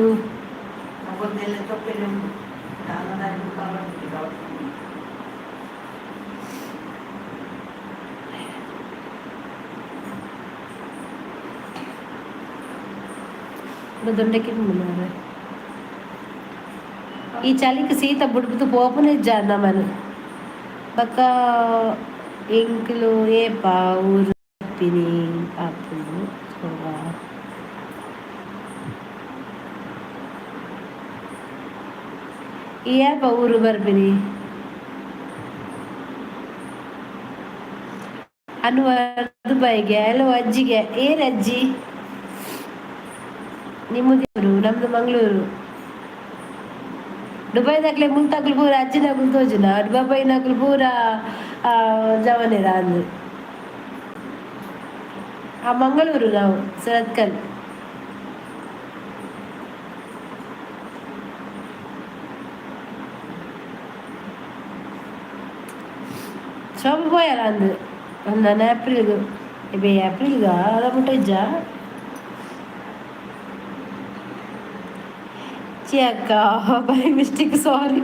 ದೊಂಡೆಕ್ಕೆ ಮಾರ್ರೆ. ಈ ಚಳಿಕ್ ಸೀತ ಬುಡ್ಬುದು ಪೋಪುನ ಇಜ್ಜ ನಮನ್. ಬೊಕ್ಕ ಎಂಕುಲು ಏಪ ಊರು ಪಿನಿ ಆಪುಂಡು ಶೋಭಾ? ಈ ಏಪ ಊರು ಬರ್ಪಿನಿ? ಅನ್ವರ್ ದುಬೈಗೆ. ಹಲೋ ಅಜ್ಜಿಗೆ. ಏರ್ ಅಜ್ಜಿ? ನಿಮ್ಮದು? ನಮ್ದು ಮಂಗಳೂರು. ದುಬೈದಕ್ಲೆ ಮುಲ್ತಕ್ಲು ಪೂರ ಅಜ್ಜಿನಕುಲು ತೋಜುನ, ದುಬೈನಕುಲು ಪೂರ ಜವನೆರ ಅಂದ್. ಆ ಮಂಗಳೂರು, ನಾವು ಸುರತ್ಕಲ್. ಶೋಭ ಪೋಯಲ್ಲ ಅಂದ್ ನಾನು ಏಪ್ರಿಲ್ಗ್ ಬೇ ಏಪ್ರಿಲ್ಗ ಅದ ಮುಟ್ಟ ಇಜ್ಜಾ. ಛೀ ಅಕ್ಕ, ಬೈ ಮಿಸ್ಟೇಕ್, ಸಾರಿ.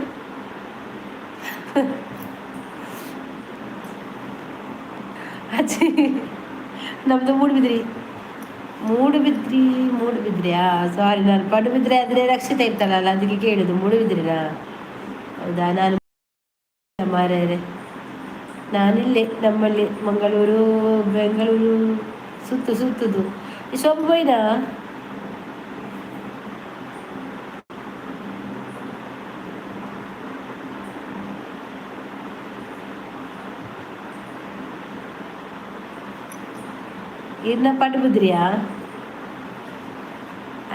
ಅಜ್ಜಿ, ನಮ್ದು ಮೂಡುಬಿದ್ರಿ, ಮೂಡುಬಿದ್ರಿ, ಮೂಡುಬಿದ್ರಿಯಾ? ಸಾರಿ, ನಾನು ಪಡುಬಿದ್ರೆ ಆದರೆ ರಕ್ಷಿತ ಇರ್ತಾಳಲ್ಲ, ಅದಕ್ಕೆ ಕೇಳುದು. ಮೂಡುಬಿದ್ರಿನಾ? ಹೌದಾ? ನಾನು ಮಾರ್ರೆ, ನಾನಿಲ್ಲೇ ನಮ್ಮಲ್ಲಿ ಮಂಗಳೂರು, ಬೆಂಗಳೂರು ಸುತ್ತು ಸುತ್ತುದು. ಈ ಶೋಭ ಹೋಯ್ನಾ? ಇನ್ನ ಪಡುಬಿದ್ರಿಯಾ?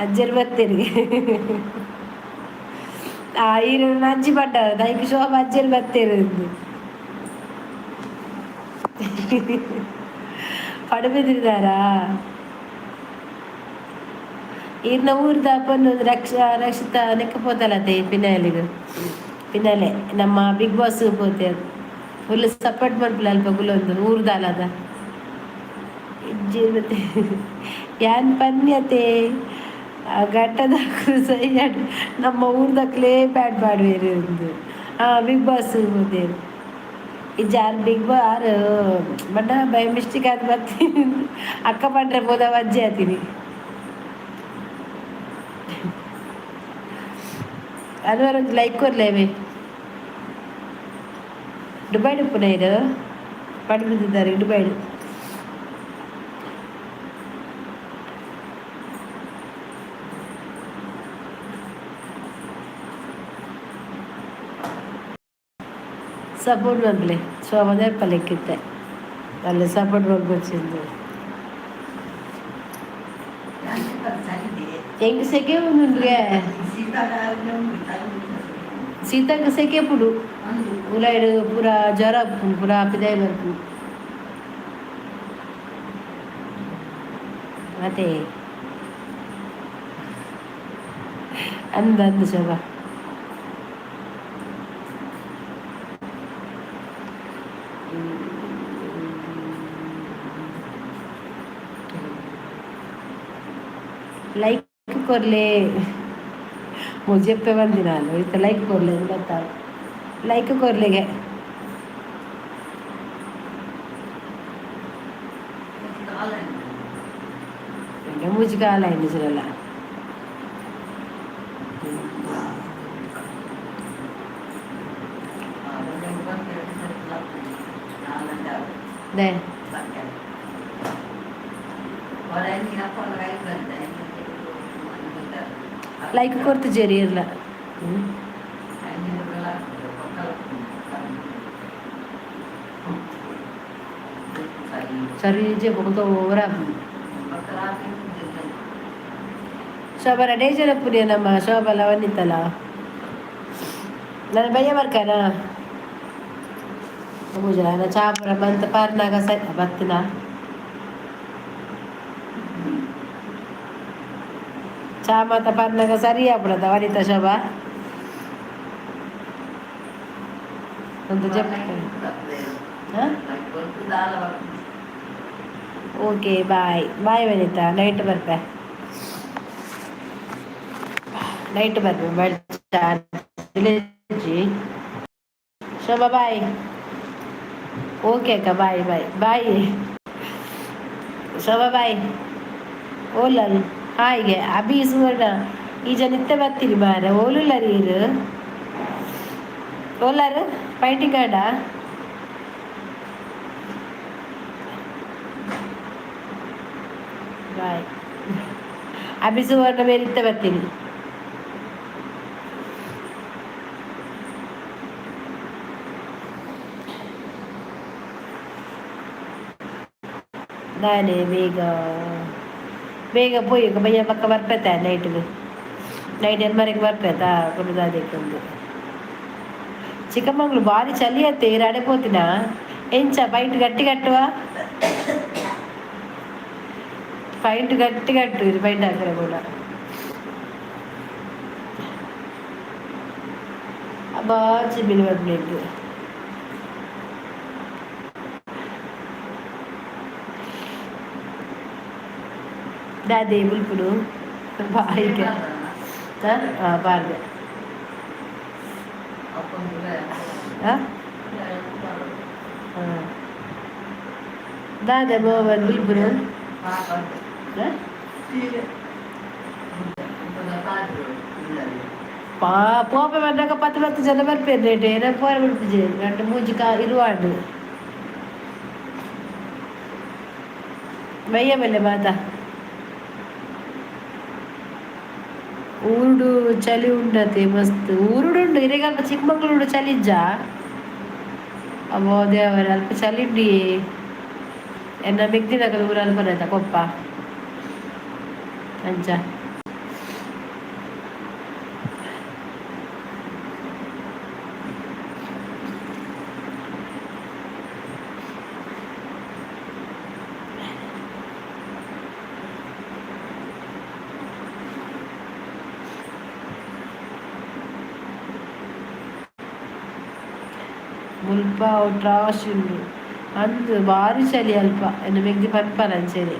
ಅಜ್ಜರು ಬರ್ತೀರಿ. ಆ ಈರು ಅಜ್ಜಿ ಪಡ್ಡ ದೈಕ್ ಶೋಭ ಅಜ್ಜರು ಬರ್ತೀರಿ. ಪಡುಬಿದ್ರಿದಾರಾ? ಈರ್ನ ಊರ್ದ ಪೊನ್ನು ರಕ್ಷ ರಕ್ಷಿತ ನೆಕ್ಕ ಪೋತಲತೆ ಪಿನಾಲಿಗ್. ಪಿನ್ನಲೆ ನಮ್ಮ ಬಿಗ್ ಬಾಸ್ ಪೋತೆ ಫುಲ್ ಸಪೋರ್ಟ್ ಮನ್ಪುಲೆ ಅಲ್ಪ ಕುಲೊಂದು ಊರ್ದಾಲದ ಇಜ್ಜಿ ಮತ್ತೆ ಯಾನ್ ಪನ್ಯತೆ ಘಟ್ಟದಕ್ಲು ಸೈಯಡ್ ನಮ್ಮ ಊರ್ದಕ್ಲೇ ಬ್ಯಾಟ್ ಪಾಡುವೆರ್ ಇಂದು. ಬಿಗ್ ಬಾಸ್ ಪೋತೆರ್. ಇಜ್ಜಿ ಆರ್ ಬಿಗ್ ಬಾ ಆರ್ ಬಣ್ಣ ಬೈ ಮಿಸ್ಟೇಕ್ ಆದ್ ಬತ್ತಿ ಅಕ್ಕ ಪಂಡ್ರೆ ಪೋದ ವಜ್ಜೆ ಆತೀನಿ. ಅನ್ವರ್ ಒಂಜಿ ಲೈಕ್ ಕೊರ್ಲೇವೆ. ದುಬೈಡ್ ಉಪ್ಪುನ ಇರ್ ಪಂಡ್ದಿದ್ದಾರೆ ದುಬೈಡ್. ಸಪೋರ್ಟ್ ಮನ್ಪುಲೆ ಶೋಭಾದ ಪಲೆಕ್ಕಿತ್ತೆ ಅಲ್ಲ ಸಪೋರ್ಟ್ ಮನ್ಪೊಚ್ಚಿಂದು. ಎಂಕ್ ಸೆಕೆ ಉಂಡುಗೆ. ಸೀತಕ್ ಸೆಕೆ ಪುಡು ಉಲೈಡ್ ಪೂರ ಜ್ವರ ಉಪ್ಪುಂಡು ಪೂರ ಪಿದಾಯಿ ಬರ್ಪುಂಡು ಅದೇ ಅಂದ್ ಅಂದ್ ಶೋಭಾ. ಲೈಕ್ ಕೊರ್ಲೆ ಮೊಜೆಪ್ಪೆ ಬಂದಿನಾನು ಇತ್ತೆ ಲೈಕ್ ಕೊರ್ಲೆ ಗೊತ್ತಾ ಲೈಕ್ ಕೊರ್ಲೆಗೆ. ಮೂಜಿ ಕಾಲ ನಿಜರಲ್ಲ. ದೇ ಲೈಕ್ ಕೊರ್ತಿಜೆರ್ ಇರ್ಲ. ಸರಿ ಬೊಕ ಓವರ್ ಆಪುಂಡು. ಶೋಭಾ ಡೇಜರ್ ಪುರಿಯ ನಮ್ಮ ಶೋಭಾ ಲವನಿತ್ತಲ್ಲ ನನ್ನ ಬಯ್ಯ ಬರ್ಕಾನ ಪೂಜಾ ಚಾಪುರ ಬಂತ ಪಾರ್ನಾಗ ಸರಿ ಬತ್ತಿನ ಚಾ ಮಾತ ಪಾರ್ನಾಗ ಸರಿ ಆಪುಡತ ವನಿತಾ ಶೋಭಾ ಒಂದು ಜಪ್. Okay bye bye Vanitha, night ಬರ್ಪೆ. ನೈಟ್ ಬರ್ಪೆ ಮೊಬೈಲ್ ಚಾರ್ಜ್. ಶೋಭಾ ಬಾಯ್. ಓಕೆ ಅಕ್ಕ, ಬಾಯ್ ಬಾಯ್ ಬಾಯ್ ಶೋಭಾ ಬಾಯ್. ಓಲಲ್ ಹಾಯ್ಗೆ ಅಭಿ ಸುವರ್ಣ ಈ ಜನ ಇತ್ತೆ ಬರ್ತೀರಿ ಮಾರ ಓಲುಲ್ಲರಿ ಇರು ಓಲಾರ್ ಪೈಂಟಿಂಗ್ ಕಾರ್ಡಾ. ಬಾಯ್ ಅಭಿ ಸುವರ್ಣ ಮೇಲೆ ಇತ್ತೆ ಬರ್ತೀನಿ. ದಾನೆ ಬೇಗ ಬೇಗ ಪೋಯಿ ಬಯ್ಯ ಪಕ್ಕ ಬರ್ಪೆತ ನೈಟ್ಗೆ ನೈಟ್ ಎನ್ಮರೆಗೆ ಬರ್ಪೆತಾ ಕುಡ್ದಾದಕ್ಕೊಂದು. ಚಿಕ್ಕಮಂಗ್ಳೂರು ಭಾರಿ ಚಳಿ ಅತ್ತೆ ಇರಾಡೆ ಪೋತಿನ ಎಂಚ ಪೈಂಟ್ ಗಟ್ಟಿ ಕಟ್ಟುವ ಪೈಂಟ್ ಗಟ್ಟಿ ಕಟ್ಟು ಇದು ಪೈಂಟ್ ಹಾಕರೆ ಕೂಡ ಅಬ್ಬಾ ಚಿಮ್ಮಿನ ಬರ್ಬೇಕು. ದಾದೆ ಬುಲ್ಪುಡು ಬಾಯಿಗೆ ಹಾಂ ಬಾರ್ದೆ. ಹಾಂ ದಾದೆ ಮೊಹಮ್ಮದ್ ಬುಲ್ಪುಡು. ಪಾ ಪೋಪೆ ಬಂದಾಗ ಪತ್ತು ಪತ್ತು ಜನ ಬರ್ಪೇರು ರೇಟ್ ಏನ ಪೋರ ಬಿಡ್ತಿಜೆ ಗಂಟೆ ಮೂಜಿ ಕಾ ಇರುವಾಂಡು ಬಯ್ಯ ಮೇಲೆ ಮಾತಾ. ಊರುಡು ಚಳಿ ಉಂಡತೆ ಮಸ್ತ್ ಊರುಡು ಉಂಡು ಇರೆಗ್ ಅಲ್ಪ ಚಿಕ್ಕಮಂಗ್ಳೂರು ಚಳಿ ಇಜ್ಜಾ? ಅಬ್ಬೋ ದೇವರೇ ಅಲ್ಪ ಚಳಿ ಉಂಡು. ಎನ್ನ ಮೆಗ್ದಿನಕುಲು ಊರಲ್ಲಿ ಬರತ್ತ ಕೊಪ್ಪ ಅಂಚ. ಮುಲ್ಪ ಟ್ರಾಶ್ ಉಂಡು ಅಂದ್, ಬಾರಿ ಚಳಿ ಅಲ್ಪ. ಎನ್ನ ಮೆಗ್ದಿ ಪನ್ಪಲ್ ಅಂಚನೆ,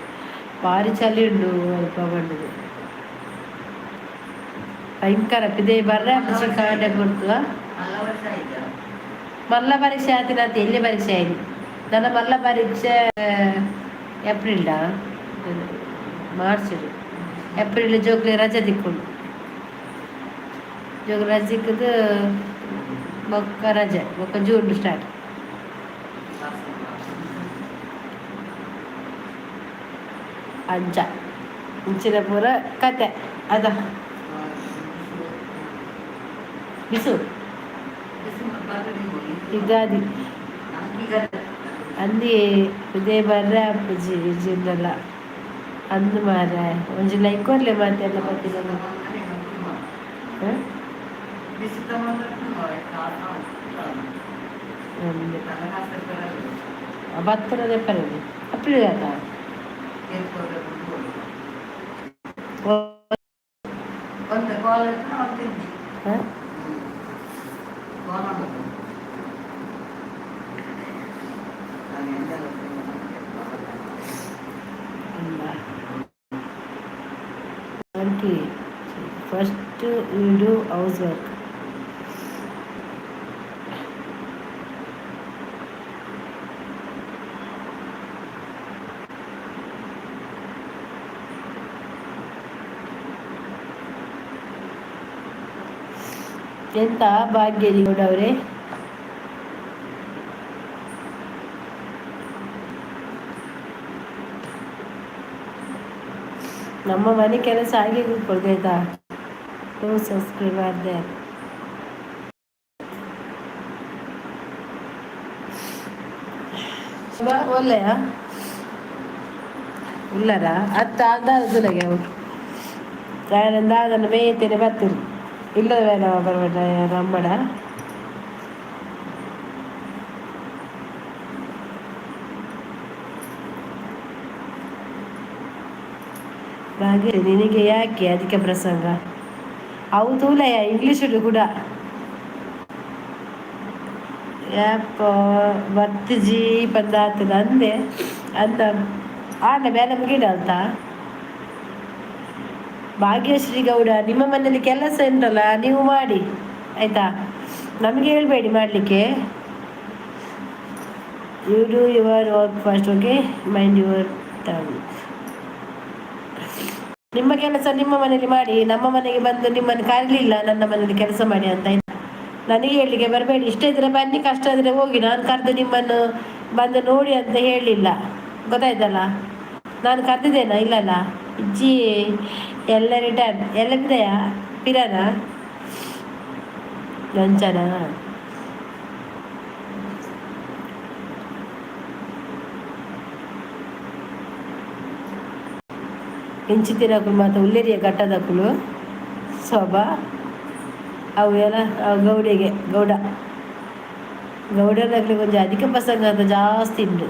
ಬಾರಿ ಚಳಿ ಉಂಡು ಅಲ್ಪ ಪಂಡುದು. ಭಯಂಕರ ಪಿದಯಿ ಬರ್ರೆ ಆಪುಜಿ ಕಾಂಡೆ ಪೊರ್ತು. ಮಲ್ಲ ಪರೀಕ್ಷೆ ಆತಿನ, ಎಲ್ಲಿ ಪರೀಕ್ಷೆ ಆಯ್ತು? ನನ್ನ ಮಲ್ಲ ಪರೀಕ್ಷೆ ಏಪ್ರಿಲ್ಡಾ ಮಾರ್ಚ್. ಏಪ್ರಿಲ್ ಜೋಕ್ಲೆ ರಜೆ ತಿಕ್ಕುಂಡು. ಜೋಕ್ಲೆ ರಜೆ ಸಿಕ್ಕದು, ಬೊಕ್ಕ ರಜೆ, ಬೊಕ್ಕ ಜೂನ್ ಸ್ಟಾರ್ಟ್. ಅಂಚ ಇಂಚಿನ ಪೂರ ಕತೆ ಅದ. ಬಿಸು ಯುಗಾದಿ ಅಂದಿ ಇದೇ ಬರ್ರೆ ಆಪುಜಿ ಇಜ್ಜಿಂಡಲ. ಅಂದ್ ಮಾರ್ರೆ, ಒಂಜಿ ಲೈಕ್ ಕೊರ್ಲೆ ಮಾತೆರ್ಲ ಬತ್ತಿನ. ಅಂದ್, ಬತ್ತದ ಪರದು ಅಪ್ರಿಲ್ ಆತ. ಹಾಂ. Aunty, first you do house work. ಎಂತ ಭಾಗ್ಯ ಅವರೇ? ನಮ್ಮ ಮನೆ ಕೆಲಸ ಹಾಗೆ ಕೂತ್ಕೊಳ್ತು, ಆಯ್ತಾ? To subscriber there. ಒಳ್ಳೆಯ ಉಲ್ಲರ ಅತ್ತ ಅದಾದಗೆ ಅವು ದಾದನ ಬೇಯ್ತೇನೆ ಬರ್ತೀರಿ ಇಲ್ಲದ ಬೇಡ ಬರಬೇಡ ನಮ್ಮಡ. ಭಾಗ್ಯ, ನಿನಗೆ ಯಾಕೆ ಅಧಿಕ ಪ್ರಸಂಗ? ಅವು ತೂಲಯ್ಯ ಇಂಗ್ಲೀಷ್ ಕೂಡ ಯಾಪ ಬತ್ತಿಜಿ ಪಂದಾತದ ಅಂದೆ ಅಂದ ಆಂಡ ಬೇಲೆ ಮುಗಿಡಲ್ತ. ಭಾಗ್ಯಶ್ರೀ ಗೌಡ, ನಿಮ್ಮ ಮನೇಲಿ ಕೆಲಸ ಉಂಟಲ್ಲ, ನೀವು ಮಾಡಿ ಆಯ್ತಾ? ನಮಗೆ ಹೇಳ್ಬೇಡಿ ಮಾಡಲಿಕ್ಕೆ. You do your work first, okay? Mind your tongue. ನಿಮ್ಮ ಕೆಲಸ ನಿಮ್ಮ ಮನೇಲಿ ಮಾಡಿ. ನಮ್ಮ ಮನೆಗೆ ಬಂದು ನಿಮ್ಮನ್ನು ಕರೀಲಿಲ್ಲ ನನ್ನ ಮನೇಲಿ ಕೆಲಸ ಮಾಡಿ ಅಂತ. ನನಗೆ ಹೇಳಲಿಕ್ಕೆ ಬರಬೇಡಿ. ಇಷ್ಟ ಇದ್ರೆ ಬನ್ನಿ, ಕಷ್ಟ ಇದ್ರೆ ಹೋಗಿ. ನಾನು ಕರೆದು ನಿಮ್ಮನ್ನು ಬಂದು ನೋಡಿ ಅಂತ ಹೇಳಲಿಲ್ಲ, ಗೊತ್ತಾಯ್ತಲ್ಲ? ನಾನು ಕರೆದಿದ್ದೇನಾ? ಇಲ್ಲಲ್ಲ. ಇಜ್ಜಿ, ಎಲ್ಲ ರಿಟರ್ನ್ ಎಲ್ಲ ಬಿದೆಯಾ ಪಿರನ ಲಂಚನ. ಇಂಚಿತ್ತಿನಕುಲು ಮಾತ ಉಲ್ಲೇರಿಯ ಘಟ್ಟದಕುಲು ಸೊಬ ಅವು ಎಲ್ಲ. ಅವು ಗೌಡಿಗೆ ಗೌಡ ಗೌಡನಕ್ಲೆ ಒಂಜಿ ಅಧಿಕ ಪ್ರಸಂಗ ಅಂತ ಜಾಸ್ತಿ ಉಂಟು.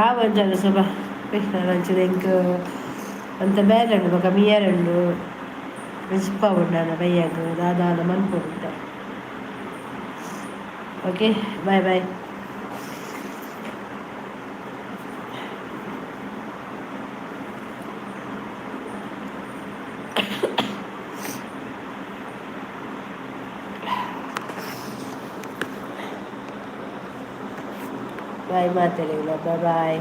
ಆ ಒಂಜಾನ ಸೊಬ ಅಂಚಿನ ಎಂಕ್ ಒಂತೆ ಬೇಲೆ ಉಂಡು, ಬೊಕ ಮೀಯರೆ ಉಂಡು. ರಿಜಿಪ್ಪ ಉಂಡು ಬಯ್ಯಗ್ ದಾದಾನ ಮನ್ಪೊಡು. Okay, bye bye. ಬಾಯ್ ಮಾತಾಡಿಲ್ಲ. Bye boy.